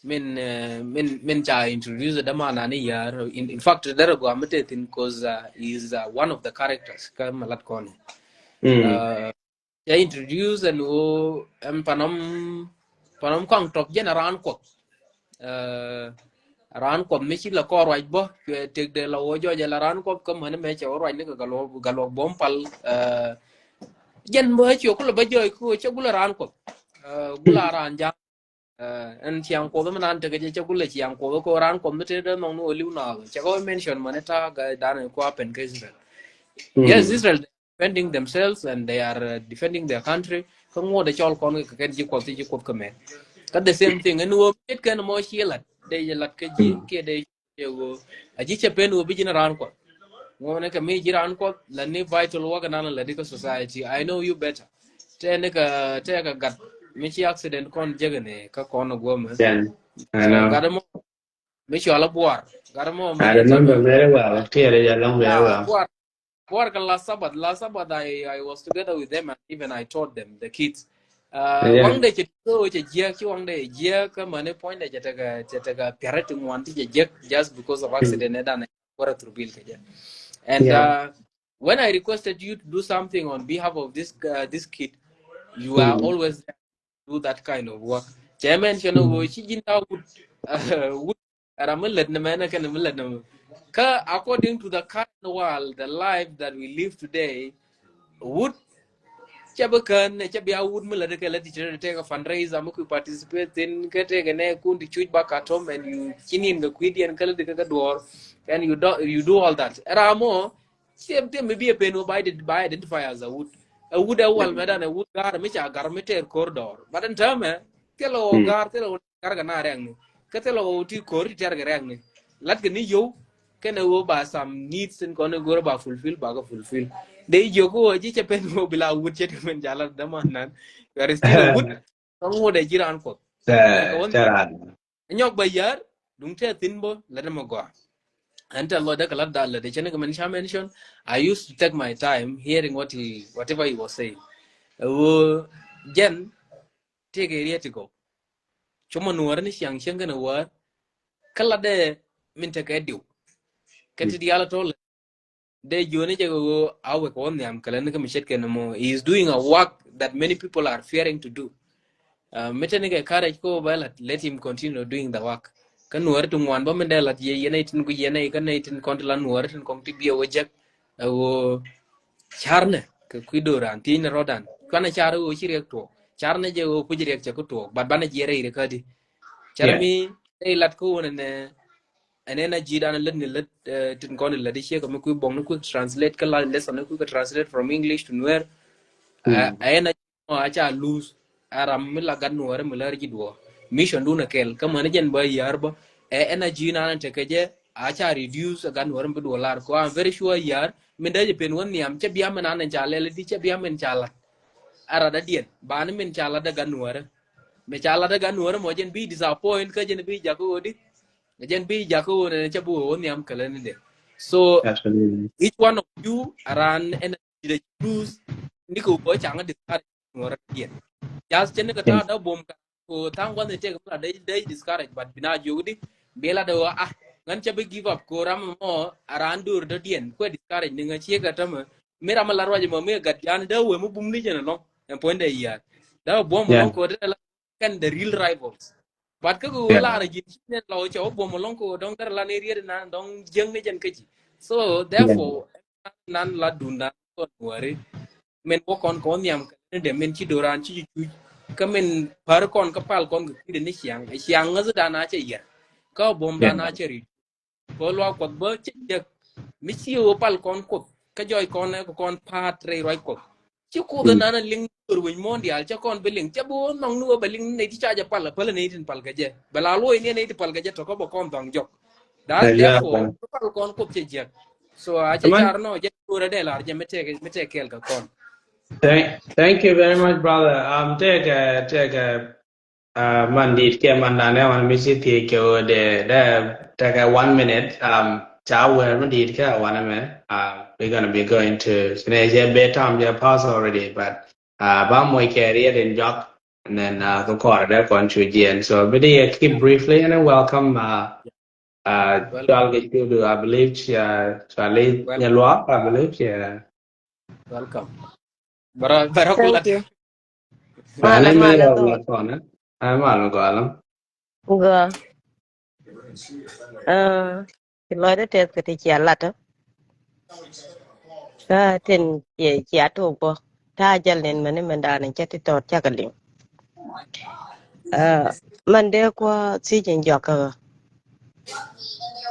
Min, uh, min, min ca introduce däma nani yar. In, in fact, dara gua mi te thin, cause, uh, he is, uh, one of the characters kä mi lat kɔn. Uh, ca introduce and wä ɛn panom, panom kɔŋ tɔp jɛn a raan kuɔth. Uh, raan kuɔth mi ci la kɔn ruac bä, cuɛ tëkdɛ la wä jɔɔc la raan kuɔth kä mäni mɛ cɛ wä ruac ni kɛ galuɔk, galuɔk buɔm pal. Uh, jɛn bä ciö kulɛ bä jɔɔc ku cɛ gulɛ raan kuɔth. Uh, gulɛ raan ja̱a̱ŋ. Uh, ɛn ciaŋ kuɔth mi nan tekɛ jɛ cɛ gulɛ ciaŋ kuɔth kɛ raan kuɔth mi te dee nhɔŋ ni wä liw naath. Cɛ kɛ wä mention mäni ta̱a̱ gɛ dan kua pen kä Israel. Yes, Israel defending themselves and they are, uh, defending their country. Kä ŋuɔt de cɔl kɔn kɛ kɛn ji̱ kuɔth, ji̱ kuɔth kɛ mɛ. Kä the same thing ɛn wä miet kɛn mɔ ci lat, de jɛ lat kɛ ji̱ kiɛ de jɛ wä. A ji̱ cɛ pen wä bi ji̱n raan kuɔth. Ŋuɔt ni kɛ mi ji̱ raan kuɔth, la ni vital work nan la ni kɛ society. I know you better. Tɛ ni kɛ, tɛ kɛ gat mi ci accident kɔn jek ni kä kɔn guɔmɛ. Gat mɔ mi cɔal a Buar. Gat mɔ mi I remember very well. Tiɛɛr ya lɔŋ very well. Buar, Buar kɛ last Sabbath. Last Sabbath I, I was together with them and even I taught them, the kids. Uh, waŋdɛ cɛ tuko cɛ jiɛk, ci waŋdɛ jiɛk kä mäni puɔ̱nydɛ cɛ tekɛ, cɛ tekɛ piarɛ ti ŋuan ti cɛ jiɛk just because of accident ni dan wara through bill kɛ jɛ. And, uh, when I requested you to do something on behalf of this, uh, this kid, you are always there to do that kind of work. Chairman, you know, ci ji̱n ta wut, uh, wut, ram mi lät ni mɛn kɛn mi lät ni mɛ. Kä according to the current world, the life that we live today, wut cɛ bi kän, cɛ bi a wut mi lät kɛ lät ti cɛ tekɛ fundraiser mi ku participate in, kɛ tekɛ nɛ kun ti cuc ba Khartoum and you ci nin kɛ kui̱diɛn kɛ lät kɛ kɛ duɔr, and you do, you do all that. Ram mɔ Same thing, maybe a pen wä ba ident-, ba identify as a wut. A wut a wal mɛ dan a wut gar mi ca gar mi ter kor dɔr. But in term, eh, thil wä gar, thil wä gar ga na rɛŋ ni. Kä thil wä ti kor ti ter ga rɛŋ ni. Lat ga ni yow, kɛn a wä ba some needs in kɔn gor ba fulfill, ba ga fulfill. De yow ko ji̱ cɛ pen wä bila wut cɛ ti men jala dama nan. You are still a wut. Kä ŋuɔ̱t ɛ ji̱ raan kuɔth. Tɛ, tɛ raan. Nyɔk ba yär, duŋ tɛ thin bä, lät ɛmɛ gɔaa. Ɛn tɛ lɔcdä kɛ lät da lät ɛ cɛn kɛ mɛn ca mention, I used to take my time hearing what he, whatever he was saying. Ɛ ɣöö jɛn, tëëkɛ riet ti gɔw. Cumɔ nuɔɔr ni ciaŋ cieŋ kɛn ɛ wäär, kä latdɛ min tekɛ diw. Kɛ ti diaal tɔl. Dee jiöni jɛ kɛ ɣöö a wek kɛ wä nhiam kɛ lɛni kä mi ce̱tkɛ ni mɔ. He is doing a work that many people are fearing to do. Uh, mi teni kɛ courage ko bɛ lat, let him continue doing the work. Kä nuɔri ti ŋuan bä mi dee lat yɛ yɛn a itin ku yɛn a ikä na itin kɔn ti la nuɔri tin kɔn ti biɛ wä jek. Ɛ ɣöö carnɛ kɛ kui̱ do̱ran thiecnɛ rɔ̱dan. Cuanɛ car ɣöö ci riɛk tuɔɔk. Carnɛ jɛ ɣöö puc riɛk cɛ ku tuɔɔk. But banɛ jiɛ rɛy rikä di. Carɛ mi dee lat kä wun ɛnɛ. Ɛn energy dan lät ni lät, eh, tin kɔn lät i̱ ciek mi kui̱ buɔ̱ŋ ni kui̱ translate kä la lesson ni kui̱ kɛ translate from English to Nuer. Eh, energy mɔ a ca lose. A ram mi la gat Nuɔr mi lär ji̱ duɔ̱ɔ̱r. Mission dun a kɛl kä mäni jɛn bä yär bä. Ɛ energy nan tekɛ jɛ a ca reduce a gat Nuɔr mi bi duɔ̱ɔ̱r lar kɔ. I'm very sure yär min dee jɛ pen wä nhiam cɛ bia min nan ca lɛl di cɛ bia min ca lat. A rat a diɛn bani min ca lat a gat Nuɔr. Mi ca lat a gat Nuɔr mɔ jɛn bi disappoint kä jɛn bi jakä ɣöö di. Jɛn bi jakä ɣöö nɛnɛ cɛ bi wee wä nhiam kɛ lɛ ni dɛ. So each one of you aran ɛn a ti dɛ lose ni kɛ wee caŋ a discourage Nuɔr again. Just cɛ ni kɛ ta̱a̱ dä buɔm ka ko tha̱a̱ŋ gua̱n ni tëk mi la dee discourage, but bi na jiök di bi la dee wä ah ŋän cɛ bi give up ko ram mɔ aran dur dä diɛn kuɛ discourage ni ŋä ciek a tämɛ mi ram a la ruac mɔ mi gat jan dee wee mi bum ni jɛn alɔŋ ɛn puɔ̱ny dee yiaar dee buɔm alɔŋ ko dee la kɛn the real rivals. But kä kɛ wä lar a ji̱n ci nɛn lɔ cɛ wä buɔm alɔŋ kɛ wä dɔŋ dɛr la ni riet nan dɔŋ jiäŋ ni jɛn kä ji̱. So therefore nan la dun dan kɔn wari. Min wä kɔn kɔn nhiam kɛ ni dɛ min ci doran ci cuc. Kä min pär kɔn kä pal kɔn kɛ kui̱dɛ ni ciaŋ. Ciaŋ ŋäth dan a cɛ yɛr. Kä buɔm dan a cɛ ri. Kɛ luak Kuɔth bä cɛ jek. Mi ci wä pal kɔn Kuoth kä jɔy kɔn ɛ kɔn pa̱a̱t rɛy ruac Kuɔth. Ci Kuoth ɛ nan ɛ liŋ kör wec muɔ̱ɔ̱n diaal cɛ kɔn bi liŋ cɛ bi wä nhɔŋ ni wä bɛ liŋ ni nɛy ti ca jɛ pal ɛ päl ɛ nɛy tin pal kɛ jɛ bɛ la luɔc ni ɛ nɛy ti pal kɛ jɛ tɔ̱ kä bɛ kɔn dhɔŋ jɔk. That therefore bi pal kɔn Kuoth cɛ jiäk. So a cɛ car nɔ jɛ kör ɛ dee lar jɛ mi tɛk mi tɛk kɛɛl kɛ kɔn. Thank, thank you very much, brother. Um, take a, take a Uh, man dit kɛ man dan ɛ wan mi ci thiec kɛ wä dee dee tekɛ one minute. Um, ca wä mi dit kɛ wan mɛ. Uh, we're gonna be going to, sinɛ jɛ bed time jɛ pass already, but uh, ba mɔ kɛ riet in jɔk, and then uh, kɛ kɔr dee kɔn cu jiɛn. So bi dee keep briefly and then welcome. Uh, uh, cual kɛ cu du, I believe, uh, cual i̱ nyɛ luak, I believe, yeah. Welcome. Bara bara ku lat. Thank you. Mala mala dɔ. Ai mal mi gɔalä. Gɔ. Ci lɔcdä tɛth kɛ ti cia lat. Kä tin cia cia tok bɔ ta jal nin mɛni mɛn dan in cɛ ti tɔt cakɛ liŋ. Mɛn dee kuɔ thiec in jɔk kä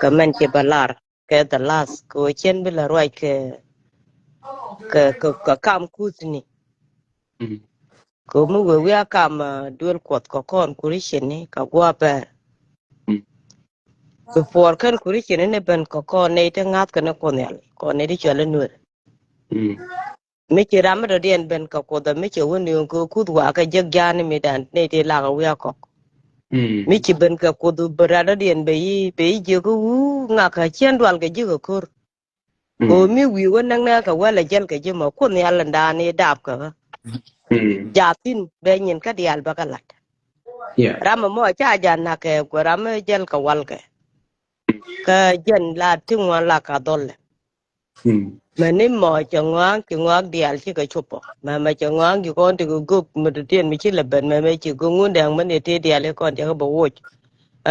kɛ mɛn ci bä lar kɛ the last kɛ ɣöö cien bi la ruac kɛ kɛ kɛ kam kuthni. Kɛ ɣöö mi wee wi̱i̱ a kam duel Kuɔth kɛ kɔn Christian ni kɛ gua̱a̱ bɛɛr. Before kɛn Christian ni ben kɛ kɔn nɛy ti ŋa̱th kɛ ni Kuoth Nhial kɔn nɛy ti cɔl i̱ Nuer. Mi ci ram mi dɔ̱diɛn ben kɛ Kuoth ɛ mi cɛ wä nööŋ kɛ kuth wakä jek ja̱a̱n mi dan nɛy ti lak ɛ wi̱i̱ a kɔk. Mi ci ben kɛ Kuoth bɛ rat dɔ̱diɛn bɛ yi bɛ yi jiök wu ŋak kä cien dual kɛ ji̱ kɛ ko̱r. Kɛ ɣöö mi wi̱i̱ wä näk näk kɛ wälɛ jäl kɛ ji̱ mɔ Kuoth Nhial in dan i̱ dap kɛ ɣä. Jaathin bɛ nyin kä diaal bä kɛ la̱t. Ram ɛmɔ ca ja̱ na̱k kɛ guɛ ram mi jäl kɛ walkɛ. Kä jɛn la ti ŋuan la ka dhɔlɛ. Mɛ ni mɔ cɛ ŋua̱a̱ŋ ci ŋua̱a̱ŋ diaal cikɛ copɔ mɛ mɛ cɛ ŋua̱a̱ŋ ci kɔn ti kɛ gök mɛ ti tiɛn mi ci lɛ ben mɛ mɛ ci gök ŋun dɛŋ mɛ ni ti diaal ikɔn cɛ kɛ bɛ woc.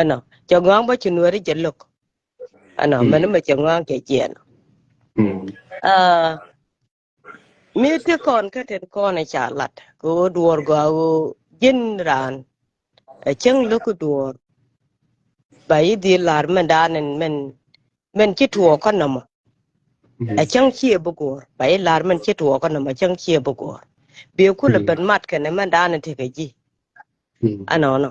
Ɛnɔ cɛ ŋua̱a̱ŋ bä ci nuɛri jɛ lo̱k. Ɛnɔ mɛ ni mɛ cɛ ŋua̱a̱ŋ cɛ jiɛn. Mi ti kɔn kä tin kɔn ɛ ca lat kɛ ɣöö duɔɔr gɔaa ɣöö ji̱n raan ɛ cäŋ lo̱k duɔɔr. Ba yi dhil la̱r mɛn daanɛ mɛn mɛn ci tuɔɔk kä nɔmɔ. Ɛ cäŋ ciɛ bi guɔ̱ɔ̱r ba yi la̱r mɛn ci tuɔɔk kä nɔmɔ ɛ cäŋ ciɛ bi guɔ̱ɔ̱r. Bi kulɛ ben mat kɛnɛ mɛn daanɛ tekɛ ji̱. Ɛnɔnɔ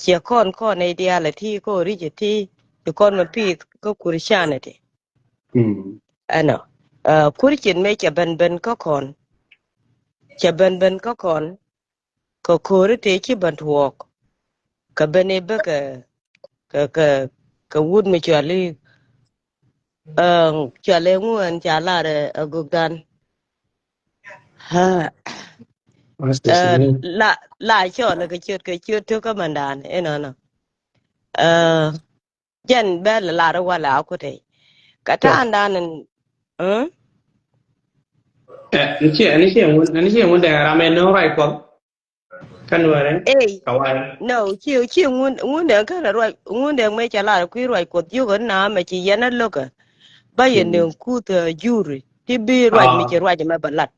ciɛ kɔn kɔn ɛ diaal ɛ ti kɔn ric ɛ ti ci kɔn mɛ piith kä Christianity. Ɛnɔ Christian mëë cɛ ben ben kä kɔn cɛ ben ben kä kɔn kɛ ko̱ri tëë ci ben tuɔɔk kɛ ben i̱ bä kɛ kɛ kɛ kɛ wut mi cuali cuali ŋu ɛn ca lar ɛ gukdan. La la cɔl kɛ ciöt kɛ ciöt tök kä mandan inɔnɔ. Jɛn bɛ lɛ lar wala akutɛ kɛ ta̱a̱ dan in. Ɛn ciɛ ɛn ciɛ ŋun ɛn ciɛ ŋun dɛ ram ɛn nööŋ ruac Kuɔth. Kä nuɛrɛ ey kawai. No ci ci ŋun ŋun dɛ kärɛ ruac ŋun dɛ mɛ cɛ lar kui̱ ruac Kuɔth jiök ɛn na mɛ ci yɛn ɛ lo̱kä. Ba yɛ nööŋ kuth juri ti bi ruac mi ci ruac mɛ bɛ lat.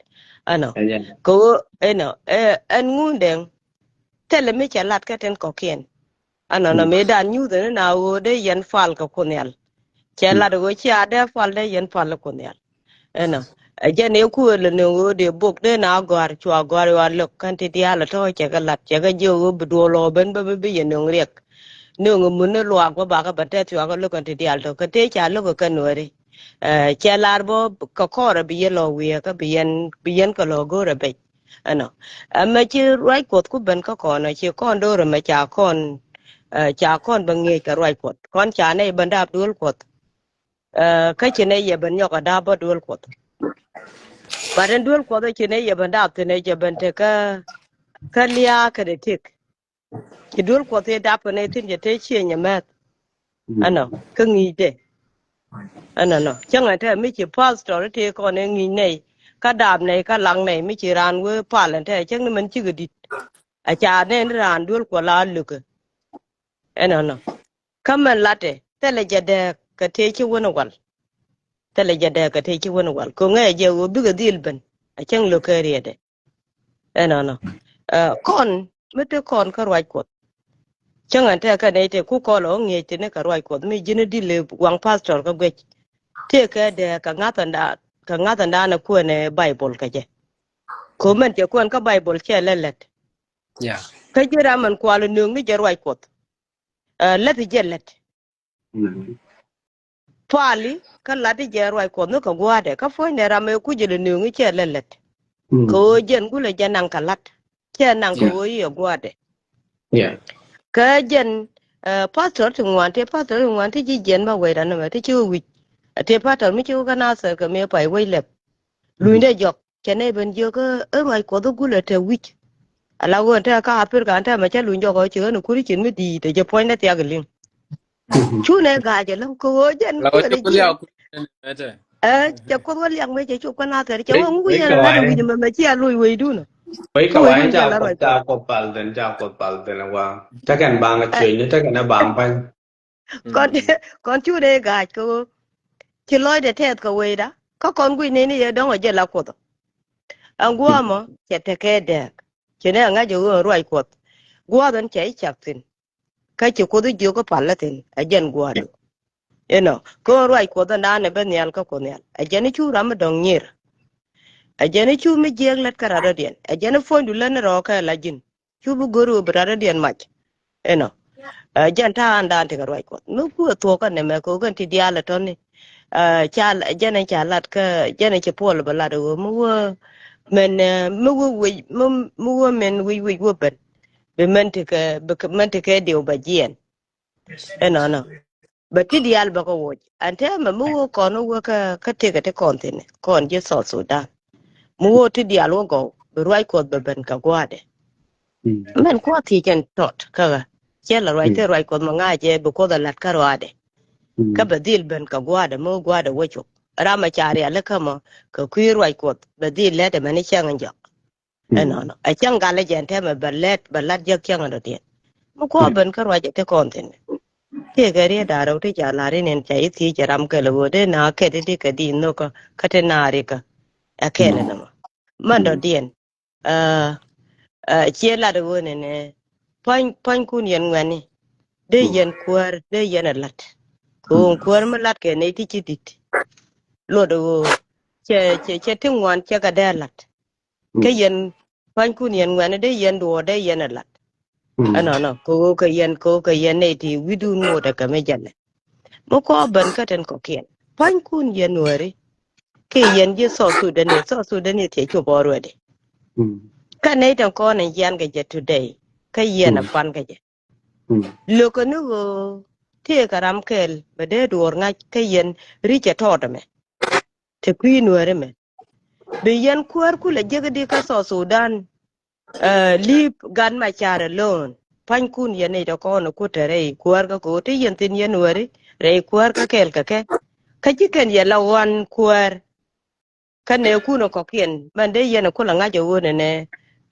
Ɛnɔ kɛ ɣöö ɛnɔ ɛn ŋun dɛ thilɛ mi cɛ lat kä tin kɔ̱kiɛn. Ɛnɔnɔ mëë dan nyuuth ɛn na ɣöö dee yɛn pal kɛ Kuoth Nhial. Cɛ lat ɣöö cia dee pal dee yɛn pal kɛ Kuoth Nhial. Ɛnɔ ɛ jɛn ëë kuëël ɛn ɣöö dee bok dee na gɔ̱a̱r cua gɔ̱a̱r ɣöö a lo̱k kɛn ti diaal ɛ tɔ̱ cɛ kɛ lat cɛ kɛ jiök ɣöö bi duɔl ɣɔw ben bä bi bi yɛ nöŋ riɛk. Nöŋ ɛ mun ni luaak bä bakɛ bɛ tɛth cua kɛ lo̱k kɛn ti diaal tɔ̱ kɛ tëë ca lo̱k ɛ kɛn nuääri. Cɛ lar bä kɛ kɔɔr ɛ bi yɛn lɔ wiee kä bi yɛn bi yɛn kɛ lɔ go̱o̱r ɛ bec. Ɛnɔ ɛmɛ ci ruac Kuɔth ku ben kä kɔn ɛ ci kɔn do̱r ɛmɛ ca kɔn ca kɔn bä ŋi̱eec kɛ ruac Kuɔth kɔn ca nɛy ben dap duel Kuɔth. Kä ci nɛy yɛ ben nyɔk ɛ dap bä duel Kuɔth. Bat ɛn duel Kuɔth ɛ ci nɛy yɛ ben dap thin ɛ cɛ ben te kä kä lia̱a̱ kɛ dee tëk. Ci duel Kuɔth i̱ dap kɛ nɛy thi̱n cɛ te ciëny ɛ mɛth. Ɛnɔ kä ŋi̱i̱cdɛ. Ɛnɔnɔ cäŋ ɛn te mi ci pastor i̱ tëë kɔn ɛ ŋi̱i̱c nɛy kä daap nɛy kä laŋ nɛy mi ci raan wee pal ɛn te cäŋ ni mɛn cikɛ di̱t. A ca nɛn raan duel Kuɔth la lökɛ. Ɛnɔnɔ. Kä mɛn latɛ thilɛ jɛ dɛɛk kɛ tëë ci wän wal. Thilɛ jɛ dɛɛk kɛ tëë ci wän wal kɛ ŋɛ jɛ ɣöö bikɛ dhil ben. A cäŋ lo̱k kɛ riɛtdɛ. Ɛnɔnɔ. Kɔn mi te kɔn kä ruac Kuɔth. Cäŋ ɛn tɛɛkä nɛy tëë ku kɔl ɔ ŋi̱eec tini kɛ ruac Kuɔth mi ji̱n di lëë waŋ pastor kä guec. Tëë kɛ dɛɛk kɛ ŋa̱thändan kɛ ŋa̱thändan ɛ kuɛn ɛ Baibol kɛ jɛ. Kɛ mɛn cɛ kuɛn kä Baibol cɛ lɛ lät. Kä ji̱ ram ɛn kual nööŋ ni jɛ ruac Kuɔth. Lät jɛ lät. Pali kä lat jɛ ruac Kuɔth ni kɛ gua̱a̱dɛ kä puɔ̱nydɛ ram ɛ kuc jɛ lɛ nööŋ cɛ lɛ lät. Kɛ ɣöö jɛn gulɛ jɛ naŋ kɛ lat. Cɛ naŋ kɛ ɣöö i̱ ɛ gua̱a̱dɛ. Kä jɛn pastor ti ŋuan ti pastor ti ŋuan ti ji̱ jiɛn ba wecdan ɛmɛ ti ci wä wi̱c. Ti pastor mi ci wä kä Nathɛr kɛ mi pay wec lɛp. Lunyde jɔk. Cɛ nɛy ben jiök ɛ ruac Kuɔth ɛ gulɛ te wi̱c. Ala ɣöö ɛn te kä Aprika ɛn te mɛ cä luny jɔk ɔ ci ɣän ɛ kuri cin mi di̱i̱t ɛ jɛ puɔ̱nydɛ thiak ɛ liŋ. Cu nɛ ga̱a̱c ɛlɔ̱ŋ kɛ ɣöö jɛn kuɛn ɛ jiɛn. Ɛ cɛ Kuoth wä liak mëë cɛ cop kä Nathɛr cɛ wä ŋuk yɛn ɛ lat ɛ wi̱c ɛmɛ mɛ ci a luc wecdun ɔ. Wec kɛ wa̱i̱ ca Kuoth ca Kuoth pal thi̱n ca Kuoth pal thi̱n ɛ wa. Tekɛn baŋ ɛ cuëny ni tekɛn ɛ baŋ pa̱ny. Kɔn kɔn cu dee ga̱a̱c kɛ ɣöö ci lɔcdɛ tɛth kɛ wecda kä kɔn guic neni yɛ dɔ̱ŋ ɛ jɛ la Kuoth. Ɛn gua̱a̱mɔ cɛ tekɛ dɛɛk ci nɛ ŋa̱c ɛ ɣöö ɛn ruac Kuɔth. Gua̱a̱th ɛn cɛ i̱ cak thi̱n kä ci Kuoth i̱ jiök kä pal lä thi̱n ɛ jɛn gua̱a̱du. Inɔ kä ɛn ruac Kuɔth ɛn da̱a̱n ɛ ben nhial kä Kuoth nhial ɛ jɛn i̱ cu ram mi dɔ̱ŋ nyier. Ɛ jɛn i̱ cu mi jiɛɛk lät kä ratdɔ̱diɛn ɛ jɛn i̱ puɔ̱nydu lät ni rɔɔkɛ la ji̱n. Cu bi go̱r ɣöö bi rat rɔ̱diɛn mac. Inɔ. Jɛn ta̱a̱ an da̱a̱n tekɛ ruac Kuɔth mi kuɛ thuɔ̱k kä nɛmɛ kɛ ɣöö kɛn ti diaal ɛ tɔ̱ni. Ca jɛn ɛn ca lat kä jɛn ɛn ci Puɔl bɛ lat ɣöö mi wä mɛn mi wä wec mi wä mɛn wec wec wä ben. Bi mɛn tekɛ bi mɛn tekɛ diw bɛ jiɛn. Inɔnɔ. Bɛ ti diaal bä kä woc ɛn tɛmɛ mi wä kɔn wä kä kä tekɛ ti kɔn thi̱n kɔn ji̱ South Sudan. Mi wä ti diaal wä gɔw bi ruac Kuɔth bɛ ben kä gua̱a̱dɛ. Mɛn kua̱ thiec ɛn tɔt kä ɣä ciɛ la ruac thil ruac Kuɔth mi ŋa̱cɛ bi Kuoth a la̱t kä ruaadɛ. Kä bɛ dhil ben kä gua̱a̱dɛ mi wä gua̱a̱dɛ wä cop ram a ca rialikä mɔ kɛ kui̱ ruac Kuɔth bɛ dhil lɛt ɛmɛn i̱ cäŋ in jɔk. Ɛnɔnɔ ɛ cäŋ gal ɛ jɛn tɛmɛ bɛ lɛt bɛ lat jiäk cäŋ in dɔ̱diɛn. Mi kuɔɔk ben kä ruac ɛ ti kɔn thi̱n. Tiekɛ riet da̱ŋ rɛw ti ca la̱r in in ca i̱ thiec ɛ ram kɛl ɛ ɣöö dee na kɛt in ti kɛ di nhökä kä ti naar ikä. Ɛ kɛl ɛn ɛmɔ mɛn dɔ̱diɛn. Ciɛ lat ɛ ɣöö nɛnɛ pua̱ny pua̱nykun yɛn ŋuɛ̈ni. Dee yɛn kuäär dee yɛn ɛ la̱t. Kɛ ɣöö kuäär mi la̱t kɛ nɛy ti ci di̱t. Luɔt ɛ ɣöö cɛ cɛ cɛ ti ŋuan cɛ kɛ dee la̱t. Kä yɛn pua̱nykun yɛn ŋuɛ̈ni dee yɛn duɔɔr dee yɛn ɛ la̱t. Ɛnɔnɔ kɛ ɣöö kɛ yɛn kɛ ɣöö kɛ yɛn nɛy ti wi̱dun ŋot ɛ kɛ mi jɛlɛ. Mi kɔɔk ben kä tin kɔ̱kiɛn pua̱nykun yɛn Nuääri. Kɛ yɛn ji̱ South Sudanese South Sudanese thiɛ cop already. Kä nɛy tin kɔn in jian kɛ jɛ today kä yɛn ɛ pan kɛ jɛ. Lo̱kɛ ni ɣöö tëëkɛ ram kɛl bɛ dee duɔɔr ŋa̱c kä yɛn ri̱c ɛ tɔɔt ɛmɛ. Te kui̱ Nuääri mɛ bi yɛn kuäär kulɛ jek di kä South Sudan. Leave Gat Macar alone. Pua̱nykun yɛn nɛy tɔ kɔn ku te rɛy kuäär kä ko̱ ti yɛn thi̱n yɛn Nuääri rɛy kuäär kä kɛɛl kɛ kɛ. Kä ci kɛn yɛ la ɣɔ̱a̱n kuäär. Kä nɛɛkun ɛ kɔ̱kiɛn mɛn dee yɛn ɛ kulɛ ŋa̱c ɛ ɣöö nɛnɛ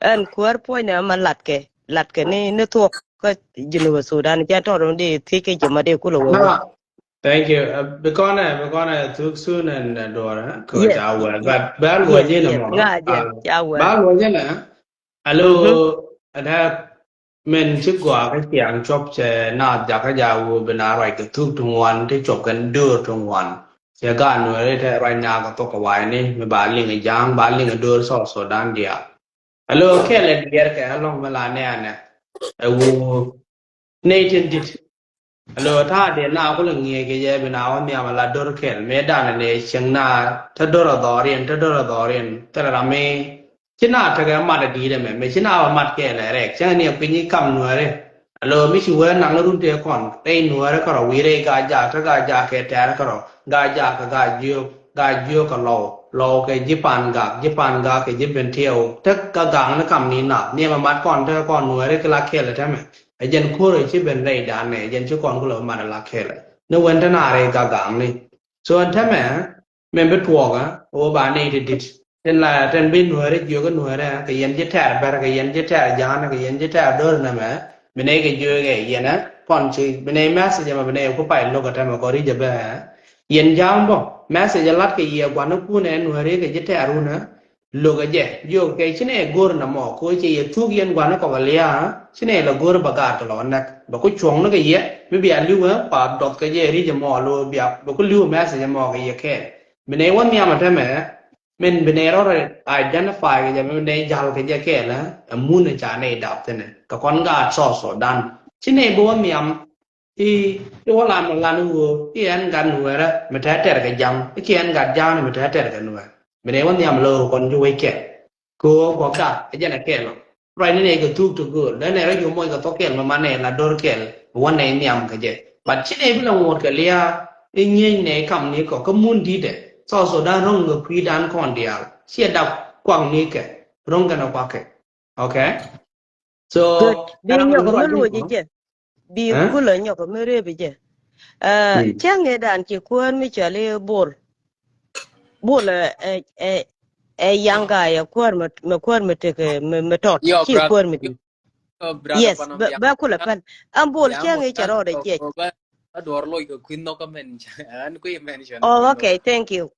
ɛn kuäär puɔ̱nynɛ ɛmɛ latkɛ latkɛ ni ni thuɔ̱k kä Jinub Sudan jɛn tɔɔt ɛmɛ dee thiec kɛ jɛ ma dee kulɛ wee wä. Thank you. Bi kɔnɛ bi kɔnɛ thuk soon and duɔrɛ kɛ ca wɛl but bɛ a luɔc in ɛmɔ. Ŋa jɛ ca wɛl. Ba luɔc in ɛ. Alo, ɛnɛ min ci gɔaa kä ciaŋ cuɔp cɛ naath jakä jaak wee bi na ruac kɛ thuk ti ŋuan ti cuɔp kɛn döör ti ŋuan. Cɛ gaat Nuääri tɛ ruac naath kɛ thok kɛ wa̱i̱ni mi ba liŋ ja̱a̱ŋ ba liŋ döör South Sudan diaal. Alo, kɛl ɛ diɛɛr kɛ ɛlɔ̱ŋ mi la nɛɛnɛ. Ɛ wuu nɛy tin di̱t. Alo ta̱a̱ dee na kulɛ ŋi̱eec kɛ jɛ bi na wä nhiam ala dör kɛl mëë danɛ nɛ cieŋ na te dör a dhɔriɛn te dör a dhɔriɛn thilɛ ram mi ci na tekɛ mat a di̱i̱t ɛmɛ mëë ci na wä mat kɛɛl ɛ rɛɛk cäŋ ni a kui̱ny i̱ kam Nuääri. Alo mi ci wee naŋ run tëë kɔn rɛy Nuääri kärɔ wi̱i̱ rɛy Gaa-jaak te Gaa-jaak kɛ tɛ̈r kärɔ Gaa-jaak kɛ Gaa-jiök Gaa-jiök kɛ Lɔw Lɔw kɛ ji̱ Pan-gak ji̱ Pan-gak kɛ ji̱ Bentiu te Gaa-gaŋ ni kam ni nath ni ɛmɛ mat kɔn te kɔn Nuääri ki la kɛɛl ɛ tɛmɛ. Ɛ jɛn ko̱r ɛ ci ben rɛydan nɛ ɛ jɛn ci kɔn kulɛ mat ala kɛlɛ ni wen te na rɛy Gaa-gaŋni. So ɛn tɛmɛ mɛn bi tuɔɔkä ɣöö ba nɛy ti di̱t tin la tin bi Nuääri jiök i̱ Nuääri kɛ yɛn ji̱ tɛ̈r bɛr kɛ yɛn ji̱ tɛ̈r ja̱a̱n kɛ yɛn ji̱ tɛ̈r do̱r nɛmɛ. Bi nɛy kɛ jiök ɛ yɛn ɛ pɔn ci bi nɛy message ɛmɛ bi nɛy ku pay lo̱k ɛ tɛmɛ kɔ ri̱c ɛ bɛ. Yɛn ja̱a̱ŋ bä message ɛ la̱t kɛ yɛ gua̱n ɛ kun ɛ nuääri kɛ ji̱ tɛ̈r wun ɛ. Lo̱k ɛ jɛ jiök kɛ ci nɛy go̱r nɛ mɔ ko ci yɛ thuk yɛn gua̱n ɛ kɔk ɛ lia̱a̱ ci nɛy la go̱r bɛ gaat kɛ lɔ näk bɛ ku cuɔ̱ŋ ni kɛ yɛ mi bia li̱w ɛ kua dɔth kɛ jɛ ri̱c ɛ mɔ lo bia bɛ ku li̱w message ɛ mɔ kɛ yɛ kɛɛl. Bi nɛy wä nhiam ɛ tɛmɛ. Min bi nɛy rɔ̱ identify kɛ jɛ, min bi nɛy jal kɛ jɛ kɛɛl ɛ mun ɛ ca nɛy dap thi̱n ɛ kɛ kɔn gaat South Sudan. Ci nɛy bi wä nhiam i̱ i̱ wä lam ɛ lan i̱ ɣöö i̱ ɛn gat nuɛɛrä mi tɛ̈ tɛr kɛ ja̱ŋ i̱ kiɛ ɛn gat ja̱ŋ mi tɛ̈ tɛr kɛ nuɛɛr. Bi nɛy wä nhiam lo̱o̱ kɔn ji̱ wec kɛl. Kɛ ɣöö kɔk gat ɛ jɛn ɛ kɛɛl ɔ. Ruacni nɛy kɛ thuk ti gööl dee nɛy rɔ yom moc kɛ thok kɛl mɛ man nɛy la do̱r kɛl. Wä nɛy nhiam kɛ jɛ but ci nɛy bi la ŋuɔ̱t kɛ lia̱a̱ i̱ ŋi̱eec nɛy kamni kɔ kä mun di̱tɛ. South Sudan ro̱ŋ kɛ kui̱dan kɔn diaal ciɛ dak kuakni kɛ ro̱ŋ kɛn ɛ kuak kɛ. Okay. So bi nyɔk mi luɔc jɛ bi kulɛ nyɔk mi rep jɛ. Cäŋ ëëdan ci kuäär mi cɔal i̱ Bol. Bol ɛ ɛ ɛ yaŋ ka yɛ kuäär mi kuäär mi tek mi tɔt ci kuäär mi di̱t. Yes bɛ kulɛ pɛl. Ɛn Bol cäŋ i̱ cɛ rɔɔdɛ jiɛc. Aduɔr loc kɛ kui̱n nhɔkä mɛn an kui̱ mɛn cɛ. Oh okay, thank you.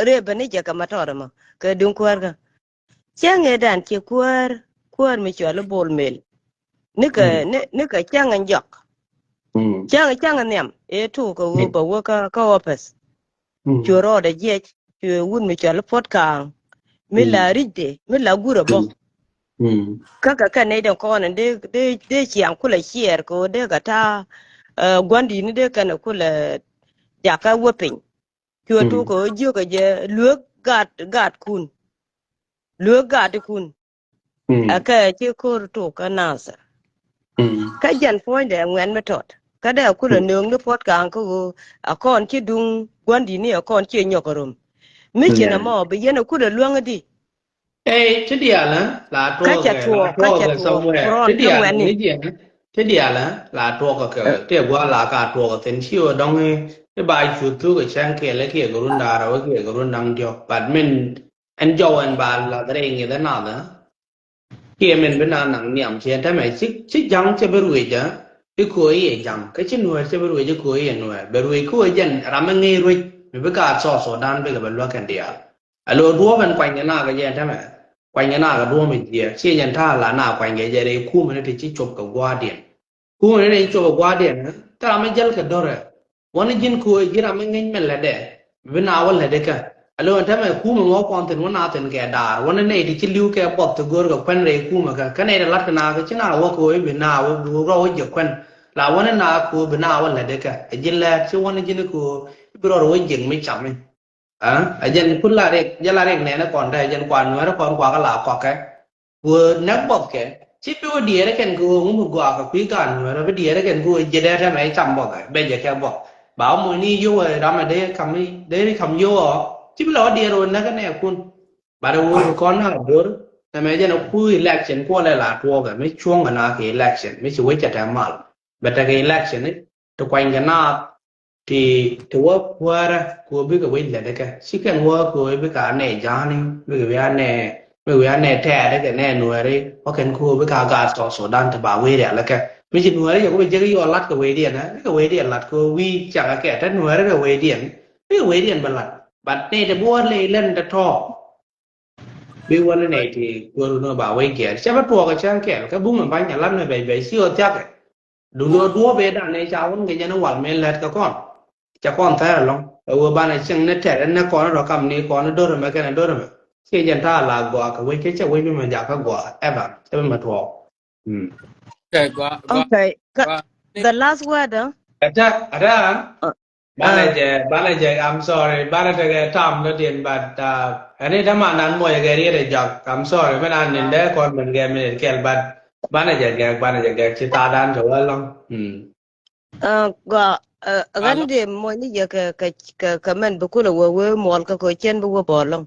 Rep ni jɛ kɛ ma tɔt ɛmɔ kɛ duŋ kuäär kä. Cäŋ ëëdan ci kuäär kuäär mi cɔal i̱ Bol Mel. Nikɛ nikɛ cäŋ in jɔk. Cäŋ cäŋ in nhiam ëë tuk kɛ ɣöö bɛ wä kä kä office. Cuɛ rɔɔdɛ jiɛc cuɛ wut mi cɔal i̱ Puɔt Kaŋ. Mi la ri̱cdɛ mi la gurɛ bä. Kä kɛ kɛn nɛy den kɔn in dee dee dee ciaŋ kulɛ ciɛɛr kɛ ɣöö dee kɛ ta̱a̱ gua̱ndi̱t ni dee kɛn kulɛ jakä wä piny. Cuɛ tuk kɛ ɣöö jiökɛ jɛ luek gat gat kun. Luek gat kun. Ɛ kɛ ci ko̱r tuk kä Nasir. Kä jɛn puɔ̱nydɛ ŋuɛ̈n mi tɔt kä dee kulɛ nööŋ ni Puɔt Kaŋ kä ɣöö a kɔn ci duŋ gua̱ndi̱t ni a kɔn ci nyɔk rom. Mi ci nɛ mɔ bi yɛn a kulɛ luäŋ di. Ey ti diaal la tuɔɔk kä ca tuɔɔk kä ca tuɔɔk front kä ŋuɛ̈n ni. Ti diaal la tuɔɔk kɛ ti gua̱a̱ la ka tuɔɔk thin ci ɣöö dɔŋ i̱ ba cu thuk ɛ cäŋ kiɛl i̱ kiɛ kɛ run da̱a̱r ɛ wä kiɛ kɛ run da̱ŋ diɔ̱k but min ɛn jɔw ɛn ba lath rɛy ŋi̱th ɛn nath ɛ. Kiɛ min bi na naŋ nhiam ci ɛn tämɛ ci ci ja̱ŋ cɛ bi ruëc ɛ i̱ ko̱o̱c i̱ ɛ ja̱ŋ kä ci nuɛɛr cɛ bi ruëc i̱ ko̱o̱c i̱ ɛ nuɛɛr bɛ ruëc ko̱o̱c jɛn ram mi ŋi̱i̱c ruëc mi bi kaat South Sudan bikɛ bɛ luäk kɛn diaal. A lo̱o̱ duɔ̱ɔ̱p ɛn kuany kɛ naak kɛ jɛ ɛn tämɛ. Kuany kɛ naak kɛ duɔ̱ɔ̱p mi jiɛɛk ci jɛn ta̱a̱ la naak kuany kɛ jɛ rɛy kumɛ ni ti ci cop kɛ gua̱a̱rdiɛn. Kumɛ ni ti ci cop kɛ gua̱a̱rdiɛn thil ram mi jäl kɛ do̱rɛ. Wän ji̱n kööc ji̱ ram mi ŋi̱ny mɛn lätdɛ bi na wä lätdɛ kä. A lo̱o̱n tämɛ kumɛ ŋɔ̱ kuɔn thi̱n wä na thi̱n kɛ daar wän nɛy ti ci li̱w kɛ buɔth ti go̱o̱r kɛ kuɛn rɛy kumɛ kä kä nɛy ti la̱t kɛ na kä ci na wä kööc bi na wä bi rɔ wä jiɛk kuɛn. La wän na kööc bi na wä lätdɛ kä a ji̱n lɛɛt ci wän ji̱n kööc bi rɔ wä jiɛk mi cam mi. Aa a jɛn ku la rik jɛ la rik nɛnɛ kɔn dɛ a jɛn kua nuɛrɛ kɔn kua kä la kɔkɛ. Ku näk buɔth kɛ ci bi wä diɛɛrɛ kɛn ki wä ŋu mi gɔaa kɛ kui̱ gaat nuɛrɛ bi diɛɛrɛ kɛn ki wä jiɛt dɛ tɛmɛ cam buɔth ɛ bɛ jɛ kɛ buɔth. Ba wä mɔni yio̱w ɛ ram ɛ dee kam dee ri kam yio̱w ɔ ci bi la wä diɛɛrɛ wä näk ɛ nɛ kun. Ba dee wä kɔn na dor tɛmɛ jɛn ɛ ku election kuɔlɛ la tuɔɔkɛ mi cuɔ̱ŋ ɛ na kɛ election mi ci wä cɛ tɛ mal. Bɛ tekɛ election ti kuanykɛ naath ti ti wä kuäärä kɛ ɣöö bikɛ wec lätdɛ kɛ ci kɛn wä kɛ ɣöö bikɛ a nɛ ja̱a̱ni bikɛ wi̱i̱ a nɛ bikɛ wi̱i̱ a nɛ tɛɛdɛ kɛ nɛ nuääri wä kɛn kɛ ɣöö bikɛ a gaat South Sudan ti ba wee rial kɛ mi ci nuääri yɛ ku bi jek yɔɔl lat kɛ wecdiɛn ɛ bikɛ wecdiɛn lat kɛ ɣöö wi̱i̱ cakɛ kɛ te nuääri kɛ wecdiɛn bikɛ wecdiɛn bi lat. But nɛ ti bi wä ley lɛn te tɔɔk. Bi wä ni nɛy ti kuäär wun ba wec gɛɛr cɛ bä tuɔɔk cäŋ kɛl kä bumɛ ba̱ny a lat mɛ bɛc bɛc ci ɣä thia̱kɛ. Duŋdɛ duɔ̱ɔ̱p ëë da̱ŋ ëë ca wun kɛ jɛn i̱ wal mëë lät kɛ kɔn. Cɛ kɔn thɛɛr ɛlɔ̱ŋ ɛ wee banɛ cieŋ ni tɛt ɛn ni kɔn rɔ kam ni kɔn i̱ do̱r ɛmɛ kɛnɛ do̱r ɛmɛ. Ciɛ jɛn ta̱a̱ la gɔaa kɛ wec kɛ cɛ wec bi mɛ jakä gɔaa ɛvan cɛ bi mɛ tuɔɔk. Mm. Okay, gua, gua, okay. Gua, the last word, huh? Ata, ata. Uh, banɛ jɛ, banɛ jɛ, I'm sorry. Banɛ tekɛ tam dɔ diɛn, but, uh, ɛni dama nan mɔ yɛ gɛ riet ɛ jɔk. I'm sorry. Mɛ nan nin dɛ kɔn mɛn gɛ minit kɛl, but banɛ jɛ gɛ, banɛ jɛ gɛ ci ta dan kɛ wä lɔŋ. Mm. Uh, gua, uh, ɣän de mɔ ni jɛ kɛ, kɛ, kɛ, kɛ mɛn bi kulɛ wä wee muɔl kɛ kɛ cɛn bi wä bɔ lɔŋ.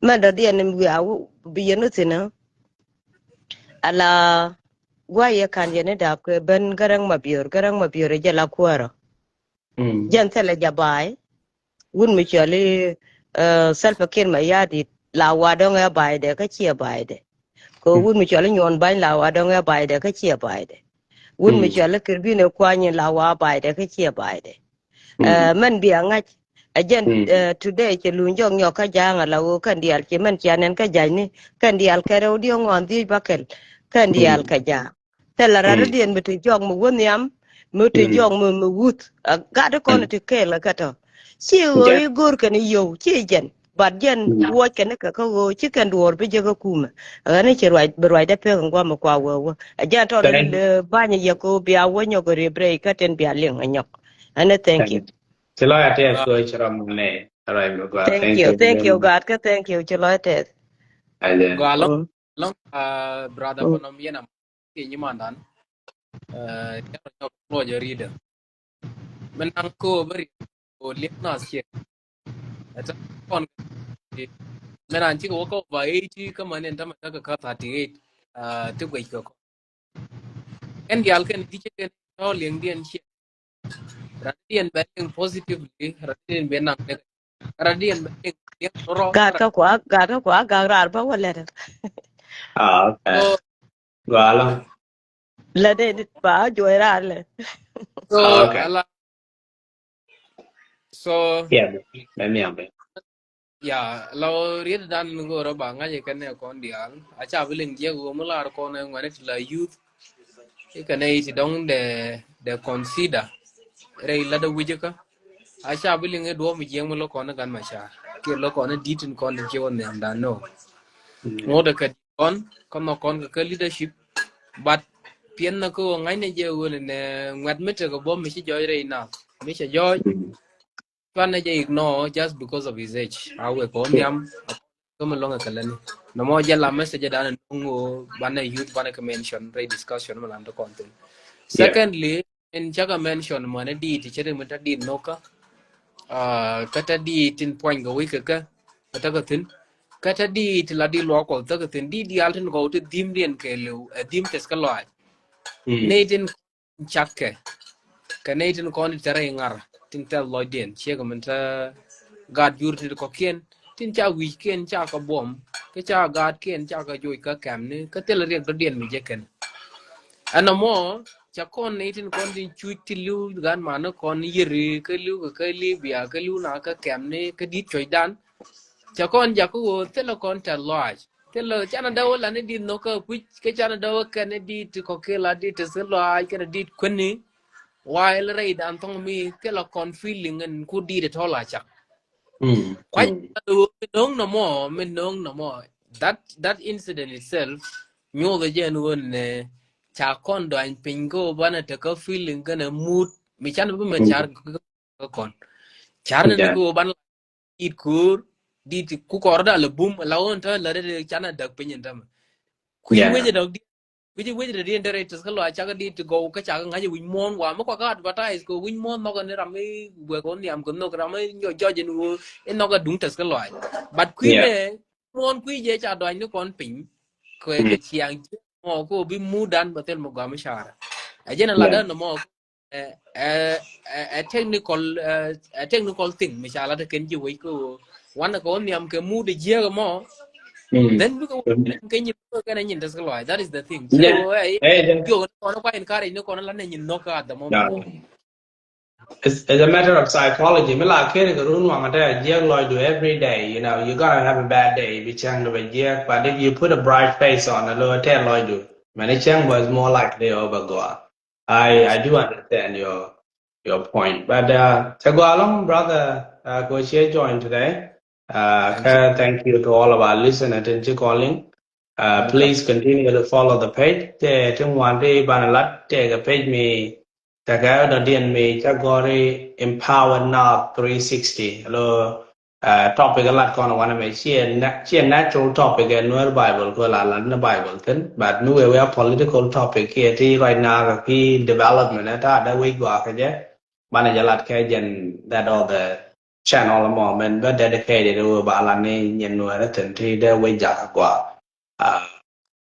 Mɛn dɔ diɛn ni wiaa bi yɛn ni thin, huh? Ala gua yɛ kan yɛ ni dap kɛ ben Garaŋ Mabior, Garaŋ Mabior jɛ la kuäärä. Mm. Jɛn thilɛ jɛ ba̱a̱y. Wut mi cɔl i̱, eh, Salva Kiir Mayardit la wa dɔ̱ŋ ɛ ba̱a̱ydɛ kä ciɛ ba̱a̱ydɛ. Kɛ wut mi cɔl i̱ Nyuɔn Bany la wa dɔ̱ŋ ɛ ba̱a̱ydɛ kä ciɛ ba̱a̱ydɛ. Wun mi cɔal i̱ Kirbin ɛ kuany in la wa baydɛ kä ciɛ baydɛ. Ɛ, mɛn bia ŋa̱c. Ɛ jɛn, ɛ, today cɛ luny jɔk nyɔk kä ja̱a̱ŋ ala ɣöö kɛn diaal ci mɛn cia nɛn kä ja̱cni. Kɛn diaal kɛ rɛw diɔ̱k ŋɔn dhiec bakɛl. Kɛn diaal kɛ ja̱a̱ŋ. Thilɛ rat diɛn mi te jɔk mi wä nhiam, mi te jɔk mi, mi wuth. A gat kɔn ti kɛɛl kɛ tɔ. Ci ɣöö i̱ go̱o̱r kɛn i̱ yio̱w, ci jɛn. But jɛn wuɔc kɛn kɛ kä ɣöö ci kɛn duɔɔr bi jɛ kä kumɛ. Ɣän i̱ ci ruac, bi ruacdɛ pek in guam mi kua wee wä. A jɛn tɔ lɛ ba̱ny yɛ kɛ ɣöö bia wä nyɔk ri brei kä tin bia liŋ a nyɔk. Ɛn i̱ thank you. Ci lɔc a tɛth kɛ ɣöö ci rɔm nɛ. Ruac mi gua. Thank you, thank you, God, kä thank you, ci lɔc tɛth. Gua lɔŋ, lɔŋ, ah, brother Bonom yɛn am. Ti nyimandan. Ɛ, cɛ rɔ nyɔk luɔc ɛ ri̱dɛ. Mɛ naŋ ko bä ri̱t ko liep nath ciɛ. Ɛ tɛ kɔn kɛ mɛ nan cikɛ wä kä over eighty kä mɛ ni ɛn tämɛ kä kä thirty eight. Ɛ, ti guec kɛ kɔn. Kɛn diaal kɛn ti cɛ kɛn tɔ liɛŋdiɛn ciɛ. Radiɛn bɛ liŋ positively, radiɛn bɛ naŋ negative. Radiɛn bɛ liŋ liɛŋ rɔ. Gat kä kua, gat kä kua, gat rar bä wä lɛt. Ah, okay. So, gua lɔŋ. Lɛ dee dit ba juɔc raar lɛ. So, ah, okay. Ala. So, yeah, mɛ miam bɛ. Ya, la riet dan mi go̱o̱rä ba ŋa̱c ikɛn ɛ kɔn diaal. A ca bi liŋ jiɛk ɣöö mi lar kɔn ɛ ŋuɛni ti la youth. Ikɛn ɛ iti dɔŋ dɛ, dɛ consider. Rɛy lat ɛ wi̱c ikä. A ca bi liŋ ɛ duɔ̱ɔ̱p mi jiɛk mi lo̱ kɔn ɛ gan ma car. Kiɛ lo̱ kɔn ɛ di̱t in kɔn in ci wä nhiam dan nɔ. Ŋot ɛ kɛ kɔn, kɔn nhɔk kɔn kɛ kä leadership. But piɛn na kä ɣöö ŋa̱cnɛ jɛ ɣöö nɛ ŋuɛ̈t mi tekɛ buɔ̱m mi ci jɔɔc rɛy nath. Mi cɛ jɔɔc. Cuanɛ jɛ ignore just because of his age. A wek kɔn nhiam. Kä mi luɔ̱ŋɛ kɛ lätni. Nɔmɔ jɛ la message dan no̱ŋ ɣöö banɛ youth banɛ kɛ mention rɛy discussion mi lan ti kɔn thin. Secondly, in cakɛ mention mɔnɛ diit ti cɛ ri mi ta diit nokä. Ah, kä ta diit tin puɔ̱ny kɛ wec kɛ kä. Kä ta kɛ thin. Kä ta diit ti la diit luɔk kuɔth ta kɛ thin. Diit diaal tin kɔw ti dhim diɛn kɛ liw, ɛ dhim tɛth kä lɔaac. Ni tin cakɛ. Kɛ nɛy tin kɔn ti tɛrɛ iŋar tin tɛth lɔcdiɛn ciek min te gaat jur ti kɔkiɛn tin ca wi̱ckiɛn ca kɛ buɔm kä ca gaatkiɛn ca kɛ joc kä kɛmni kä thilɛ riɛk dɔ̱diɛn mi jɛ kɛn. Ɛn ɛmɔ ca kɔn nɛy tin kɔn tin cuc ti li̱w gan mani kɔn yeri kä li̱w kɛ kä Libya kä li̱w na kä kɛmni kä di̱t cuɔcdan. Ca kɔn jakä ɣöö thilɛ kɔn tɛth lɔaac. Thilɛ canɛ dee wä lani di̱t nhɔkä kui̱c kä canɛ dee wä kɛn di̱t kɔkila di̱t ti thil lɔaac kɛn di̱t kuäni. While rɛy dan thɔŋ mi thilɛ kɔn feeling ɛn ku di̱t tɔl a cak. Kuac mi no̱o̱ŋ nɔmɔ, mi no̱o̱ŋ nɔmɔ. That, that incident itself nyuuth jɛ ɛn ɣöö nɛ ca kɔn dɔany piny kä ɣöö banɛ tekä feeling kɛnɛ mood mi canɛ bi mɛ car kä kɔn. Car ni ni kä ɣöö banɛ di̱t ko̱o̱r, di̱t ku kɔr da lɛ bum, la ɣöö ni te lɛ ri canɛ däk piny in tämɛ. Kui̱ wec dɔk di̱t, kui̱ wec dɔk di̱t in te rɛy tɛth kä lɔaac cakɛ di̱t ti gɔw kä cakɛ ŋa̱c wi̱c muɔ̱ɔ̱n wa mi kɔakɛ advertise kɛ wi̱c muɔ̱ɔ̱n nhɔkɛ ni ram mi wek ɣöö nhiam kɛ nhök ram mi nyɔ jɔc in ɣöö in nhɔkɛ duŋ tɛth kä lɔaac. But kui̱ nɛ muɔ̱ɔ̱n kui̱ jɛ ca dɔany ni kɔn piny kɛ kɛ ciaŋ ji̱ mɔ kɛ ɣöö bi muut dan bɛ thil mi gɔam icara. Ɛ jɛn ɛ la dee nɔmɔ ɛ, ɛ, ɛ, ɛ technical, ɛ, ɛ technical thing mi ca lat kɛn ji̱ wec kä ɣöö wanɛ kɛ wä nhiam kɛ mood jiääk ɛmɔ. Then bikɛ wä nhiam kɛ nyin kɛ kɛn nyin tɛth kä lɔaac. That is the thing. So ɛ, jiök ni kɔn kua encourage ni kɔn la nɛ nyin nhɔk kä at the moment. It's, it's a matter of psychology. Mi la keri kɛ run waŋ tɛ jiääk lɔcdu every day. You know, you're gonna have a bad day. Bi cäŋ du bɛ jiääk. But if you put a bright face on, a lo tɛ lɔcdu. Mɛni cäŋ bä is more likely overgoa. I, I do understand your, your point. But, uh, cɛ gɔaa ɛlɔ̱ŋ, brother, uh, kɛ ɣöö ciɛ join today. Uh, thank you to all of our listeners tin ci calling. Uh, please continue to follow the page. Tɛ ti ŋuan ti banɛ lat tɛ kɛ page mi tɛ kɛ dɔ̱diɛn mi ca gɔri Empower Now three sixty. Lo Uh, topic lat kɔn wanɛ mɛ ciɛ na-, ciɛ natural topic ɛ Nuer Bible kɛ la lat ni Bible thin. But mi wee wee a political topic kiɛ ti right now kɛ ki development ɛ ta dee wec gɔaa kɛ jɛ. Banɛ jɛ lat kɛ jɛn that all the channel mɔ mɛn bɛ dedicated wee ba lat ni nyin Nuer thin ti dee wec jakä gɔaa. Uh,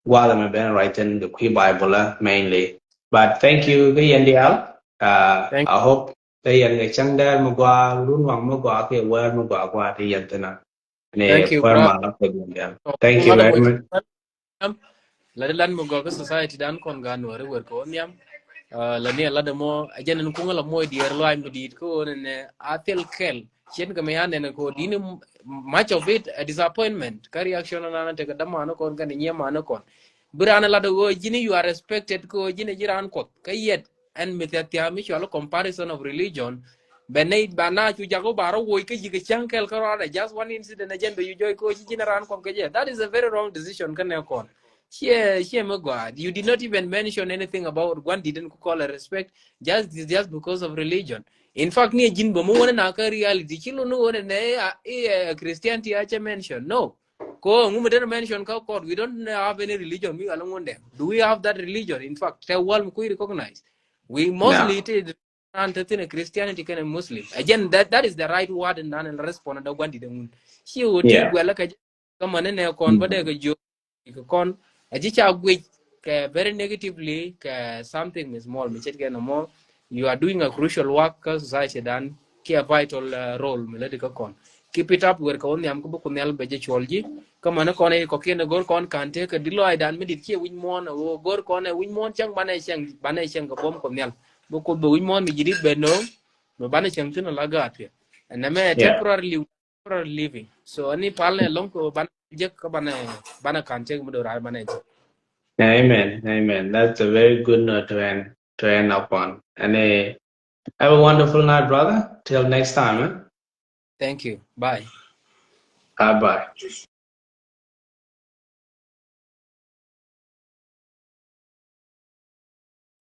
gua̱a̱th ɛmɛ ben ruac thi̱n kɛ kui̱ Bible ɛ mainly. But thank you kɛ yɛn diaal. Uh, I hope kɛ yɛn kɛ cäŋ dɛɛr mi gɔaa, run waŋ mi gɔaa, kɛ wäär mi gɔaa, gɔaa ti yɛn thi̱n ɛ. Ni kuäär ma la kɛ yɛn diaal. Thank you very much. La di lan mi gɔaa kɛ society dan kɔn gan wär wär kɛ wä nhiam. Lɛ ni a lat ɛmɔ a jɛn ɛn kuŋä la moc diɛɛr luaac mi di̱i̱t kä ɣöö nɛnɛ a thil kɛl. Cien kɛ mi a nɛnɛ kɛ ɣöö di̱t ni much of it a disappointment. Kä reaction ɛn an tekɛ dämanikɔn kɛnɛ nyimanikɔn. Bi raan ɛ lat ɛ ɣöö ji̱n you are respected kɛ ɣöö ji̱n ɛ ji̱ raan Kuɔth. Kä yet ɛn mi thia̱thia̱ mi cɔal comparison of religion. Bɛ nɛy ba na cu jak ɣöö ba rɔ woc kä ji̱ kɛ cäŋ kɛl kä rɔadɛ just one incident ɛ jɛn bɛ you joy kɛ ɣöö ci ji̱n ɛ raan Kuɔth kɛ jɛ. That is a very wrong decision kɛnɛ kɔn. Ciɛ, ciɛ mi gɔaa. You did not even mention anything about gua̱n di̱t in ku call a respect just, just because of religion. In fact, ni ji̱n bä mi wänä na kä reality ci lo ni wänä nɛ a, i, eh, Christianity a cɛ mention. No. Ko ŋu mi den mention kä court, we don't have any religion mi ala ŋun dɛ. Do we have that religion? In fact, tɛ world mi ku recognize. We mostly ti an te thin Christianity kɛnɛ Muslim. Again, that, that is the right word and an respond da gua̱n di̱t ŋun. Ci wä ti guɛlä kɛ Kä mani nɛ kɔn bä dee kɛ jiök kɛ kɔn a ji̱ ca guic kɛ very negatively kɛ something mi small mi ce̱tkɛ nɔmɔ. You are doing a crucial work kä society dan kiɛ vital, uh, role mi lät kä kɔn. Keep it up. Wer kɛ wä nhiam kä bä ku nhial bɛ jɛ cuɔl ji̱. Kä mani kɔn i̱ kɔkiɛn ɛ go̱r kɔn ka̱n tëë kɛ di lɔac dan mi dit kiɛ wi̱c muɔ̱ɔ̱n ɛ ɣöö go̱r kɔn ɛ wi̱c muɔ̱ɔ̱n cäŋ banɛ cäŋ, banɛ cäŋ kɛ buɔ̱m kɔ nhial. Bä kuoth bɛ wi̱c muɔ̱ɔ̱n mi ji̱ dit bɛ no̱o̱ŋ. Mɛ banɛ cäŋ thi̱n ala gaat piɛ. Ɛn nɛmɛ temporary liw, temporary living. So ani pal nɛ lɔŋ ko banɛ jek kä banɛ, banɛ ka̱n cek mi do̱raar banɛ jek. Amen. Amen. That's a very good note to end, to end upon. And, uh, have a wonderful night, brother. Till next time, eh? Thank you. Bye. Bye bye.